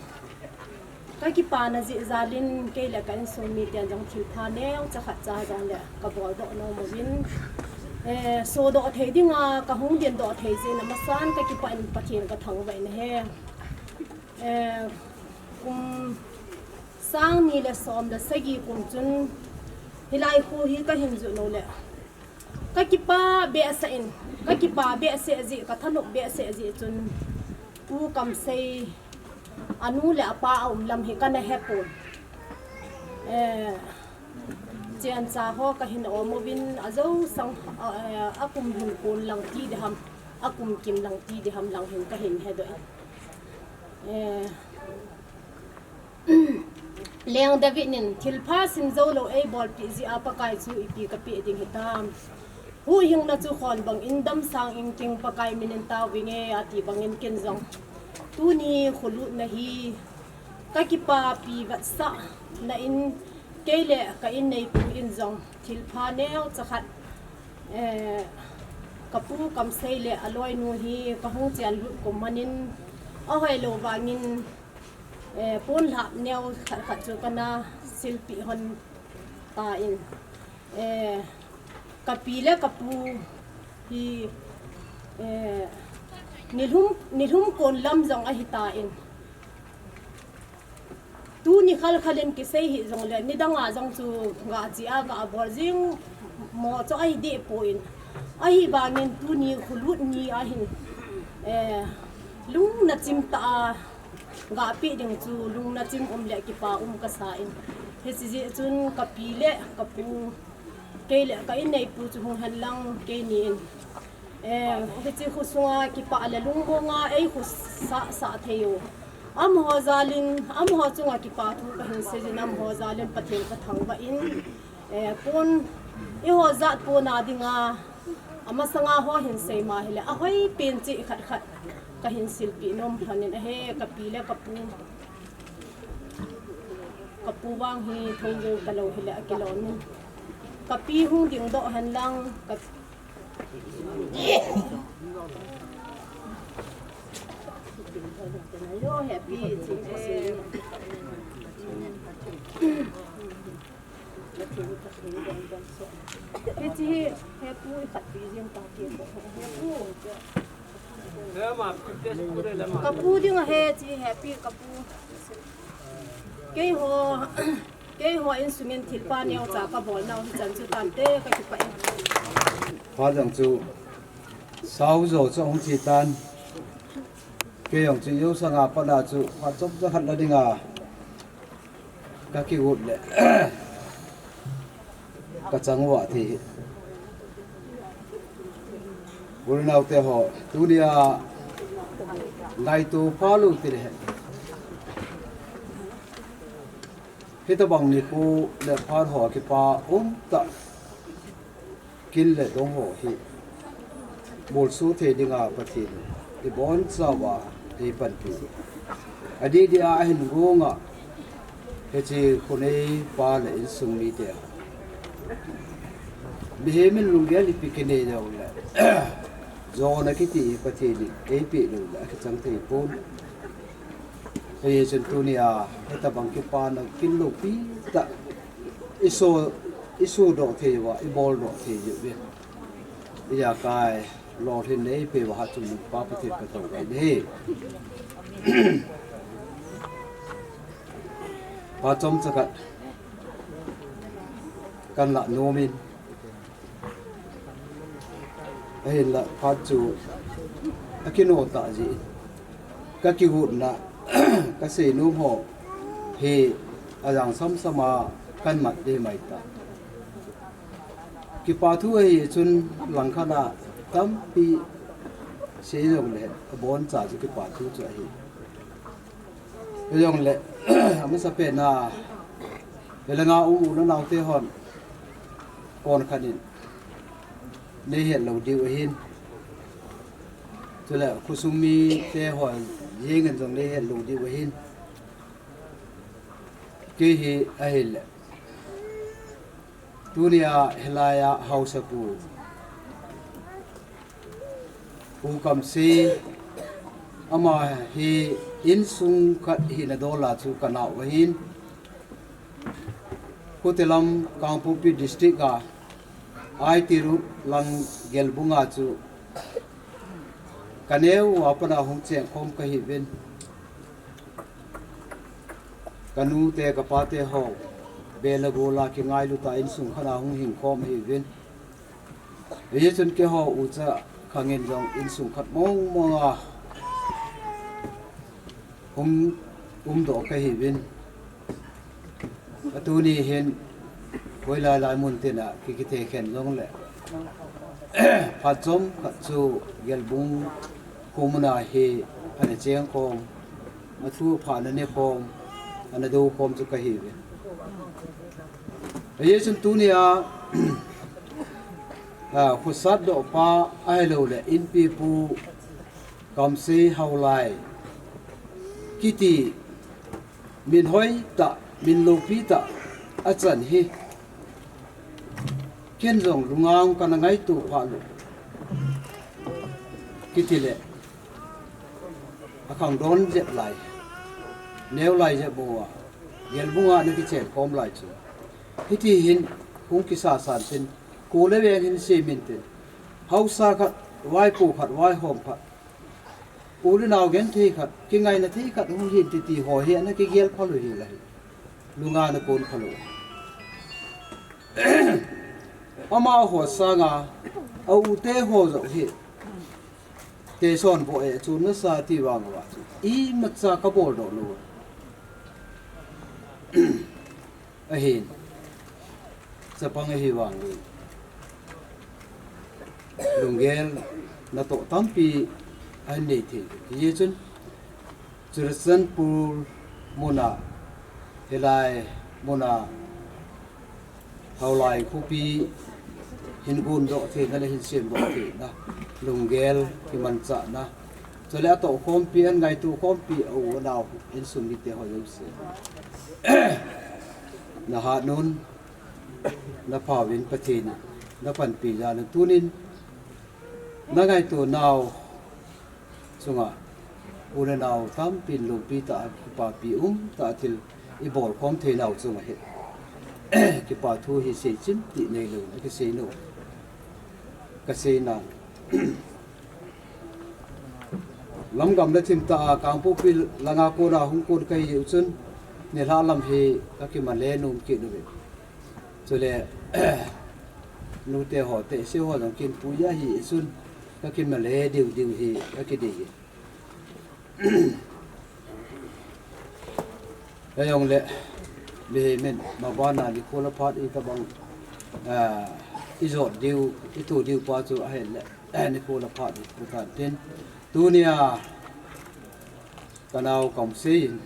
kakipana jeh jal in, kei le ka insung miten jong thilpha neocha khatcha jongle kabol doh nom uvin, eh, sodoh thei dinga kahung dingdoh thei jeh in amasan kakipah in Pathen kathangvah in ahi. Eh, kum sang ni le som le sagi kum chun hilai kho hi kahin jot u le, kakipah behseh in, kakipah behseh jeh, kathanop behseh jeh chun, Pu Kamsei anu le apa aum lam hi kana hepon. Eh, chencha ho kahin um uvin, ajou sang, eh, akum hin kon lang ti ding ham, akum kim lang ti ding ham lang hin kahin hedoh in. Eh, Leng David in, thilpha simjoulou eibolpeh jeh a Pakai chu ipi kapeh ding hitam. Huhhingna chu khon bang in damsang in king, Pakai min in tao vinge, ati bang in ken jong tuni kholutna hi kakipapi vetsahna in, kei le ka inneipu in jong thilpha neocha khat, eh, kapu Kamsei le aloinu hi kahung chenlut kum man in, ahoilou vang in, eh, ponlhap neokhat khat chu kana silpeh hon tan, eh, kapi le kapu hi, eh, nilhum, nilhum kon lam jong ahitan, tuni khalkhal in kisei hih jongle, nidang a jong chu gache a gabol jing mo chu ahi deh pon, ahivang in tuni kholut ni ahin, eh, lungna chimtah a gapeh ding chu lungna chim um le kipa um kasan, hiche jeh chun kapi le kapu, kei le ka inneipu chu hung hen lang keini in, eh, hiche khosunga kipah le lungmonga eikhosa sah thei u, amaho jal in, amaho chunga kipa thu kahin seijin, amaho jal in Pathen kathangvah in, eh, pon Eiho jat pona dinga, amasanga ho hin seima hile, ahoi pen cheh khat khat kahin silpeh nom lhonin ahi, kapi le kapu. Kapu vang hi thongjou talou hile akilom in. Kapi hung dingdoh henlang, ka Hiche hi, hepu ikhat pi jeng ta ti ko. Hepu. Kapu ding ahi, hiche hepu kapu. Keiho, keiho insungin thilpha neocha kabol nau hichan chu tante kakipah e. Pha jong chu, sao jo chu hung chi tan. Kei jong chu, jo sanga pat a chu, phat chomcha khat la dinga kakigot le, kachang uva thi hi. U le nao teho, tunia ngaito phalou tile hen. Hitobang nikho le phat ho kipa umtah. Kin le dong ho hi bolsoh thei dinga Pathen in ibonchauva eipanpi. Adeh dia ahin gonga hiche khoneipa le insung mite. Mihem in lunggel ipi kinei jongle, jona kiti hi Pathen in eipeh loule akichang thei pon. Hijeh chun tunia hitobang kipana kin loupi tah iso, isodoh thei uva, iboldoh thei jeh uvin. Ijakai lolhin neipeh uva hatchungnung pa Pathen kathangvah in ahi. Phat chomcha khat kahin lah nomin, ahinlah phat chu akino tah jeh in, kakigotna, kaseinom ho hi ajang samsama kahin mat ding mai ta. Kipa thu ahi chun langkhat a tampi sei jongle, aboncha chu kipa thu chu ahi. Hijongle, amasapen a, hilanga um u le nao tehon, konkhat in neihet lou diu ahin. Chule khosung mite ho jengin jong neihet lou diu ahin. Kei hi ahile, tunia hilaiya haosapu Pu Kamsei, ama hi insung khat hina dola chu kanao ahin. Khotelam Kangpokpi District a I T Road lang Gelbung a chu kaneo a pat a hung chengkhom kahiuvin. Kanute, kapateho, bel le gol a kingailut a insung khat a hung hingkhom ahiuvin. Hijeh chun keiho ucha khangin jong insung khat mong mong a hung umdoh kahiuvin. Atuni hin hoilai lai mun tina kikithe khen jongle, phat chomkhat chu Gelbung khomun a hi ana chengkhom, athu apha ana nekhom, ana doukhom chu kahiuve. Hijeh chun tunia, a, khosatdoh pa ahiloule inpipu Kamsei Haolai kiti min hoitah, min loupi tah achan hi ken jong lunga kana ngaito phatlou kitile, akhangdon jep lai, neo lai jep bou a, Gelbung a ana kichenkhom lai chu, hiti hin hung kisa san tin, kho le veng hin semin tin, haosa khat, vaipo khat, vaihom khat, u le nao genthei khat, kingaina thei khat hung hin titi ho hi ana kigel phalou hel ahi. Lunga ana kon phalou. Amaho sanga aute ho joh hi teson vo e chun nasa ti vang uva chu imacha kaboldoh lou ahin, chapang ahi vangin lunggel natoh tampi ahin nei thei. Hijeh chun Churachandpur muna, hilai muna Haolai khopi hin gundoh theina le hin semdoh theina, lunggel kimanchahna, chule atoh khompi, angaito khompi a u anao, insung mite ho jouse, nahat un, naphauvin Pathen in napanpi jal un, tunin nangaito nau chunga u le nao tampin lungpi tah a kipapi umtah a thil ibol khom theinau chunga hi kipa thu hi seichim ti neilou, akisei nom, kasei nau. Lamgam le thim tah a Kangpokpi langa kona hung kon kahi jeh u chun, nilhah lam hi kakimale nom kit uve. Chule nute ho, tehse ho jong kinpui ahi chun, kakimale diu diu hi kakidei e. Hijongle mihem in mabana nikho le phat itobang, ah, ijot diu, itho diu pa chu ahile, nikho le phat ipu tan tin, tunia kanao Kamsei in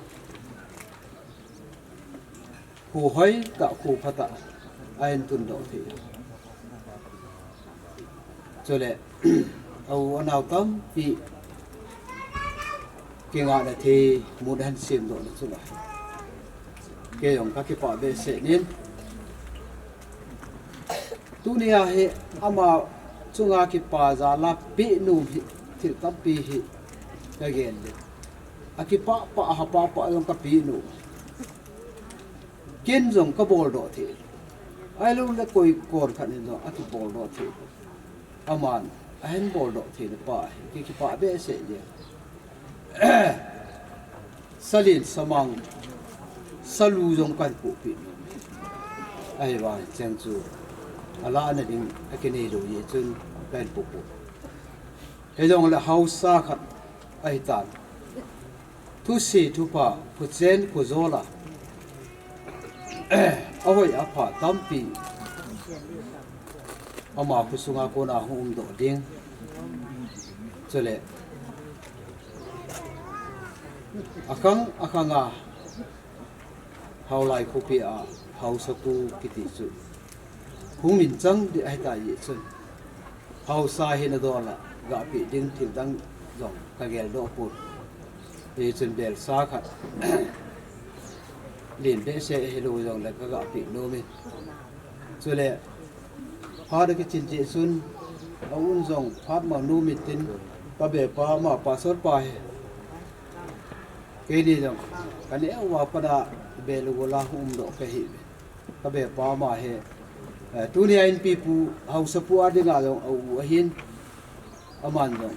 kho hoitah, kho phatah ahin tundoh thei. Chule a u anao tampi kingahna thei mun ahin semdohna chunga kei jong kakipah behseh in, tunia hi ama chunga kipa jal a peh nom hi thil tampi hi kagel le, akipah pah, ahapah pah jong kapeh nom. Ken jong kaboldoh thei, ahiloule koi kon khat in jong akiboldoh thei. Aman ahin boldoh theina pa hi kakipah behseh e. Salen samang, salu jong kahin pohpeh nom, ahivang cheng chu alahna ding akineilou jeh chun kahin pohpeh. Hijongle haosa khat ahitan, thuse thupha, khochen khojol a ahoi apha tampi ama khosunga kona hung umdoh ding, chule akhang akhanga Haolai khopi a haosapu kiti chu hung minchang ding ahitai jeh chun, haosa hina dol a gapeh ding thildang jong kageldoh pon. Hichun belsa khat len behseh hilou jongle kagapeh nomin, chule phat akichen jeh chun, a un jong phat mang nom intin, kabepa ama pastor pa hi keini jong kaneo uva pat a bel u gola hung umdoh kahiuve. Kabepa ama hi, eh, tunia inpipu haosapu a dinga jong a u ahin, aman jong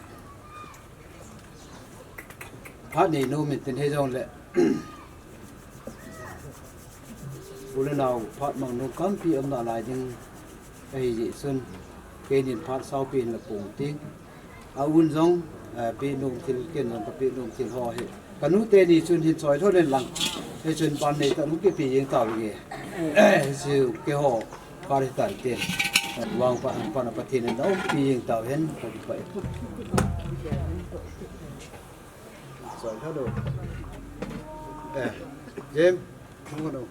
phat nei nom intin, hijongle u le nao phat mang nom tampi um nalai ding ahijeh chun, keinin phat saopi hinla pong ting, a un jong, eh, peh nom thil, ken jong kapeh nom thil ho hi kanute ni chun hin choilhon inlang, hichun pan neitah hung kipe jeng tauvinge. Hichu keiho phat hitan tin, vangpha, pan a Pathen in naumpi jeng tauhen, kakipah e. Choilhon u. Eh, James, hung hon u.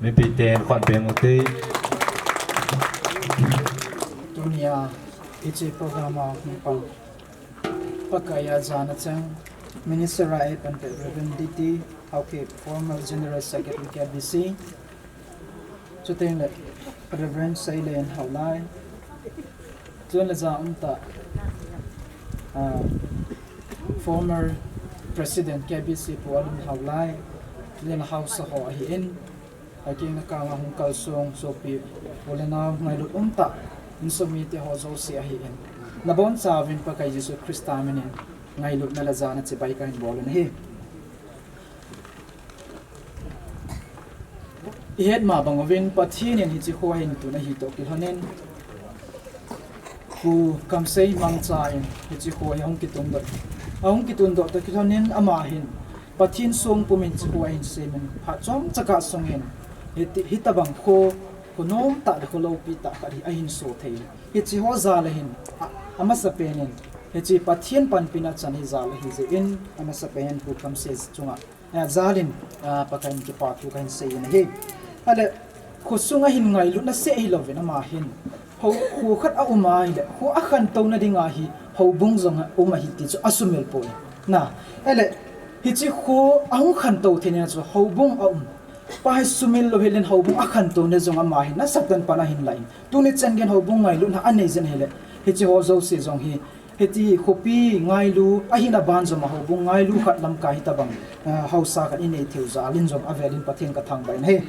Mipite khonpeng ute. Tunia hiche program a hung pang Pakaiya jana cheng Minister a eipanpeh Reverend D T Haokip, former General Secretary K B C, chutengle Reverend Seilen Haolai, chule ja umtah, ah, former President K B C Pu Alun Haolai, chule haosa ho ahin, akeng akang a hung kalsong sopi u le nao ngailut umtah insung mite ho jouse ahin, nabonchauvin Pakai Jesu Christa minin ngailutna le jana chibai kahin bol u ahi. Ihet ma bang uvin Pathen in hiche kho hin tun ahi toh kilhonin, Pu Kamsei mangchan hiche kho hi hung kitungdoh in, Ahung kitundoh toh kilhonin ama hin Pathen song pumin hiche kho ahin semin, phat chomcha kah sungin hiti, hitabang kho, kho nomtah le kho loupi tah khat hi ahin so thei. Hiche ho jal a hin, a, amasapen in, hiche Pathen panpina chan hi jal ahi jeh in, amasapen in pu kamse chunga, eh, jal in, ah, Pakai in kipathu kahin seiyin ahi. Ahile, khosung a hin ngailutna seh hilouvin ama hin, ho, kho khat a um ahile, kho a khantouna dinga hi houbung jong a um ahi ti chu asumil poi. Na, ahile, hiche kho ahung khantou theina chu houbung a um pa hi sumil lou hilen houbung a khantouna jong ama hin nasatah in pan ahin la in. Tuni chan geiyin houbung ngailutna anei jin ahile, hiche ho jouse jong hi, hiti khopi ngailu, ahina ban jong a houbung ngailu khat lamkai hitabang, eh, haosa khat inei theiu jal in jong avel in Pathen kathangvah in ahi.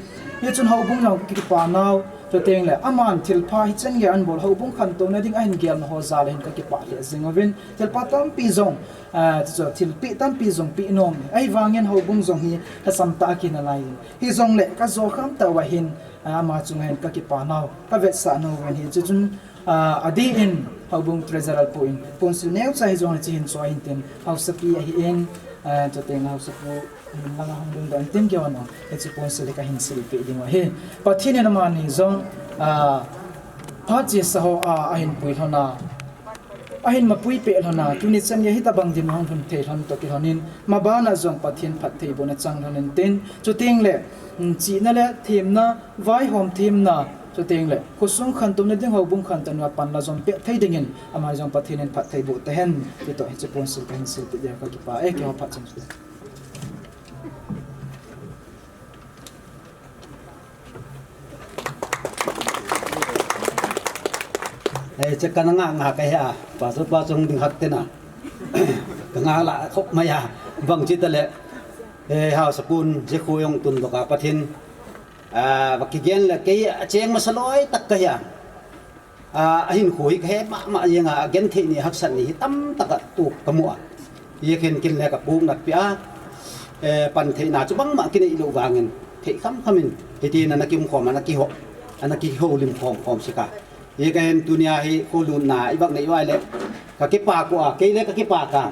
Hichun houbung jong kipa nau, chuteng le aman thilpha hichan geiyin abol houbung khantouna ding ahin gelna ho jal a hin kakipah lheh jing uvin, thilpha tampi jong, ah, chu thilpeh tampi jong peh nom. Ahivangin houbung jong hi lhasam tah a kinalai in. Hijongle kajo kham tah uva hin, ah, ama chunga hin kakipa nau, kavetsah nau uvin ahi. Chuchun, ah, adeh in houbung treasurer pu in ponsil neocha hijongle hiche hin cho ahin tin, haosapi ahin, ah, chuteng haosapu hin langa hung dingdoh in tin keiho jong hiche ponsil hi kahin silpeh diu ahi. Pathen in amani jong, ah, phat chesa ho a ahin puilhon a, ahin mapui peh lhon a, tuni chan geiyin hitabang dim a hung lhun thei lhon toh kilhonin, maban a jong Pathen phattheibohna chang lhon intin, chuteng le, mm, chihna le themna, vaihom themna, chuteng le khosung khantouna ding houbung khantouna panla jong peh thei dingin, ama jong Pathen in phattheiboh tahen, ti toh hiche ponsil kahin silpeh ding kakipah e, keiho phat chomcha. Eh, che kana nga nga ka hi a, pastor pa chung ding hak tena. Ka nga la khop mai a, bang chi ta le, eh, haosapun, che khu jong tun doh ka Pathen. Ah, va kigen le kei a cheng masa loi tak ka hi a. A, ahinkho hi kahe mama jeng a, agenthei ni haksat ni hi tamtah a tup kamu a. Hijeh in kin le kapung natpi a, eh, pantheina chu bangma kinei lou vangin, thei kham kham in, hitin ana kium khom, ana kiho, ana kihoulim khom khom sek a. Hijeh in tunia hi kholutna i bak nei uva le, kakipa ko a, kei le kakipa ka.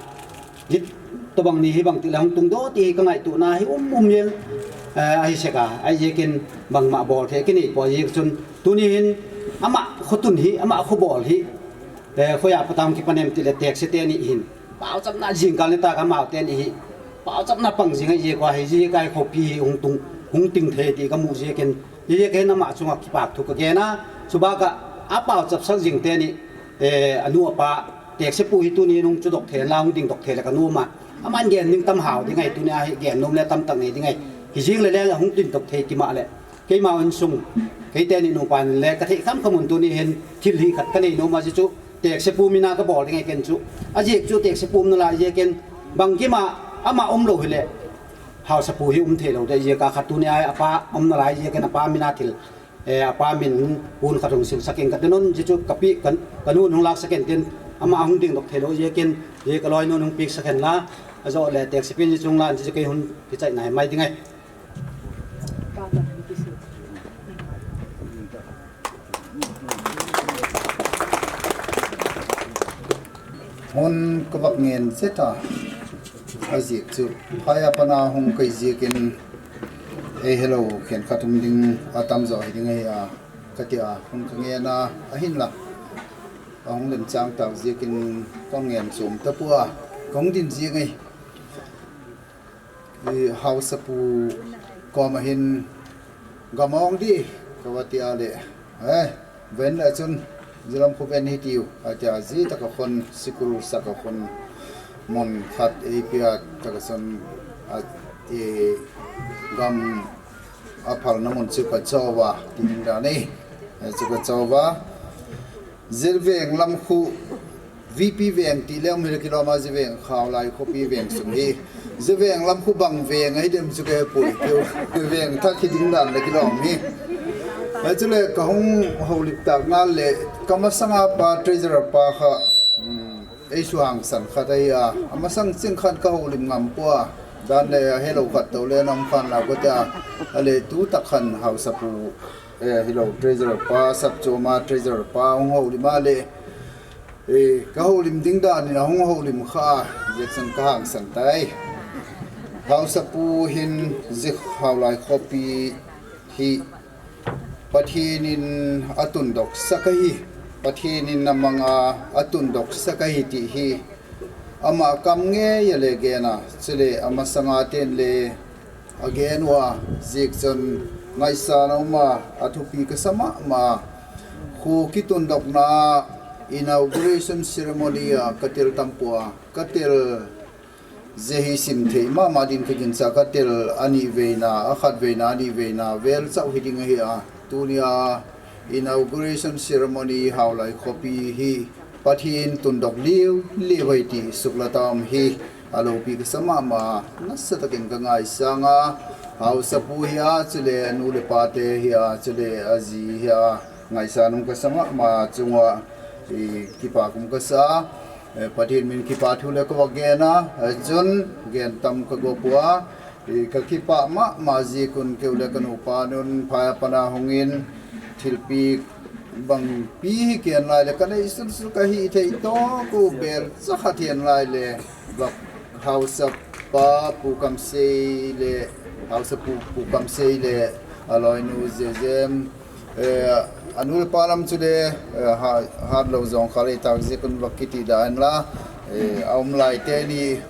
Hitobang ni hi bang ti le hung tung doh ti hi ka ngaitona hi um um jeng, eh, ahi sek a, ahijeh in bangma bol thei kinei poi, hijeh chun tuni hin ama khotun hi, ama khobol hi, eh, khoiya pat a hung kipan em ti le tekse teni hin. Paochapna jingkah ni tah a amau teni hi. Paochapna pang jing ahijeh a hi, hijeh a hi khopi hi hung tung, hung ting thei ti kamu jeh in, hijeh in ama chunga kipa thu kagen a, chubak a, apaochap sak jing teni, eh, anu apa, teksepu hi tuni nung chu doh thei la, hung ding doh thei le ka nom a. Aman gen ding tam hao ding ahi, tunia hi gen nom le tamtah nei ding ahi. Hijeng le le hung ding doh thei kima le. Keima insung, kei teni nupa le ka thei kham kham un tuni hin thil hi khat ka nei nom a jeh chu, teksepu mina ka bol ding ahi ken chu. Ajeh chu teksepu um nalai jeh ken bang kima ama um lou hile. Haosapu hi um thei lou ding jeh a khat tunia apa um nalai jeh ken apa mina thil Eh, apa min pon khat hung silsak in kati nom, jeh chu kapi, ka, kanu hung laksak in tin, ama hung ding doh thei lou jeh in, jeh ka loinu hung piaksak in la, ajo le teksepu in jeh chung la, jeh chu kei hung kichai nai mai ding ahi. Hon ka vak ngen chet a, ajeh chu, phai a pat a hung kai jeh in, ei hello, khenkhat hung ding atam jo hi ding ahi a, kati a, hung ka ngen a, ahinla. Ahung lemchang tah jeh in kon ngen chom tapoi, kon din jeh in. I haosapu koma hin gamong di, kava ti a le. Eh, ven le chun, jilam khu ven hi tiu, ati a jeh tah a kon, sikul sa a kon, mun khat ei pia tah a chun, a, i gam a phalna mun chu ka chova, ti ding dan e. Eh, chu ka chova. Jiveng lam khu, V P veng ti leng mi le kilom a jiveng khao lai khopi veng sung hi. Jiveng lam khu bang veng ahi dem chu ka he poi tiu. Veng thak hi ding dan le kilom hi. Hei chu le ka hung houlim tah ngal le ka masang a pa treasurer pa kha. Um, ei suhang san khat ahi a. Amasang ching khat ka houlim ngam poi. Dan le a hello khat tou le nam khan lau ka tia. Ale tu tak khan haosapu. Eh, hello, treasurer pa, sap choma, treasurer pa, hung houlim a le. Eh, ka houlim ding dan in a hung houlim kha, Chun ka hangsan tai. Haosapu hin Zik Haolai khopi hi Pathen in atundok sak ahi. Pathen in amanga atundok sak ahi ti hi ama kam ngei a le gen a, chule amasanga ten le agen uva, ziak chun ngaisang a um a, athupi ka sa mama. Kho kitundokna inauguration ceremony a ka tel tam pua, ka tel je hi sim thei mama din ka ginsa, ka tel ani veina, akhat veina, ani veina vel chauh hi ding ahi a. Tunia inauguration ceremony Haolai khopi hi Pathen tundok liu liu ahi ti suklat a um hi alopi ka sa mama, nasa takin ka ngaisang a. Haosapu hi a, chule anu le pa te hi a, chule aji hi a, ngaisang um ka sa mama, chunga i kipa kum ka sa. Eh, Pathen min kipa thu le ka va gen a, eh, chun gen tam ka go pua. I ka kipa mama, ziak un keu le ka nupa nun phai a pat a hung in thilpi bangpi hi ken lai le ka nei sulsul ka hi thei to, ko bel cha kha thei lai le, vak Haosapa Pu Kamsei le, Haosapu Pu Kamsei le aloinu Zezem, eh, anu le pa lam chule, eh, ha, hat lo jong kha le tak ziak un vak kiti dan la, eh, a um lai teni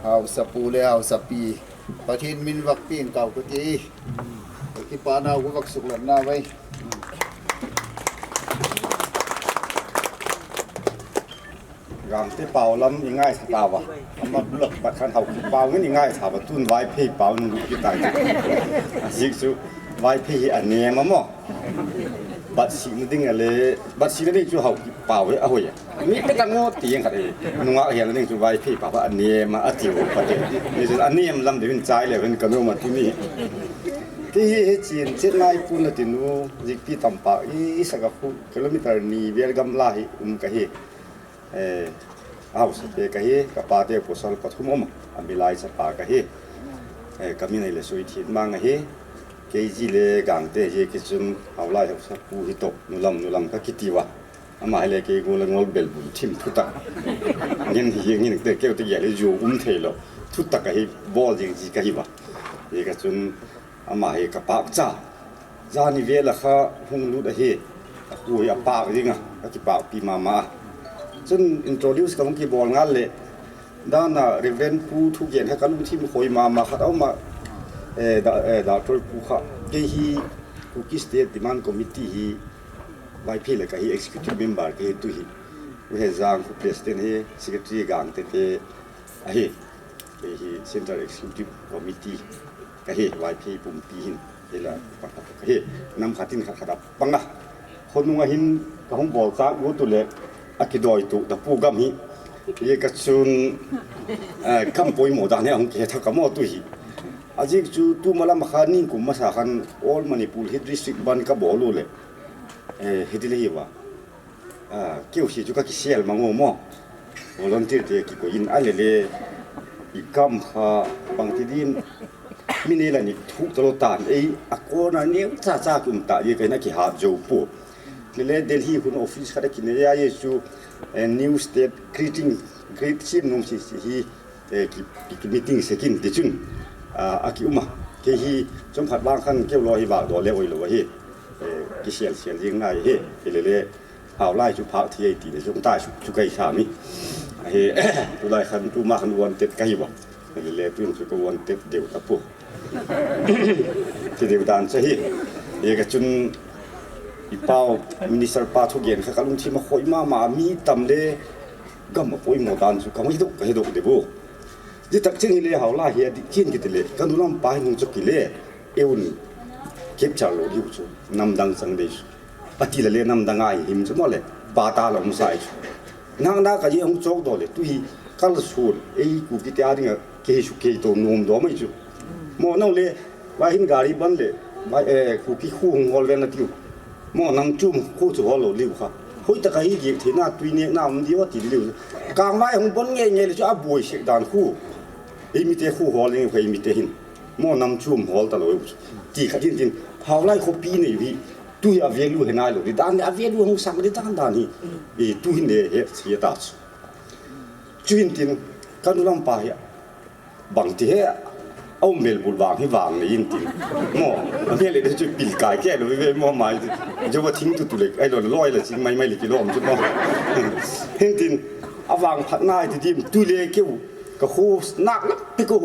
Haosapu le Haosapi Pathen min vak peng kau ka ti. Kipana u vak suklat na vai. Gangte pau lam i ngaitha tauva. Ama bulak pat khan Haokip pau ngin i ngaitha uva, tun Vaiphei pau nung kitai. Azik chu Vaiphei hi anem a mo. Batsihna ding a le, batsihna ding chu Haokip pau hi ahoi a. Mi ka tang mo ti jeng khat e. Nunga hial ding chu Vaiphei pau anem a, ati u pate. Ni chu anem lam ding chai le ven ka no ma tu ni. Kei hi, hi chin chet nai pun na tin u, zikpi tampa i, i saka khu kilometer ni vel gamla hi um ka hi. Eh, Haosapi ka hi, ka pa te pasal pathum um, a milai chapa ka hi. Eh, ka min a hi le Suithinmang ahi. Kei ji le Gangte ji kichun Haolai Haosapu hi to, nulam, nulam ka kiti uva. Ama hi le kei ngol, ngol bel bun thim thutak. Ngin hi, ngin te keu te gel hi ju um thei lo. Thutak a hi bol jing ji ka hi uva. Hi ka chun ama hi ka pak cha. Jani vel a kha hung lut ahi. A khu hi a pak ding a, ka kipakpi mama. Chun introduce ka hung kibol ngal le. Dana Reverend Pu thugen kha ka lungthim khoi mama khat a um a. Eh, da, eh, Doctor Pu kha. Kei hi Kuki State Demand Committee hi Vaiphei le ka hi executive member ka hi tu hi. U he jang khu president hi secretary Gangte te ahi. Kei hi Central Executive Committee ka hi, Vaiphei pumpi hin. Hi la pakhat ka hi. Nam khat in khat khat a pang a. Khonung a hin ka hung bol chak u tu le a kidoi tu ta pu gam hi. Ye ka chun, eh, kam poimo dan hi a hung kihe tha ka mo tu hi. Azik chu tu malam a kha ning kum masa khan All Manipur hi district ban ka bol u le. Eh, hi ti le hi uva. Ah, keu hi chu ka kisel mang u mo. Volunteer te kikoi in a le le. I kam kha bang ti din. Mi nei la ni thuk ta lo tan. Ei, a kona neu cha cha ki um ta ye ka na kihat jo pu. Le le Delhi hun office khat a kinei a ye chu, eh, new state greeting, greet sim nom si si hi. Eh, ki, ki, ki meeting sekin ti chun, ah, a ki um a. Kei hi chomkhat vang khan keu lo hi vak do le oi lo hi. Eh, kisel sel jing ngai hi. Hi le le, Haolai chu phak thei ti le chung ta chu, chu kai sa mi. Hi, tu lai khan tu ma khan wanted ka hi uva. Hi le le, tu chu ka wanted deu ta pu. Ti deu dan cha hi. Hi ka chun i pau minister pa thugen kha ka lungthim a khoi mama, mi tam le gam a poimo dan chu ka hoi dok, ka he dok de bu. Ji tak chen hi le Haolai hi a di chen kiti le, ka nu lam pa hi nung chok ki le, e un capture lo diu chu, nam dang chang dei chu. Ati le le nam dang ai him chu mo le, pa ta lo um sai chu. Nang na ka ye hung chok do le, tu hi kal sun, ei Kuki te a ding a, kei su kei to nom do mai chu. Mo nau le, Vai hin gari ban le, vai, eh, Kuki khu hung hol ven na tiu. Mo nam chum khu chu hol lo liu kha. Hoi ta ka hi gi thei na tui ne na um diu ti liu. Kang vai hung bon nge nge le chu a boi sek dan khu. Ei mi te khu hol nge khu ei mi te hin. Mo nam chum hol ta lo chu. Ti kha din din. Haolai khopi nei hi. Tu hi a value he nai lo. Di dan le a value hung sang di dan dan hi. E tu hin le he si ta chu. Chu hin tin. Ka nu lampa hi bang ti he, a um bel bul vang hi vang le in tin. Mo, a mel le chu pil kai ke lo ve mo mai. Jo va thing tu tu le, ai lo loi le ching mai mai le kilom chu mo. Hin tin, a vang phat nai ti dim tu le keu, ka khu nak nak pi ko.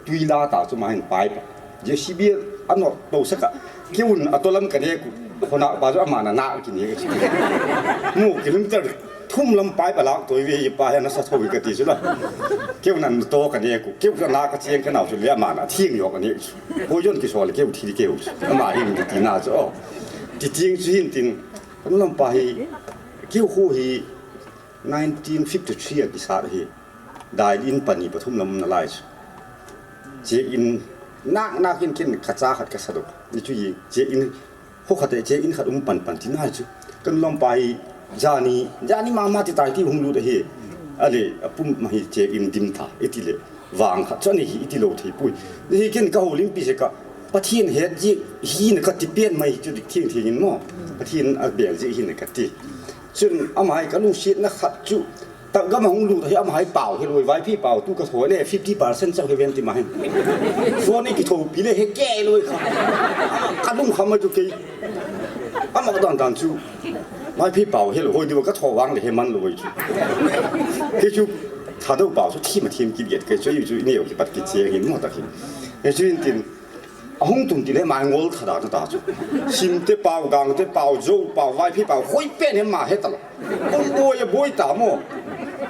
Tui la ta chu ma hin pai pa. J C B a no to saka. Keun a to lam ka ne ku. Khona pa chu ama na na ki ne. Mu kilometer thum lam pai pa lak toi ve pa he na sa thoi ka ti chu la. Keun an to ka ne ku. Keu ka na ka chiang ka nau chu le ama na thiang yo ka ne chu. Ho yon ki so le keu thi keu chu. Ama hin ti na chu. Ti ting chu hin tin. Kan lam pa hi. Keu khu hi nineteen fifty-three a ki sa hi. Dai in pani pathum lam na lai chu. Che in nak nak in kin ka cha khat ka sa do. Ni chu yi che in ho khat che in khat um pan pan ti na chu. Kan lam pa hi jani, jani ma ma ti tai ti hung lut hi. Ale a pum ma hi che in dim ta. Iti le vang khat chani hi iti lo thei pui. Ni hi kin ka ho lim pi se ka. Pathian het ji hi na ka ti pian mai chu dik thing thing in mo. Pathian a bel ji hi na ka ti. Chun ama hi ka lungsiat na khat chu. Tak gam a hung lut hi ama hi pau hi loi vai phi pau tu ka thoi le fifty percent chau hi ven ti ma hi. Phone ni ki tho pi le he ke loi kha. Ka lung kham ma chu ke. Ama ka dan dan chu. Mai phi pau hi loi di ka tho wang le he man loi chu. Ke chu tha do pau chu thim a thim ki get ke chu yu chu ni o ki pat ki che hin mo ta hin. He chu in tin. A hung tum ti le mai ngol tha da ta chu. Sim te pau, gang te pau, jo pau, vai phi pau, hoi pen he ma he ta lo. Ong boi a boi ta mo.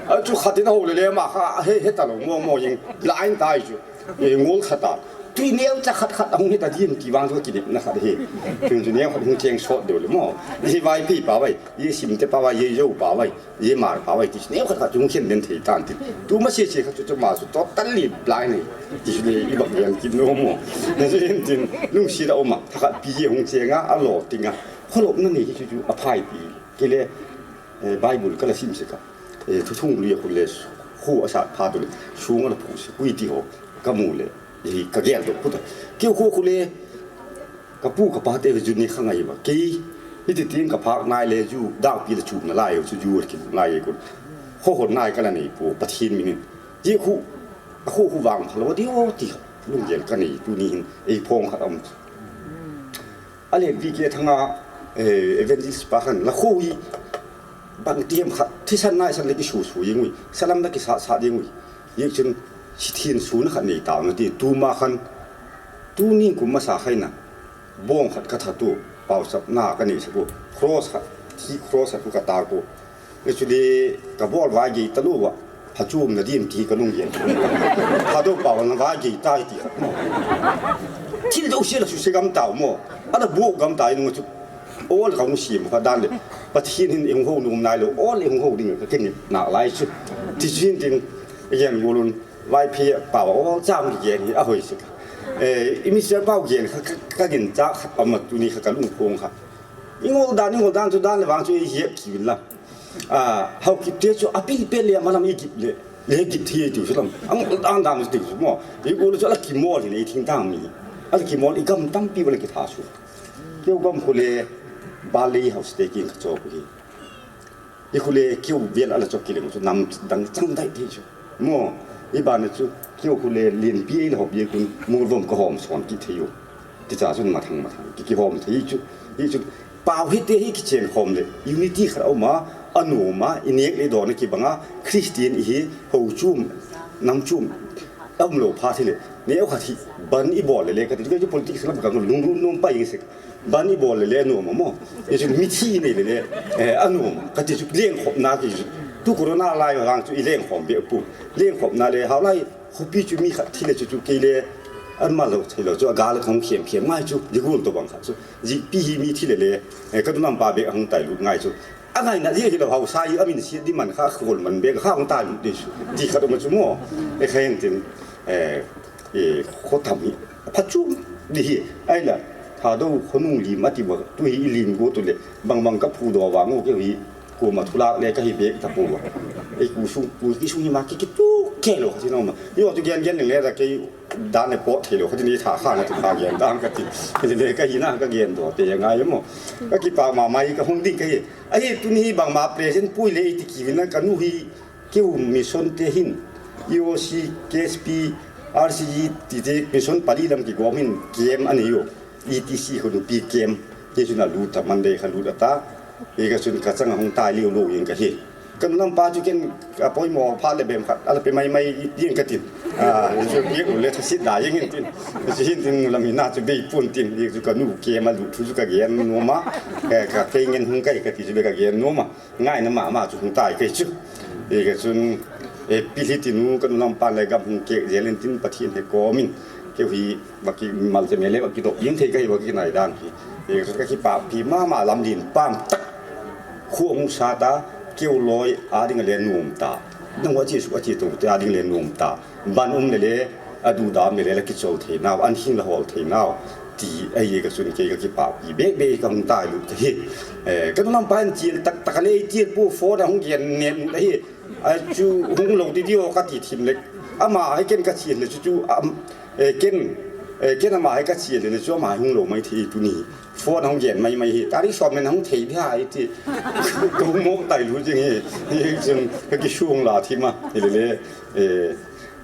A chu khat in a ho le le ma kha he he ta lo mo mo yin. Blind tai chu. E ngol khat ta. Tui neo cha khat khat a hung he ta din ti vang chu ki dip na khat he. Chu chu neo khat hung cheng sot deu le mo. Ni vai phi pau vai. Ye sim te pau vai, ye jo pau vai. Ye mar pau vai ti. Neo khat khat chu hung khen den thei tan ti. Tu ma se se khat chu chu ma chu totally blind ni. Ti le i bak yan ki no mo. Na se hin tin lungsiat a um a. Tha khat pi ye hung cheng a, a lo ting a. Kholop na ni chu chu a phai pi. Ke le, eh, Bible ka la sim se ka. Eh, thu thung lui a khu le khu a sat pha tu le. Sung a la phu se. Kui ti ho. Ka mu le. Hi ka gel do khu ta. Keu khu khu le. Ka pu ka pa te ve ju ni kha ngai ba. Kei. Hiti ting ka phak nai le ju. Dau pi le chu na lai chu ju ki nai ko. Ho ho nai ka la nei pu. Pathian mi ni. Ji khu. Khu khu vang pha lo di ho ti. Lung gel ka nei tu ni hin. Ei phong kha am. A le vi ke thanga, eh, evangelist pa khan la khu hi bang ti hem khat, thisan nai san le ki su su yeng ui, salam na ki sa sa yeng ui. Yek chun si thin su na khat nei ta na ti, tu ma khan, tu ning kum ma sa khai na, bong khat ka tha tu, pau sap na ka nei sa ku, cross khat, thi cross khat ku ka ta ku. Actually, ka bol vai gei ta lou va. Pha chum na dim ti ka lung yen. Pha do pau na vai gei ta ti kha mo. Thil do se la su se gam ta mo. A da bu gam ta nung chu. Ol ka mu si mo ka dan le. Pathian hin eng ho num nai lo. Ol eng ho ding ka ken na lai chu. Ti chin tin. Yen ngolun vai phi pau ol cham yen a hoi se. Eh, i mi se pau yen kha ka gin cha kha pa ma tu ni kha ka lung phong kha. I ngol dan, i ngol dan chu dan le vang chu i hiep ki la. A, hau kit te chu a pil pel le, a malam i kip le, le kip thei chu lam. Ang, ang dam chu chu mo. I u le chu a la ki mol hi le, i thing dam mi. A la ki mol, i gam tampi va la ki tha chu. Keu gam khu le, ba le house te king ka cho khu hi. I khu le, keu vel a la cho ki le chu nam dang chang dai thei chu. Mo, i ba ne chu, keu khu le, lien pi i la hop ye kun, mol vom ka hom son ki thei u. Ti cha chun mathang mathang ki kihom thei chu. Hi chu pau hi te hi kichen khom le. Unity khat a um a, a nom a, i nek le don a kibang a, Christian i hi ho chum, nam chum, a um lo pha thi le. Neo khat hi ban i bol le le ka ti chu politics lam ka lung lung nom pa ing sek. Ban i bol le le nom a mo. I chu mithi nei le le, eh, a nom a. Ka ti chu leng khop na ki chu. Tu corona lai vang chu i leng khom be pu. Leng khop na le hau lai Khopi chu mi khat thi le chu chu kei le an ma lo thei lo chu a ga le khong khem khem ngai chu di gul to bang khat chu. Ji pi hi mi thi le le, eh, ka du nam pa be hung tai lut ngai chu. A ngai na ji hi lo hau sa i a min si di man kha khol man be kha hung tai lut di chu. Di khat ma chu mo. E kha hin tin, eh, e kho tham hi. Pha chu di hi. Ai la. Tha do kho nung lim a ti ba. Tu hi i lim go tu le. Bang bang ka phu do wa ngo ke hi. Kuma thulak le ka hi bek ta pu. Ei ku sung, ku ki sung hi ma ki ki tu ke lo kha ti no ma. Yo tu gen gen le da ke dan le po thei lo kha ti ni tha kha na ti kha gen dan ka ti. Ti le ka hi na ka gen do te ngai mo. Ka ki pa ma mai ka hung ding ka hi. Ahi tu ni bang ma present pui le ti ki na ka nu hi ki u mission te hin. E O C, K S P, R C G tite mission pali lam kigom in camp anei u. E T C khu nupi camp. Kei chun alut a Monday kha lut ata. Kei ka chun ka chang a hung tai liu lou jeng ka hi. Ka nu lam pa chu ken apoimo phat le bem khat ala pe mai mai jeng ka tin. A, chu piak lou le thasit da jeng in tin. Chu hin tin nu lam hi na chu bei pon tin. Kei chu ka nu camp alut thu chu ka gen nom a. Ka, ka kei ngen hung kai ka ti chu be ka gen nom a. Ngaina mama chu hung tai kei chu. Kei ka chun, eh, pi hi tinu ka nu lam pa le gam hung kek jel in tin Pathen he kom in. Kei hi va kimal che me le va kidop jeng thei ka hi va kinai dan hi. Kei ka chun ka kipah pi mama lam lin pam tak. Khu hung sa ta, keu loi a ding le nom ta. Nang va chi su a chi tu te a ding le nom ta. Ban um le le, adu dam le le la kichol thei nau, an hing la hol thei nau. Ti ahi ka chun kei ka kipah pi be be ka hung tai lut ka hi. Eh, ka nu lam pa in chial tak tak le chial pu phone a hung gen ne mu ka hi. A chu hung lou di di o ka ti thim le. Ama hai ken ka chial le chu chu am, eh, ken, eh, ken ama hai ka chial le chu ama hung lou mai thei tuni. Phone a hung gen mai mai hi. Tari som men hung thei di hai ti. Ka hung mo tai lut jeng hi. Hi chun ka kisung la thim a. Hi le le, eh,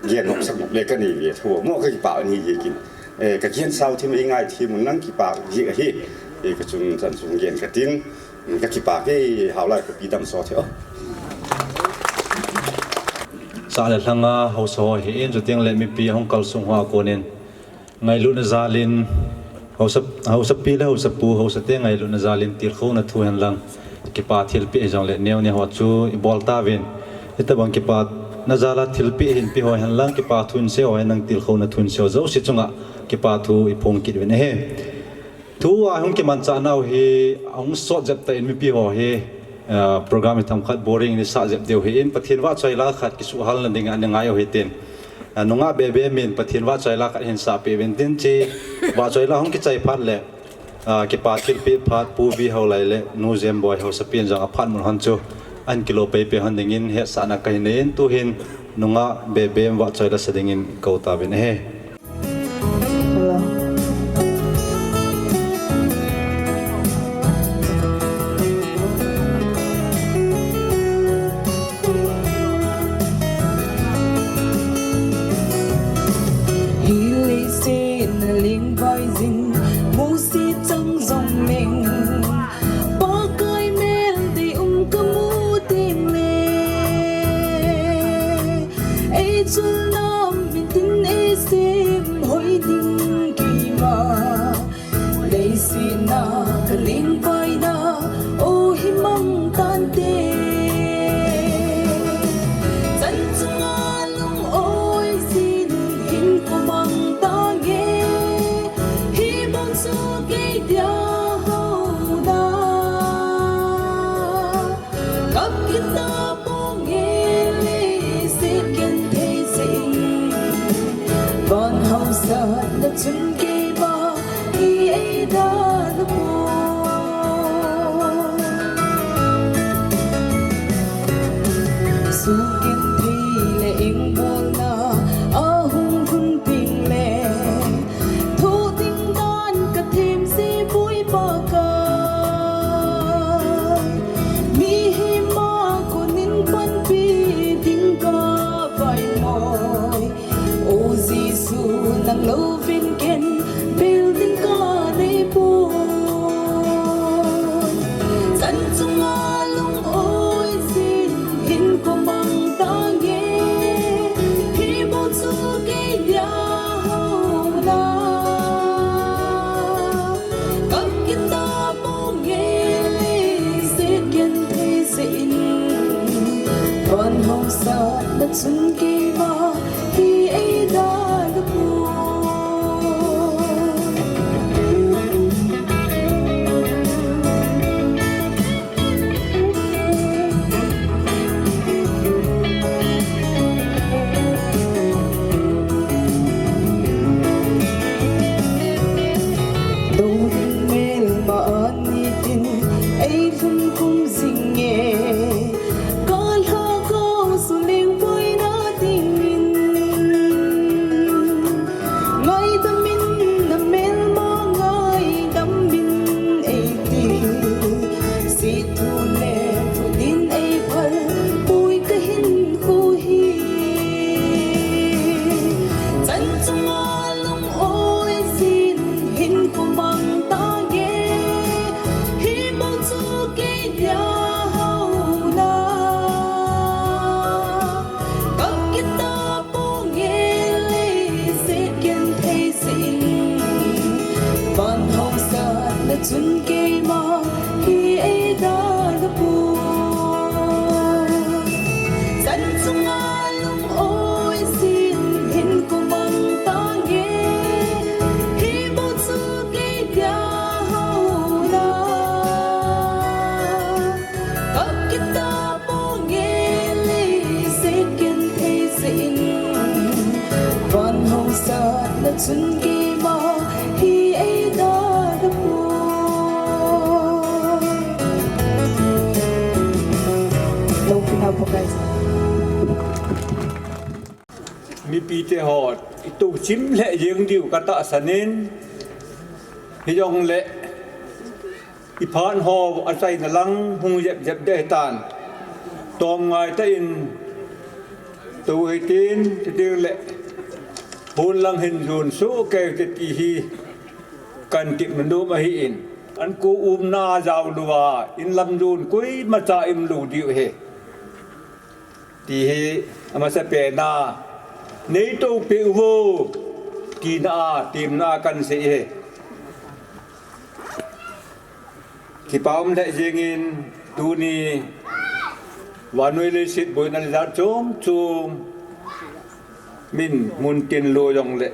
Gen nok sak nok le ka nei ve thu mo ka kipah ni je kin. Eh, ka gen sau thim ei ngai thim un nang kipah ji ahi. Eh, ka chun chan chung gen ka tin. Ka kipah ke hau lai ka pi dam so the o. Sa le lhanga hausa ho hi in chu tiang le mipi hung kal sung ho a konin. Ngailutna jalin, hausa, hausapi le hausapu, hausa te ngailutna jalin tilkhouna thu hen lang. Kipa thilpeh hi jong le neo neo ho chu i bol ta vin. Hitabang kipana jala thilpeh hin pe ho hen lang, kipa thu in sei ho hen lang tilkhouna thu in sei ho jouse chunga kipa thu i phong kit vin ahi. Thu a hung kimanchah nau hi, a hung sot jep ta in mipi ho hi, ah, program hi themkhat boring in i sah jep diu hi in Pathen vahchoi la khat kisuhal na ding a ni ngai u hi tin. Ah, nungah bebe min Pathen vahchoi la khat hin sah pe vin tin chi, vahchoi la hung kichai phat le, ah, kipa thilpeh phat Pu V Haolai le Nu Jemboi Hausapi in jong a phat mun hon chu, an kilo pei pei hon ding in hetsahna ka hin nei in tu hin nungah bebe vahchoi la sa ding in ko ta vin ahi. Hi leiset na leng vai jing, musit chang jong leng, Pakai mel dei um ka mu teng le, ei chul nam min tin ei sem hoi ding keima. Leiset na ka leng vai na, o hi mang tan te. Chan chunga lung oi sin hin ko mang ta nge. Hi bang chu kei dia ho da. Kap kita pong e le se ken thei se. Van hausa na chun keima i ei da na po. Su ken thei le eng bol na a hung hun ping le. Tho ding dan ka them se poi Pakai. Mihem a konin panpi ding ka vai moi. O Jesu nang louvin ken bel ding ka nei poi. Chan chunga lung oi sin hin ko mang ta nge. Hi bang chu kei dia ho la. Kap kita pong e le se ken thei se in. Van hausa na chun keima hi ei da na po. Dou ding melma ani tin ei lhun kum jing e. Ka lha kau su leng poi na ti Sun keima hi eina ka pu. Lo pina po, guys. Mipite ho, itu chim le jeng diu ka tahsan in, hijongle iphat ho achaina lang hung jep jep deh tan. Tom ngai tah in tou hitin, titing le hon lang hin jon soh kei te ti hi kan tip na nom ahi in. An ko umna jao lou a, in lam jon koima cha im lou diu ahi. Ti hi amasapen a, nei tou peh uvo, tina a, temna a kan sei ahi. Kipa um lheh jeng in tuni vannoi leiset boina le jat chom chom min mun tin lou jongle,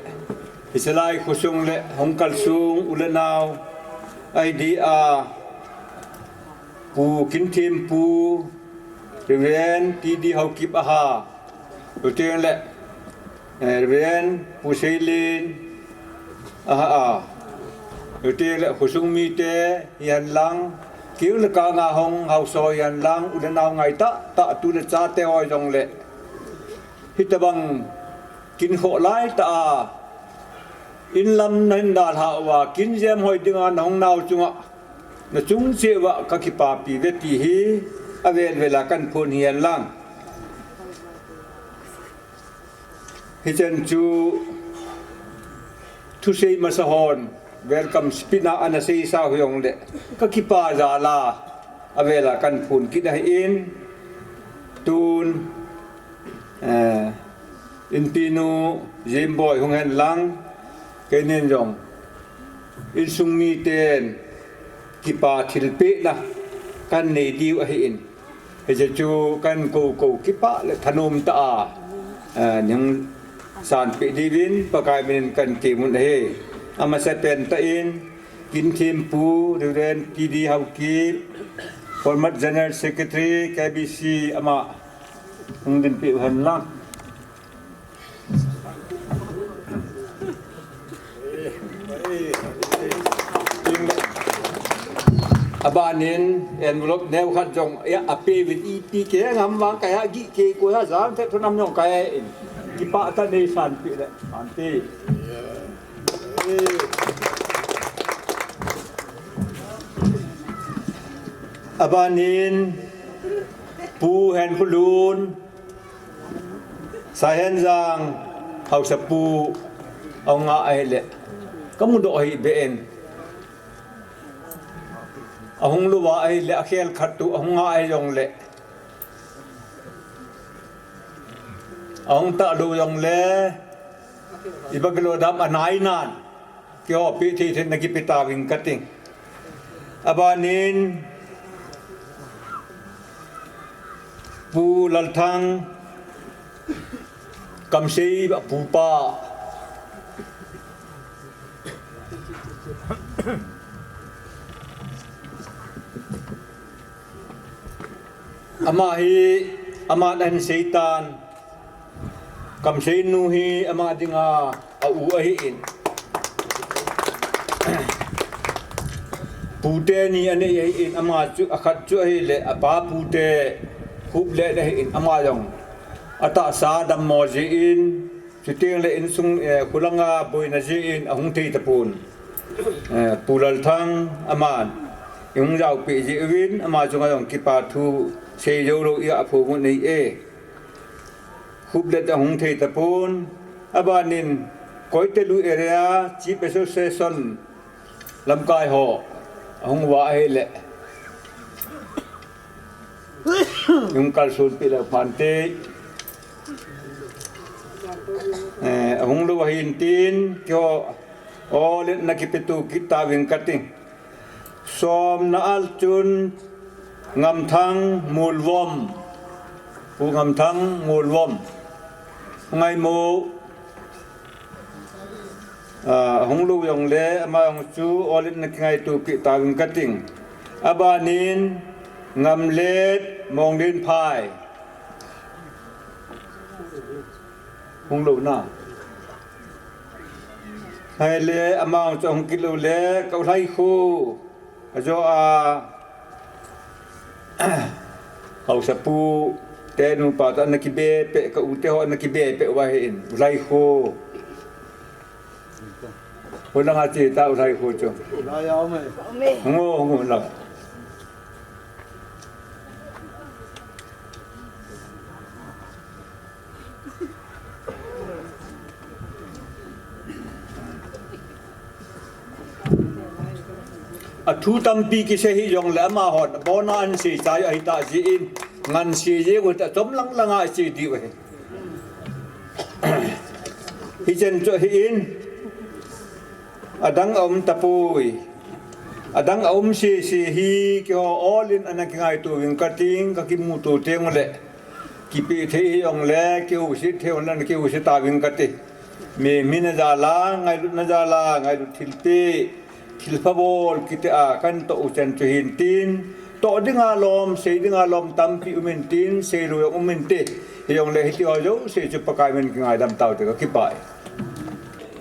hiche lai khosung le hung kalsong u le nao, ahi dia Pu Kinthem Pu, Reverend T D Haokip aha, chuteng le, eh, Reverend Pu Seilin aha a, chuteng le khosung mite hihen lang, keu le kang a hung haosa hihen lang, u le nao ngai tah tah, tu le chate ho jongle, hitabang kin khoh lai tah a, in lam na hin dalha uva, kin jem hoi dinga na hung nau chunga, na chung cheh uva ka kipapi ve ti hi, avel vel a kan phon hihen lang. Hichan chu thusei masa hon welcome speech na ana seisa u hijongle, ka kipa jal a, avel a kan phon kit ahi in, tun, eh, Inpinu Jimboi hung hen lang, keinin jong insung miten kipa thilpehna kan nei diu ahi in. Hiche chu kan kou kou kipah le thanom tah a, eh, nei sanpeh diuvin Pakai minin kan kimun ahi. Amasapen tah in, Kinthem Pu, Reverend T D Haokip, former General Secretary, K B C, ama hung dinpeh u hen lang. Abanin envelope neo khat jong, ya, ape uvin ipi kei ngam vang kei a gih kei ko ya jang the thunam jong kei in. Kipah tah nei sanpeh le, sanpeh. Abanin Pu Henkholun, Saihenjang haosapu, ahung nga ahile, ka mudoh ahi beh in. Ahung lou va ahile, akhel khat tu, ahung nga ahi jongle, ahung talou jongle, iba kilo dam anai nan. Keiho peh thei thei na kipe tauving kating. Abanin Pu Lalthang, Kamsei a pupa. Ama hi, aman ahin seitan, Kamseinu hi ama dinga a u ahi in. Pute ni anei ahi in, ama chu, akhat chu ahile, apa pute Huplet ahi in, ama jong atahsa dammo jeh in, chuteng le insung, eh, khulanga boina jeh in ahung thei tapon. Eh, Pu Lalthang aman, ihung jaopeh jeh uvin, ama chunga jong kipa thu sei jou lou i aphong u nei e. Huplet ahung thei tapon, abanin Koitelu Area Chief Association lamkai ho ahung va ahile, hung kalsonpeh leu phante. Eh, ahung lou ahin tin, keiho, o le na kipeto kit tauving kating. Somna a chun Ngamthang Molvom. Pu Ngamthang Molvom. Ngaimo, ah, hung lou jongle, ama jong chu o le na kingaito kit tauving kating. Abanin Ngamlet Monglenphai. Hung lou na. Hai le, amau chu hung kit lou le, ka u Lhaikho. Ajo a, Haosapu te nupa toh ana kibe peh, ka u te ho ana kibe peh uva ahin, u Lhaikho. Holang a che ta u Lhaikho chu. Ngo, ngo la. Athu tampi kisei hih jongle amahon abona ahin sei chai ahitah jeh in, ngan sei jeng u hita, chom lang lang a isei diu ahi. Hichen chu ahin, adang aum tapoi. Adang aum sese hi keiho all in ana kingaito uving kating, kakimuto teng ule. Kipe thei hijongle, kihouset thei jongle, ana kihouset tauving kati. Mihem hina jal a, ngailutna jal a, ngailut thilpeh, thilpha bol kiti a, kahin toh u chan chu hin tin, toh dinga lom, sei dinga lom tampi um in tin, seilou jong um inte. Hijongle hitiho jouse chu Pakai min kingaidam taute, kakipah e.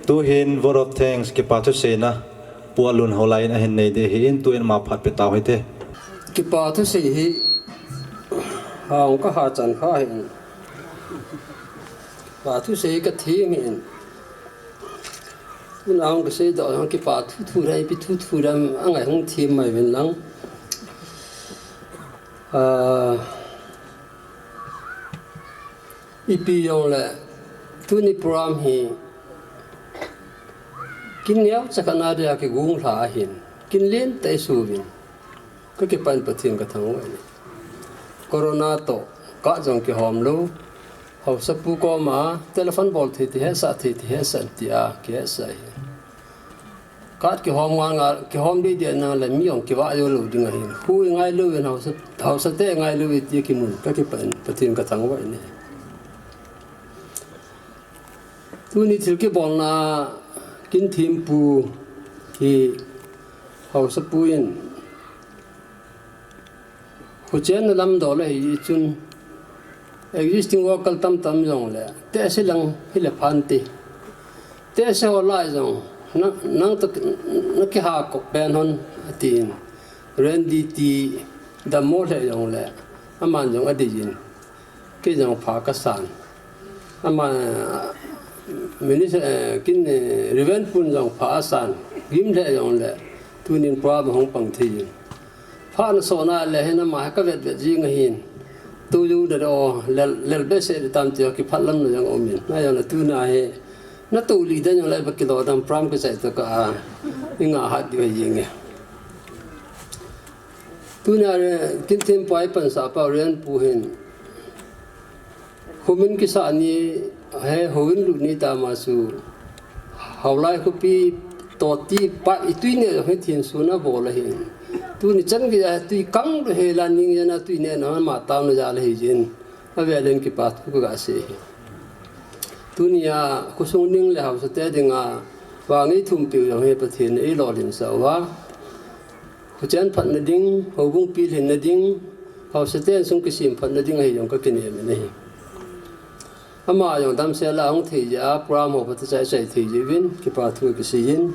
Tuhin vote of thanks, kipa thuseina, Pu Alun Haolai in ahin nei ding ahin, tuin ama phat pe tau hite. Kipa thusei hi, hang kaha chan kha hin. Kipa thusei kathem hin. Tuna hung kasei doh hang kipa thu thu dam, ipi thu thu dam, angai hung them mai uvin lang. Ah, ipi jongle, tuni program hi, kin neocha khat na dia kigonglha ahin, kin lentah isuh uvin. Kakipah in Pathen kathangvah in. Corona toh, kah jong kihom lou. Haosapu koma, telephone bol thei ti hesah, thei ti hesah, tia, kihesah ahi. Kah kihom ngal ngal, kihom ding ding nang le mi jong kivah jou lou ding ahin. Hu ingailou in hausa, hausa te ingailou in tia kimun, kakipah in, Pathen kathangvah in ahi. Tuni thil kibolna kin thempu hi Haosapu in Khuchen na lamdol ahi chun, existing worker tamtam jongle, tehse lang hile phante. Tehse ho lai jong, na, nang toh, na kihakop pen hon, atin. Randy ti dammo lheh jongle, aman jong adei jin. Kei jong pha kasan. Ama, minister, eh, kin, eh, Reverend pun jong pha asan. Gim lheh jongle, tunin program ahung pang thei jin. Phat na sona le hin ama hi kavet vet jing ahin. Tu ju da do, lel, lel behseh ding tam ti ho kiphat lam na jong um in. Na jong na tuna hi. Na tu li dan jong le ba kilo dam program kichai toh ka a. Inga hat diu ahi jing e. Tuna re, kin thempa ipansah pa Reverend pu hin. Khomin kisah ni, he, houin lut ni tama chu, Haolai khopi toh ti pa itui neh jong hi thinsun abol ahin. Tuni chan geiya tui kang lou hel a ning jana tui neh na ma taona jal ahi jin. Avel in kipa thu kaga sei hi. Tunia khosung ding le haosa te dinga vang eithum peh u jong hi Pathen in eilolhinsah uva. Khuchen phatna ding, houbung pilhinna ding, haosaten sung kisem phatna ding ahi jong kakinem in ahi. Ama jong damsel a hung thei jeh a, program ho phatah chai chai thei jeh uvin, kipa thu kisei in.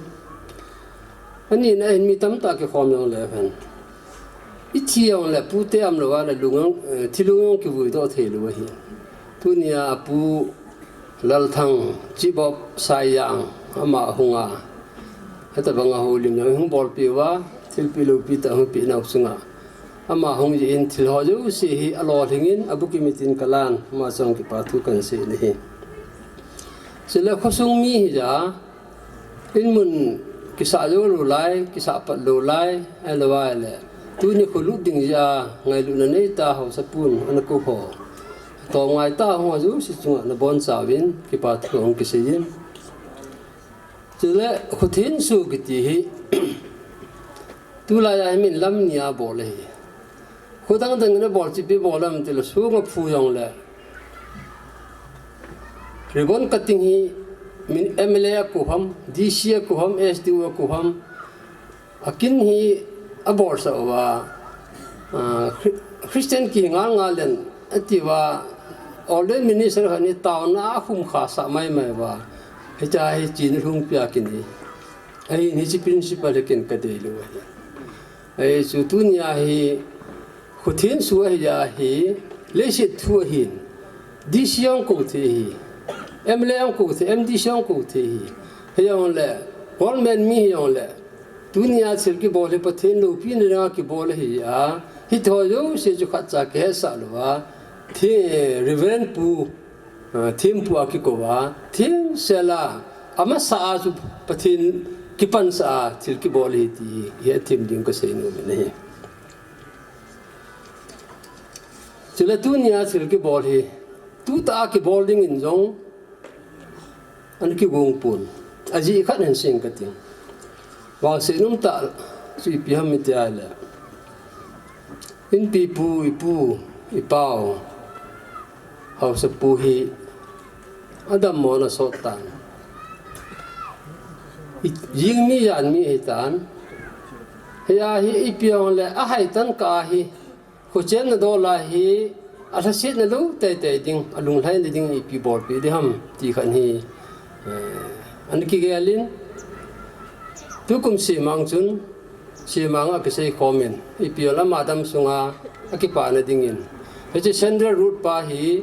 Ani na hin mi tamtah kikhom jong le hen. Ithi jong le pute umlou a le lung jong, eh, thilung jong kivui doh thei lou ahi. Tunia apu Lalthang, Chief of Saiyang, ama ahunga. Hitabanga houlim jong hung bolpeh uva, thilpeh loupeh tah hung peh nau chunga. Ama hung jeh in thil ho jouse hi alolhing in, abukim in tin kalan, ama chunga kipa thu kahin sei in ahi. Chule khosung mi hija, in mun kisah jou lou lai, kisah pat lou lai, ahilou vai le. Tuni kholut ding jeh a, ngailutna neita haosa pun, ana kou ho. Toh ngai ta ho jouse chunga nabonchauvin, kipa thu hung kisei in. Chule, khothenso kiti hi, tulai a hi min lam ni a bol ahi. Kho dang dang in abol chu ipi bol ham tile, sunga phu jong le. Ribbon cutting hi min M L A a kou ham, D C a kou ham, S D O a kou ham. Akin hi abolsah uva, ah, Chri-, Christian kihi ngal ngal in ati uva, ordained minister khat in taona a khum khasah mai mai uva. Hiche hi chena lhungpi a kinei. Ahin hiche principle hi ken kadei lou ahi. Ahi chu tunia hi khothenso ahi a hi, leiset thu ahin. D C jong kou thei ahi. M L A jong kou thei, M D C jong kou thei ahi. Hijongle, government mi hijongle, tunia thil kibol hi Pathen loupina dinga kibol ahi a, hiche ho jouse chu khatcha kihetsah louva, thi, Reverend Pu, ah, thempu a kikou a, themsel a, amasa a chu Pathen kipansah a thil kibol ahi ti hi hethem ding kasei nom in ahi. Chule tunia thil kibol hi, tutah a kibol dingin jong ana kigong pon. Ajeh khat hin seiing kating. Vangset nomtah chu ipi ham iti ahile, Inpipu, ipu, ipau, haosapu hi adammo ana sot tan. I, jing mi, jan mi ahitan. Hia hi ipi jongle ahaitan kah a hi, khochenna dol a hi, alhasetna lou teitei ding, alunglhaina ding ipi bolpeh ding ham ti khat hi, eh, ana kigel in, tukum semang chun, semang a kisei khom in, ipi jongle ama dam sunga akipana dingin, hiche Central Route pa hi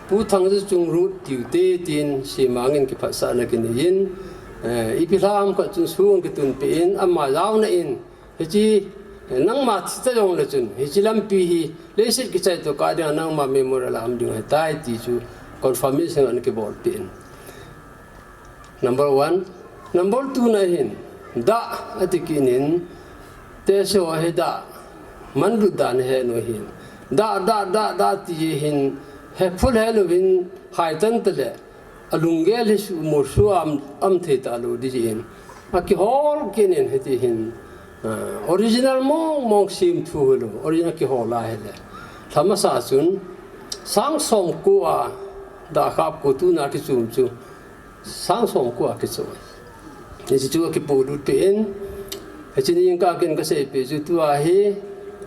Pu Thangzachung Route tiute tin semang in kiphatsahna kinei in, eh, ipi lham khat chun song kitunpeh in, ama jaona in, hiche, eh, nangma thi ta jongle chun, hiche lampi hi leiset kichai toh kah dinga nangma memorial a um ding ahitai ti chu confirmation ana kibolpeh in. Number one. Number two na hin, dah ati kit in, tehse ho hi dah manlut dan ahet u ahin. Dah, dah, dah, dah ti hin, he phul helouvin, haitan tale, alunggel hi suhmo suh a um, um thei talou ding jeh in, akihol kit in hiti hin, ah, original mong mong semthu hilou, original kihol a hile, lha masa chun sang somko a dah khapko, tuna kichom chu sang somko a kichom. Hiche chu akipolut peh in, hiche ni jingkah ken kaseipeh chu tua hi,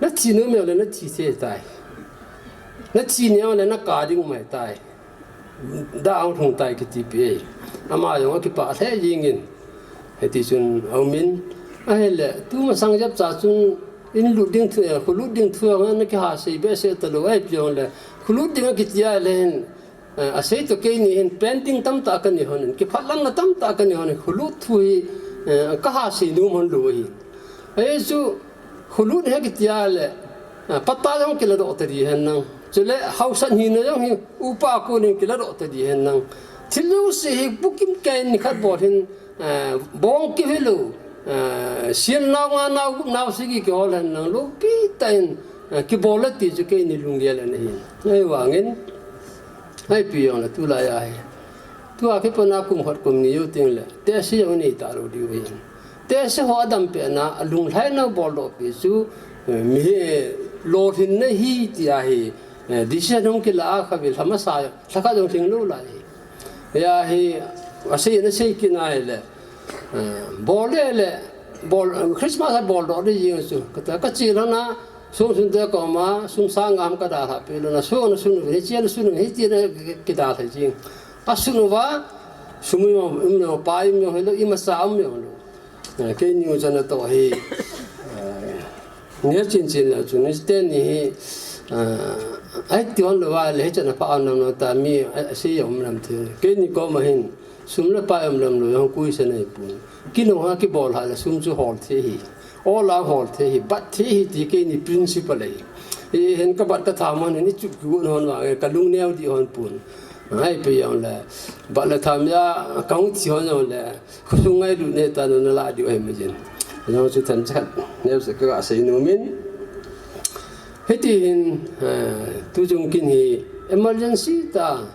nathi nom jongle nathi thei tai. Nathi nom jongle nakap ding um ahitai. Dah ahung lhung tai kiti peh. Ama jong akipah lheh jengin, hiti chun aumin, ahile tumasang jepcha chun in lut ding thu, eh, kho lut ding thu jong ana kihasei behseh talou, ipi jongle kho lut ding akiti a le hin, eh, asei toh keini hin pain ding tamtah kanei lhon in, kiphatlamna tamtah kanei lhon in, kho lut thu hi, eh, kahasei nom lhon lou ahi. Ahi chu, kho lut hi kiti a le, eh, patta jong kiladoh ta ding ahi nang. Chule haosa hina jong hi upa a konin kiladoh ta ding ahi nang. Thil jouse hi bukim kei in nikhat bol hin, eh, bong kihilou, eh, sial nau nga nau gup nau sagi kihol ahi nang, loupi tah in, eh, kibol ati chu keini lunggel ana hi. Ahivangin, ipi jongle tulai a hi, tua kipana kum khat kum ni jou tengle tehse jong inei talou diu ahin. Tehse ho adampehna, alunglhaina boldoh peh chu, eh, mihem lolhinna ahi ti ahi, eh, decision hung kilah a khatvei lha masa, lhakhat jong lhinglou lai ahi. Hia hi, asei, nasei kit na hile, eh, bol le le, bol, Christmas a boldoh ding jeng chu, kati, kache lhon a, sung sung te koma, sum sang nga ham kadalhah peh lhon a, sung na sung, hiche na sung, hiti na kidalhah jeng. Asun uva, sum um jong, um jong, pai um jong hilou, imacha um jong lou. Eh, keini u chana toh hi, eh, nge chin chin la chun, teni hi, eh, ahi ti hon louva le, hichana pha um nam nam ta mi, eh, sei um nam thei. Keini koma hin, sum le pai um nam lou, jong kui sa nei pon. Kinung a kibol lhah le, sum chu hol thei ahi. Ol a hol thei ahi, bat thei ahi ti keini principle ahi. Hihen kabat katham hon hin, ichup kigon hon vang, eh, kalung neo dih hon pon. Ahi pe jongle, bat le tham a, kahung thi hon jongle, khosung ngailutna tah nana lah diu ahi mai jin. Ajong chu themcha khat neocha kaga sei nom in. Hiti hin, eh, tuchung kin hi emergency tah a,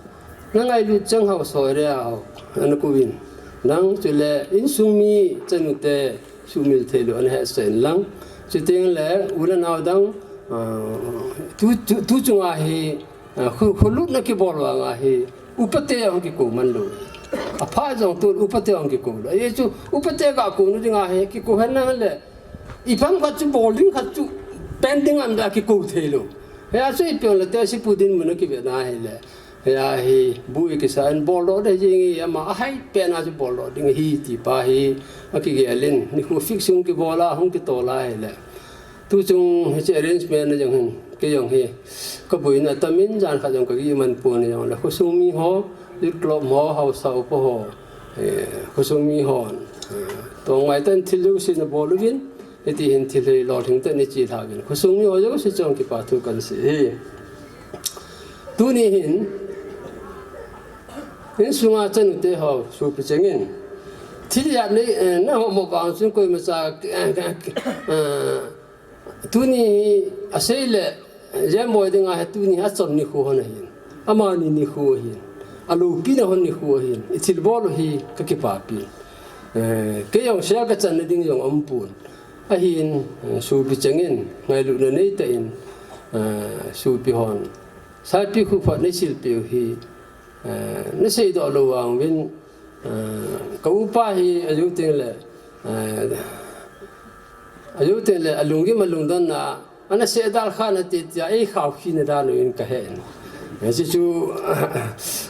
nangailut chang hao soi re a hao, ana kouvin. Nang chule insung mi chanu te sumil thei lou ana hetsah in lang. Chuteng le u le nao dang, ah, tu, tu, tuchung a hi, ah, kho, kholutna kibol vang a hi, upate ahung kikou man lou. Apha jong tun upate ahung kikou lou. Ahi chu upate ga kou nu ding a hi, kikou hen nang le, ipi ham khat chu bol ding khat chu pending a um a kikou thei lou. Hia chu ipi jongle tehse pu dinmun a kive na hile, Hia hi bu i kisa in bol doh ding hi, ama ahai pen a chu bol doh ding hi ti pa hi akigel in, nikho fix hung kibol a, hung kitol a hile. Tu chung hiche arrangement na jong hin, kei jong hi, ka buina tamin jan khat jong ka gi man pon jong le, khosung mi ho, youth club ho, haosa upa ho, eh, khosung mi ho, eh, tong ngai tan thil jouse na bol uvin, hiti hin thil hi lolhing tah in i chi lha uvin. Khosung mi ho jouse chong kipa thu kan sei hi. Tuni hin, insunga chanu te ho, sopi cheng in. Thil ijat nei, eh, na ho mo vang chun koima cha, eh, eh, eh, tuni hi asei le, Jamboi dinga hi tuni hi achom nikho hon ahin. Amani nikho ahin. Aloupina hon nikho ahin. I thil bol u hi ka kipapi. Eh, kei jong sel ka channa ding jong um pon. Ahin, eh, sopi cheng in, ngailutna nei tah in, eh, sopi hon. Saipi khu phat nei silpi u hi, eh, na seidoh lou vang uvin, eh, ka upa hi ajou teng le, eh, ajou teng le alunggim alungdonna, ana seh dal kha na ti tia, ei khao khi na dan u in ka he in. Eh, chu chu,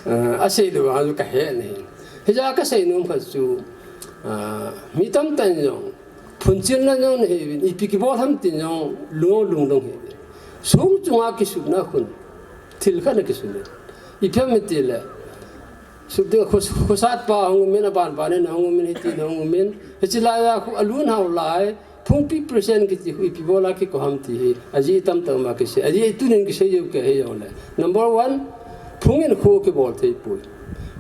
eh, asei lou vang u ka he in. Hijeh a ka seinom khat chu, eh, mi tamtah in jong, phunchilna jong na he uvin, ipi kibol ham tin jong lung, lungdong he uvin. Sung chunga kisutna khun, thil khat na kisun in. Ipi ham iti le, sut ding khu, khosat pa hung um in, aban ban in hung um in, hiti na hung um in. Hiche laiya khu alun hao lai, phungpi president kiti khu ipi bol a kiko ham ti hi, ajeh tamtah um a kisei. Ajeh tunin kisei jou kei hi jong le. Number one, phung in kho kibol thei poi.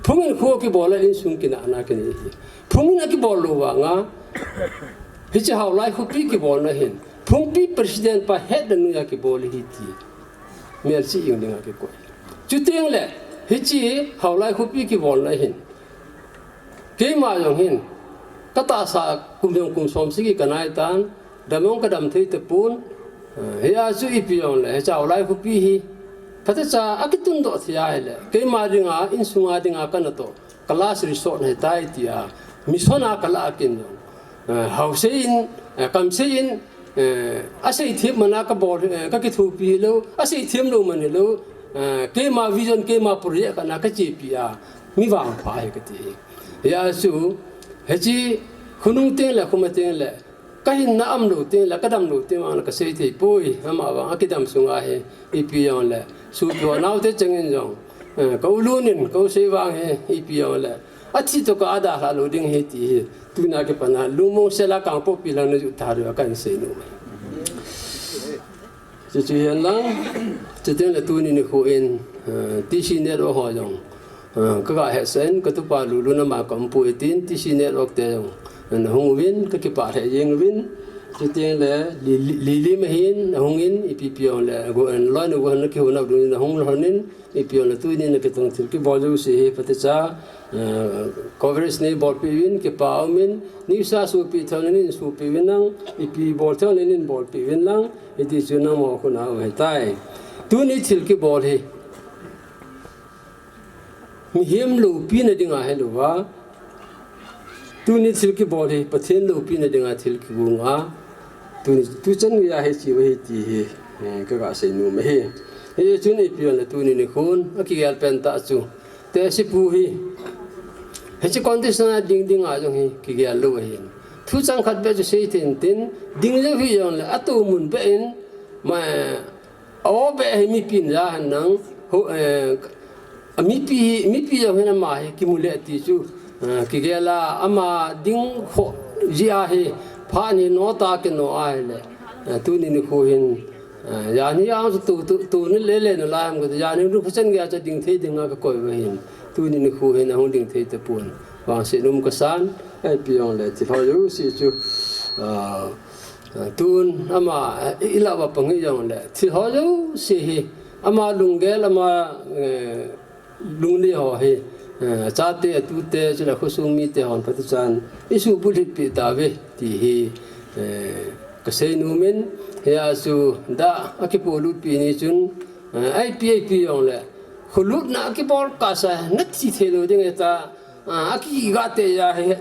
Phung in kho kibol a insung kinahna kinei hi. Phung in akibol lou vanga, hiche Haolai khopi kibolna hin, phungpi president pa hetna noiya kibol hi ti. Melchih jing dinga kikoi. Chuteng le, hiche Haolai khopi kibolna hin, keima jong hin, ka tahsa kum jong kum som sagi ka nai tan, dam jong ka dam thei tapon, eh, hia chu ipi jong le, hiche Haolai khopi hi, phatecha a kitun doh thei ahile, keima dinga, insunga dinga ka natoh. Ka last resort ahitai tia, mission a ka lah a kin jong. Eh, haosei in, eh, kamsei in, eh, asei them man a ka bol, eh, ka kithopi lou, asei them lou man lou, eh, keima vision, keima project kana ka chepi a, mi vangpha hi kati. Hia chu, hiche khonung teng le, khoma teng le, ka hinna um lou teng le, ka dam lou teng vang le ka sei thei poi, ama vang a kidam sunga hi, ipi jong le, sopi ho naote cheng in jong, eh, ka u Lun in, ka u Seivang hi, ipi jong le, athi toh ka adalha lou ding hi ti hi, tuna kipat a, lungmong sel a Kangpokpi lang na ju tha diu a kan sei nom. Chuchu hen lang, chuteng le tuni nikho in, eh, T C Network ho jong, eh, ka ga hetsah in, ka tupa Lulun ama ka um poi tin, T C Network te jong, eh, na hung uvin, ka kipah lheh jeng uvin, chuteng le, Li-, Li-, Lili ma hin, na hung in, ipi pi jong le, go, eh, loi na go na kihou na dun na hung lhon in, ipi jong le tuni na kitong thil kibol jouse hi, phatecha, eh, coverage nei bolpeh uvin, kipa um in, news a sopi thei leu nin sopi uvin lang, ipi bol thei leu nin bolpeh uvin lang, hiti chu nangho khut a um ahitai. Tuni thil kibol hi, mihem loupina dinga hilouva, tuni thil kibol hi, Pathen loupina dinga thil kigong a, tuni, tuchan geiya hiche u ahi ti hi, eh, ka ga sei nom ahi. Hichun ipi jong le tuni nikhon, akigel pen tah chu, Tehsi pu hi, hiche condition a ding dinga jong hi kigel lou ahin. Thu chang khat beh chu sei thei intin, ding jou hih jong le, atou mun beh in, ma, a-o beh hi mipin ja hen lang, ho, eh, a mipi, mipi jong hin ama hi kimu le ti chu, eh, kigel a, ama ding kho jeh a hi, phat ni no ta kino ahile, eh, tuni nikho hin, Ah, janhi a chu tu, tu, tuni le le nalai ham kati, janhi nu khuchen geiya chu ding thei dinga ka koi uva hin. Tuni nikho hin ahung ding thei tapon. Vangset um kasan, ipi jong le, thil ho jouse chu, ah, ah, tun ama, ah, i, i lah uva pang hi jong le, thil ho jouse hi, ama lunggel, ama, eh, lungnei ho hi, eh, achate, atute, chule khosung mite hon phatechan, i suhbulhit peh tauve, ti hi, eh, ka sei nom in, hia chu dah a kipolut pi ni chun, eh, ipi, ipi jong le, kholutna a kibol kasa, na thi thei lou ding ahitai, ah, a kigah tei a hi,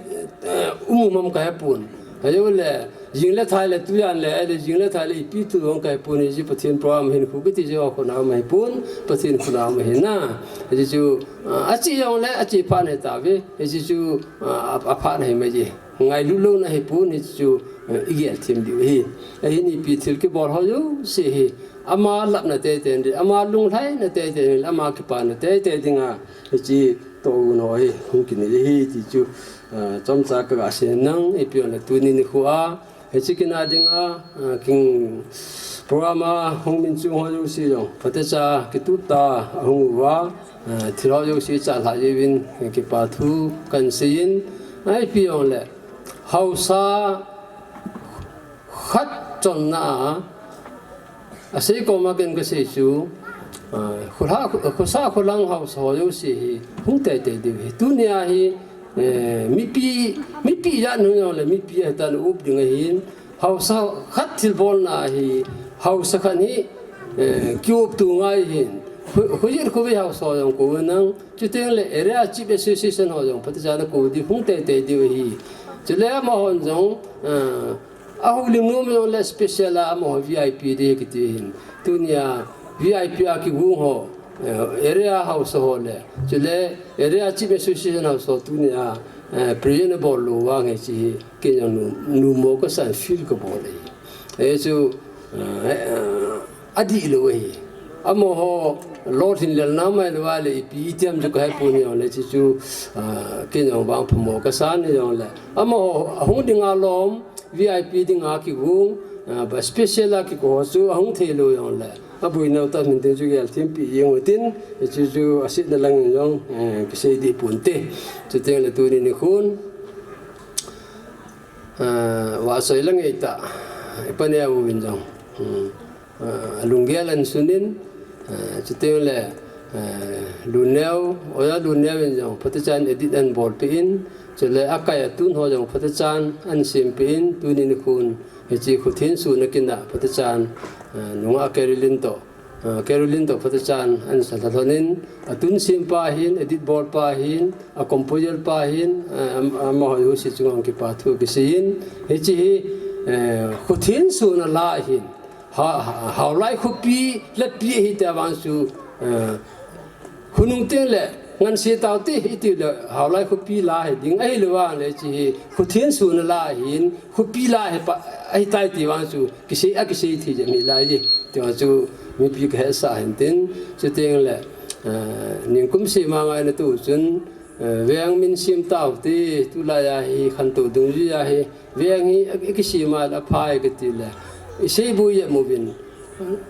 eh, um um ham ka hepon. Ajeh le, Jing le thai le tujan le, ai le jing le thai le ipi tu jong kahe pon, hiche Pathen program hin khu kiti jong khu na ma hi pon, Pathen khu na ma hi na. Hiche chu, ah, achi jong le, achi pha na hi tave, hiche chu, ah, a, apha na hi ma ji. Ngailu lou na hi pon, hiche chu, ah, igel them diu hi. Ahin ipi thil kibol ho jouse hi. Ama lapna teitei ding, ama lunglhaina teitei ding, ama kipana teitei dinga, hiche toh un ho hi, hung kinei hi ti chu, ah, chomcha kaga sei nang, ipi jong le tuni nikho a, hiche kina dinga, ah, king program a hung min chung ho jouse jong, phatecha kitup tah a hung uva, ah, thil ho jouse chalhah jeh uvin, kipa thu kahin seiyin, ah, ipi jong le, haosa khat chonna a, asei koma ken kasei chu, ah, khulha, khosa kholang haosa ho jouse hi hung teitei diu hi. Tunia hi, eh, mipi, mipi jat nu jong le mipi ahitan up ding ahin, haosa khat thilbolna hi, haosa khat hi, eh, kiup tu ngai hin. Khu, khu jat khu ve haosa jong kou nang, chuteng le area chief association ho jong phatecha na kou di hung teitei diu hi. Chule amahon jong, ah, a houlim nom jong le special a amaho V I P di kiti hin. Tunia V I P a kigung ho, eh, area haosa ho le. Chule area chief association haosa ho tunia, eh, president abol lou vang hiche hi. Ken jong nu, numo kasan feel kabol e. Hichu, eh, eh, adih lou ahi. Amaho lolhin lelna mai lou a le ipi itiam chu kahe pon jong le hiche chu, ah, ken jong vang phamo kasan jong le. Amaho ahung dinga lom, V I P dinga kigung, ah, ba special a kikou ho chu ahung thei lou jong le. Aboinau tah min te chu gel thempi jeng utin, hiche chu asetna lang in jong, eh, kisei dih pon te. Chuteng le tuni nikhon, ah, vahchoi lang ei tah, ipa neo uvin jong. Hmm. Ah, alunggel ahin sunin, ah, chuteng le, ah, Luneo, Oja Luneo in jong, phatechan edit ahin bolpeh in, chule akai atune ho jong phatechan ahin sempeh in, tuni nikhon, hiche khuthenso na kin a phatechan, ah, nungah Caroline toh, ah, Caroline toh phatechan ahin salha lhonin, atune sempa hin, edit bolpa hin, a composer pa hin, ah, am-, amaho jouse chunga kipa thu kiseiyin, hiche hi, eh, khuthenso na la hin, Ha, ha, Haolai khopi le pi hi te vang chu, eh, khonung teng le ngansi tau te hi ti le Haolai khopi la hi ding ahi le vang le hiche hi khuthenso na la hin khopi la hi pa, ahi tai ti vang chu kisei, akisei thei jep hi lai ji. Ti vang chu mipi kahetsah hin tin, chuteng le, eh, ningkum sema ngaina tu chun, Eh, veng min sem tau te, tulai a hi khantou dungjui a hi, veng hi, a, akisem a, aphai kati le. Isei boi jep uvin.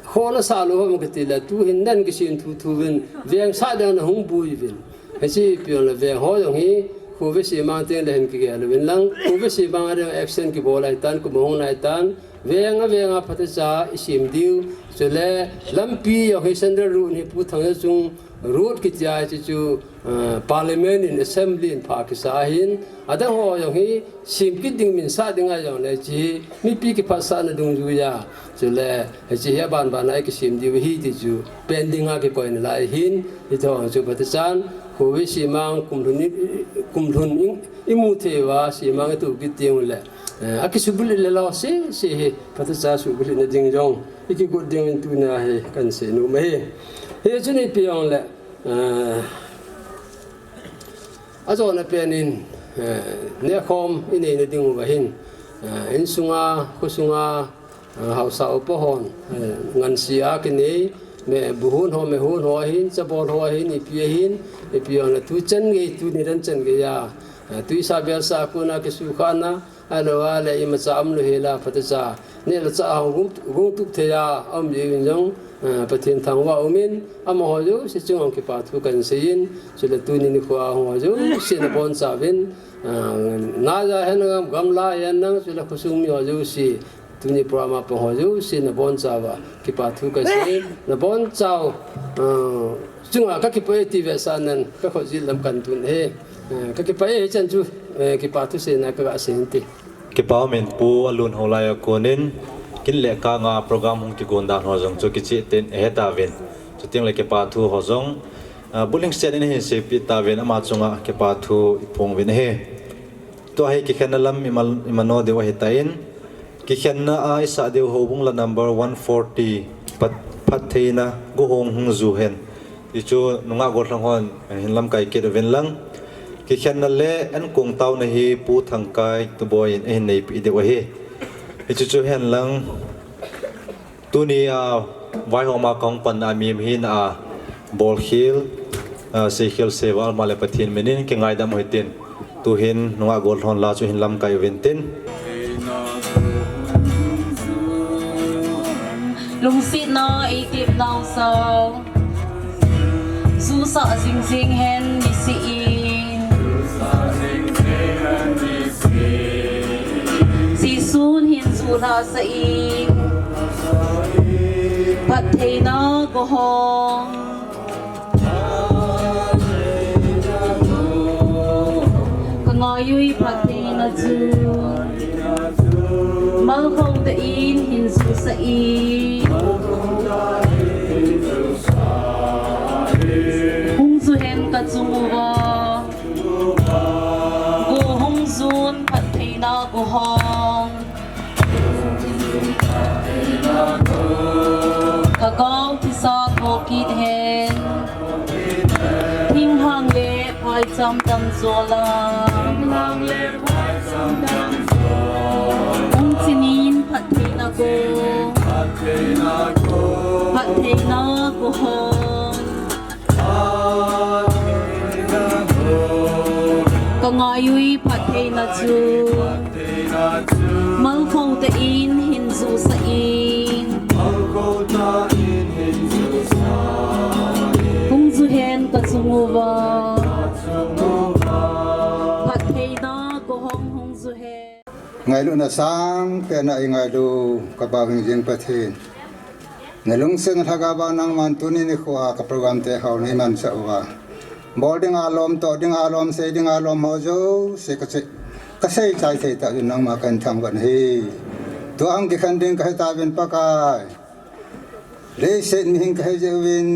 Kho nasah lou ham kati le, tuhin nan kisem thuthu uvin, veng sah ding a nahung boi uvin. Hiche ipi jong le veng ho jong hi, kho ve semang teng le hin kigel uvin lang, kho ve semang a ding action kibol ahitan, kum ahung nai tan, veng a veng a phatecha isem diu, chule lampi jong hi Central Road hi Pu Thangjochung Road kiti a hiche chu, ah, Parliament in, Assembly in pha kisa ahin, adang ho jong hi sem kit ding min sah ding a jong le hiche hi mipi kiphatsahna dungjui a, chule hiche hi aban ban a ikisem diu hi ti chu pending a kikoina lai ahin, hiti ho chu phatechan, kho ve semang kum lhun i, kum lhun i, imu thei uva semang itu kit ding u le, eh, akisubulhit le lou sese hi phatecha subulhit na ding jong ikigot ding in tuna hi kahin seinom ahi. Hichun ipi jong le, eh, ajona pen in, eh, nehkhom inei na ding uva hin, eh, insunga, khosunga, eh, haosa upa hon, eh, ngansi a kinei, me buhon ho, mehon ho ahin, chabol ho ahin, ipi ahin, ipi jong le tuchan gei, tuni dan chan gei a, eh, tuisa belsa a kona kisukhana, Ahilou a le imacha umlou hel a phatecha, neh le chah a hung, hung tup thei a, aum jeh uvin jong, eh, Pathen thangvah umin, amaho jouse chunga kipa thu kahin seiyin, chule tuni nikho a hung ho jouse nabonchauvin, eh, nai a hen lang, gamla a hen lang, chule khosung mi ho jouse, tuni program a pang ho jouse nabonchauva, kipa thu kahin seiyin, nabonchau, eh, chunga kakipah e ti vetsahnan, kakhut jil lam kahin tun ahi, eh, kakipah e hichan chu, eh, kipa thu seina kaga sei inte. Kipa umin Pu Alun Haolai a konin, kin le kang a program hung kigon dan ho jong chu kicheh tah in ahe tauvin. Chuteng le kipa thu ho jong, ah, bulhingset in ahin seipeh tauvin ama chunga kipa thu iphong uvin ahi. Tua hi kikhenna lam ima, imano diu ahitan, Kikhenna a isah diu houbung la number one forty, phat, phattheina gohong hung ju hen. Hichu nungah gollhang hon hin lamkai kit uvin lang. Kikhenna le ankong taona hi Pu Thangkai Tuboi in ahin neipi diu ahi. Hichu chu hen lang. Tuni a vaihom a kahung panna a mi hin a bolkhel, a seikhel seival ma le Pathen minin kingaidam u hitin. Tuhin nungah gollhang la chu hin lamkai uvin tin. Lungsetna eitep nau sao. Jusah jingjing hen nisih in. Jesun hin ju lhasah in. Phattheina gohong. Ka ngai ui phattheina chu. Malkhou tah in hin jusah in. Hung ju hen ka chung uva. Gohong jun phattheina gohong. Ka gao thisa tho kit hen. Thinglhang le phaicham tamjo la. Hung chinin phattheina go. Phattheina gohong. Ka ngai ui phattheina chu. Malkhou tah in hin jusah in. Hung ju hen ka chung uva. Phattheina gohong hung ju hen. Ngailutna sangpen a eingailu ka Pau hingjing Pathen. Na lungsetna lhagao a nangman tuni nikho a ka program te hou neimansah uva. Bol dinga lom, toh dinga lom, sei dinga lom ho jouse ka sei, ka seichai thei tah uvin nangma kahin thangvah ahi. Tua hung kikhen ding kahi tauvin Pakai. Leiset mihing kahi jeh uvin,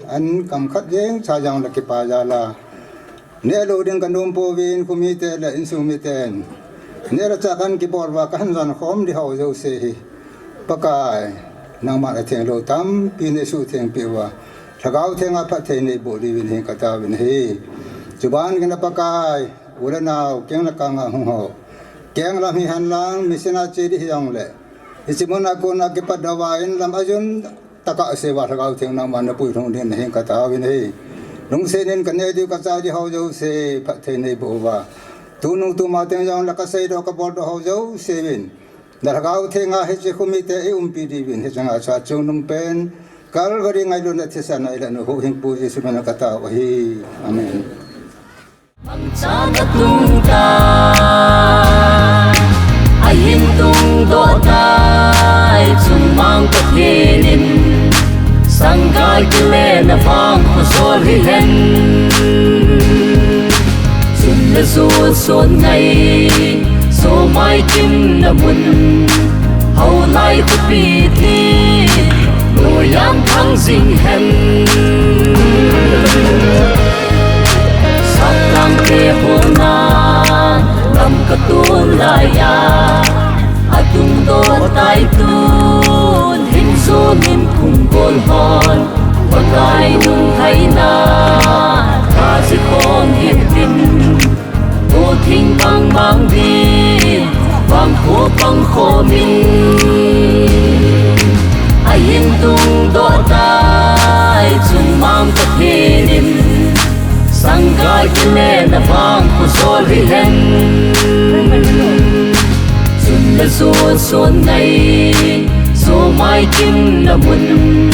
an kam khat jeng cha jong la kipa jal a. Neh lou ding ka nom pouvin, khomite le insung miten. Neh le chah kan kibol uva kahin jan khom ding ho jouse hi. Pakai, nangman atheng lou tampi neisuhtheng peh uva. Lhagao Theng a phatthei neiboh diuvin hin ka taovin ahi. Chuban geiya Pakai, u le nao, keng le kang a hung ho. Keng lam hihen lang, mission a che ding hijongle. Hiche mun a kona kipat doh uva in lam ajun tah a sei uva Lhagao Theng nangman napui lhung ding nahin ka taovin ahi. Lungset in ka neh diu ka chah diu ho jouse phatthei neiboh uva. Tunung tuma teng jongle ka seidoh ka boldoh ho jouse uvin. Na Lhagao Theng a hiche khomite eiumpi diuvin hiche nga cha chungnung pen Calvary ngailutna thisan a ilah u Huhhingpu Jesu min a ka tao ahi. Amen. Mangcha na tung ta, ahin tungdoh tai, chungmang Pathen in, sangkai kile na vang khosol hihen. Chun na jo son ngai, jo mai kim na mun, Haolai khopi thi, Loijan thang jing hen. Saptang te hona, lam ka tun laiya, atungdoh tai tun, hin jo nin kung gol hon, Pakai nung haina, ka ji khom hin tin. Pu thing bang bang di, bang khu bang khomin. Ahin tungdoh tai, chungmang Pathen in. Sangkai kile na vang khosol hihen. Chun na jo son ngai, jo mai kim na mun.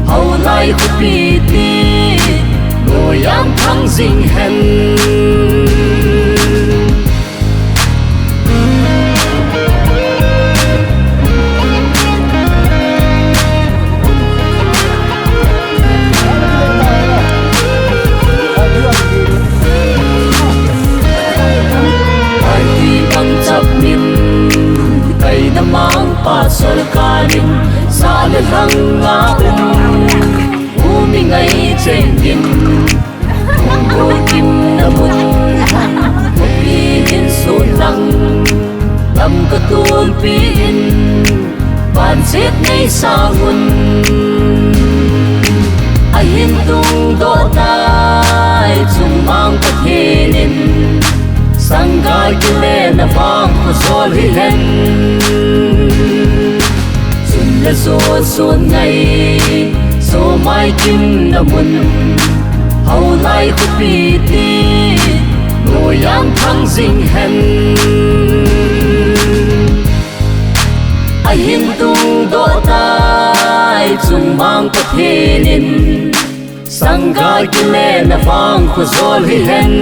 Haolai khopi thi, Loijan thang jing hen. Ahi bang chap min, tai na mang pa sorkar in, sa le lang nga um. U mi ngai cheng din, Mongol kim na mun, Khopi hin sun lang, lam Ka tulpi in vansiet nei sang un, ahin tungdoh tai chungmang Pathen in, sangkai kile na vang khojol hihen. Sun le sot sot ngai, somai kim na mun, Haolai khopi ti, loiyang thang jing hen. Ahin tungdoh tai chungmang Pathen in, sangkai kile na vang khojol hihen.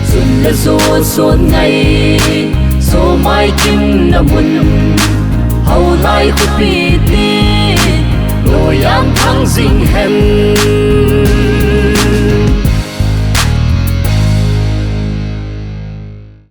Sun le sot sot ngai, somai kim na mun, Haolai khopi ti, loiyang thang jing hen.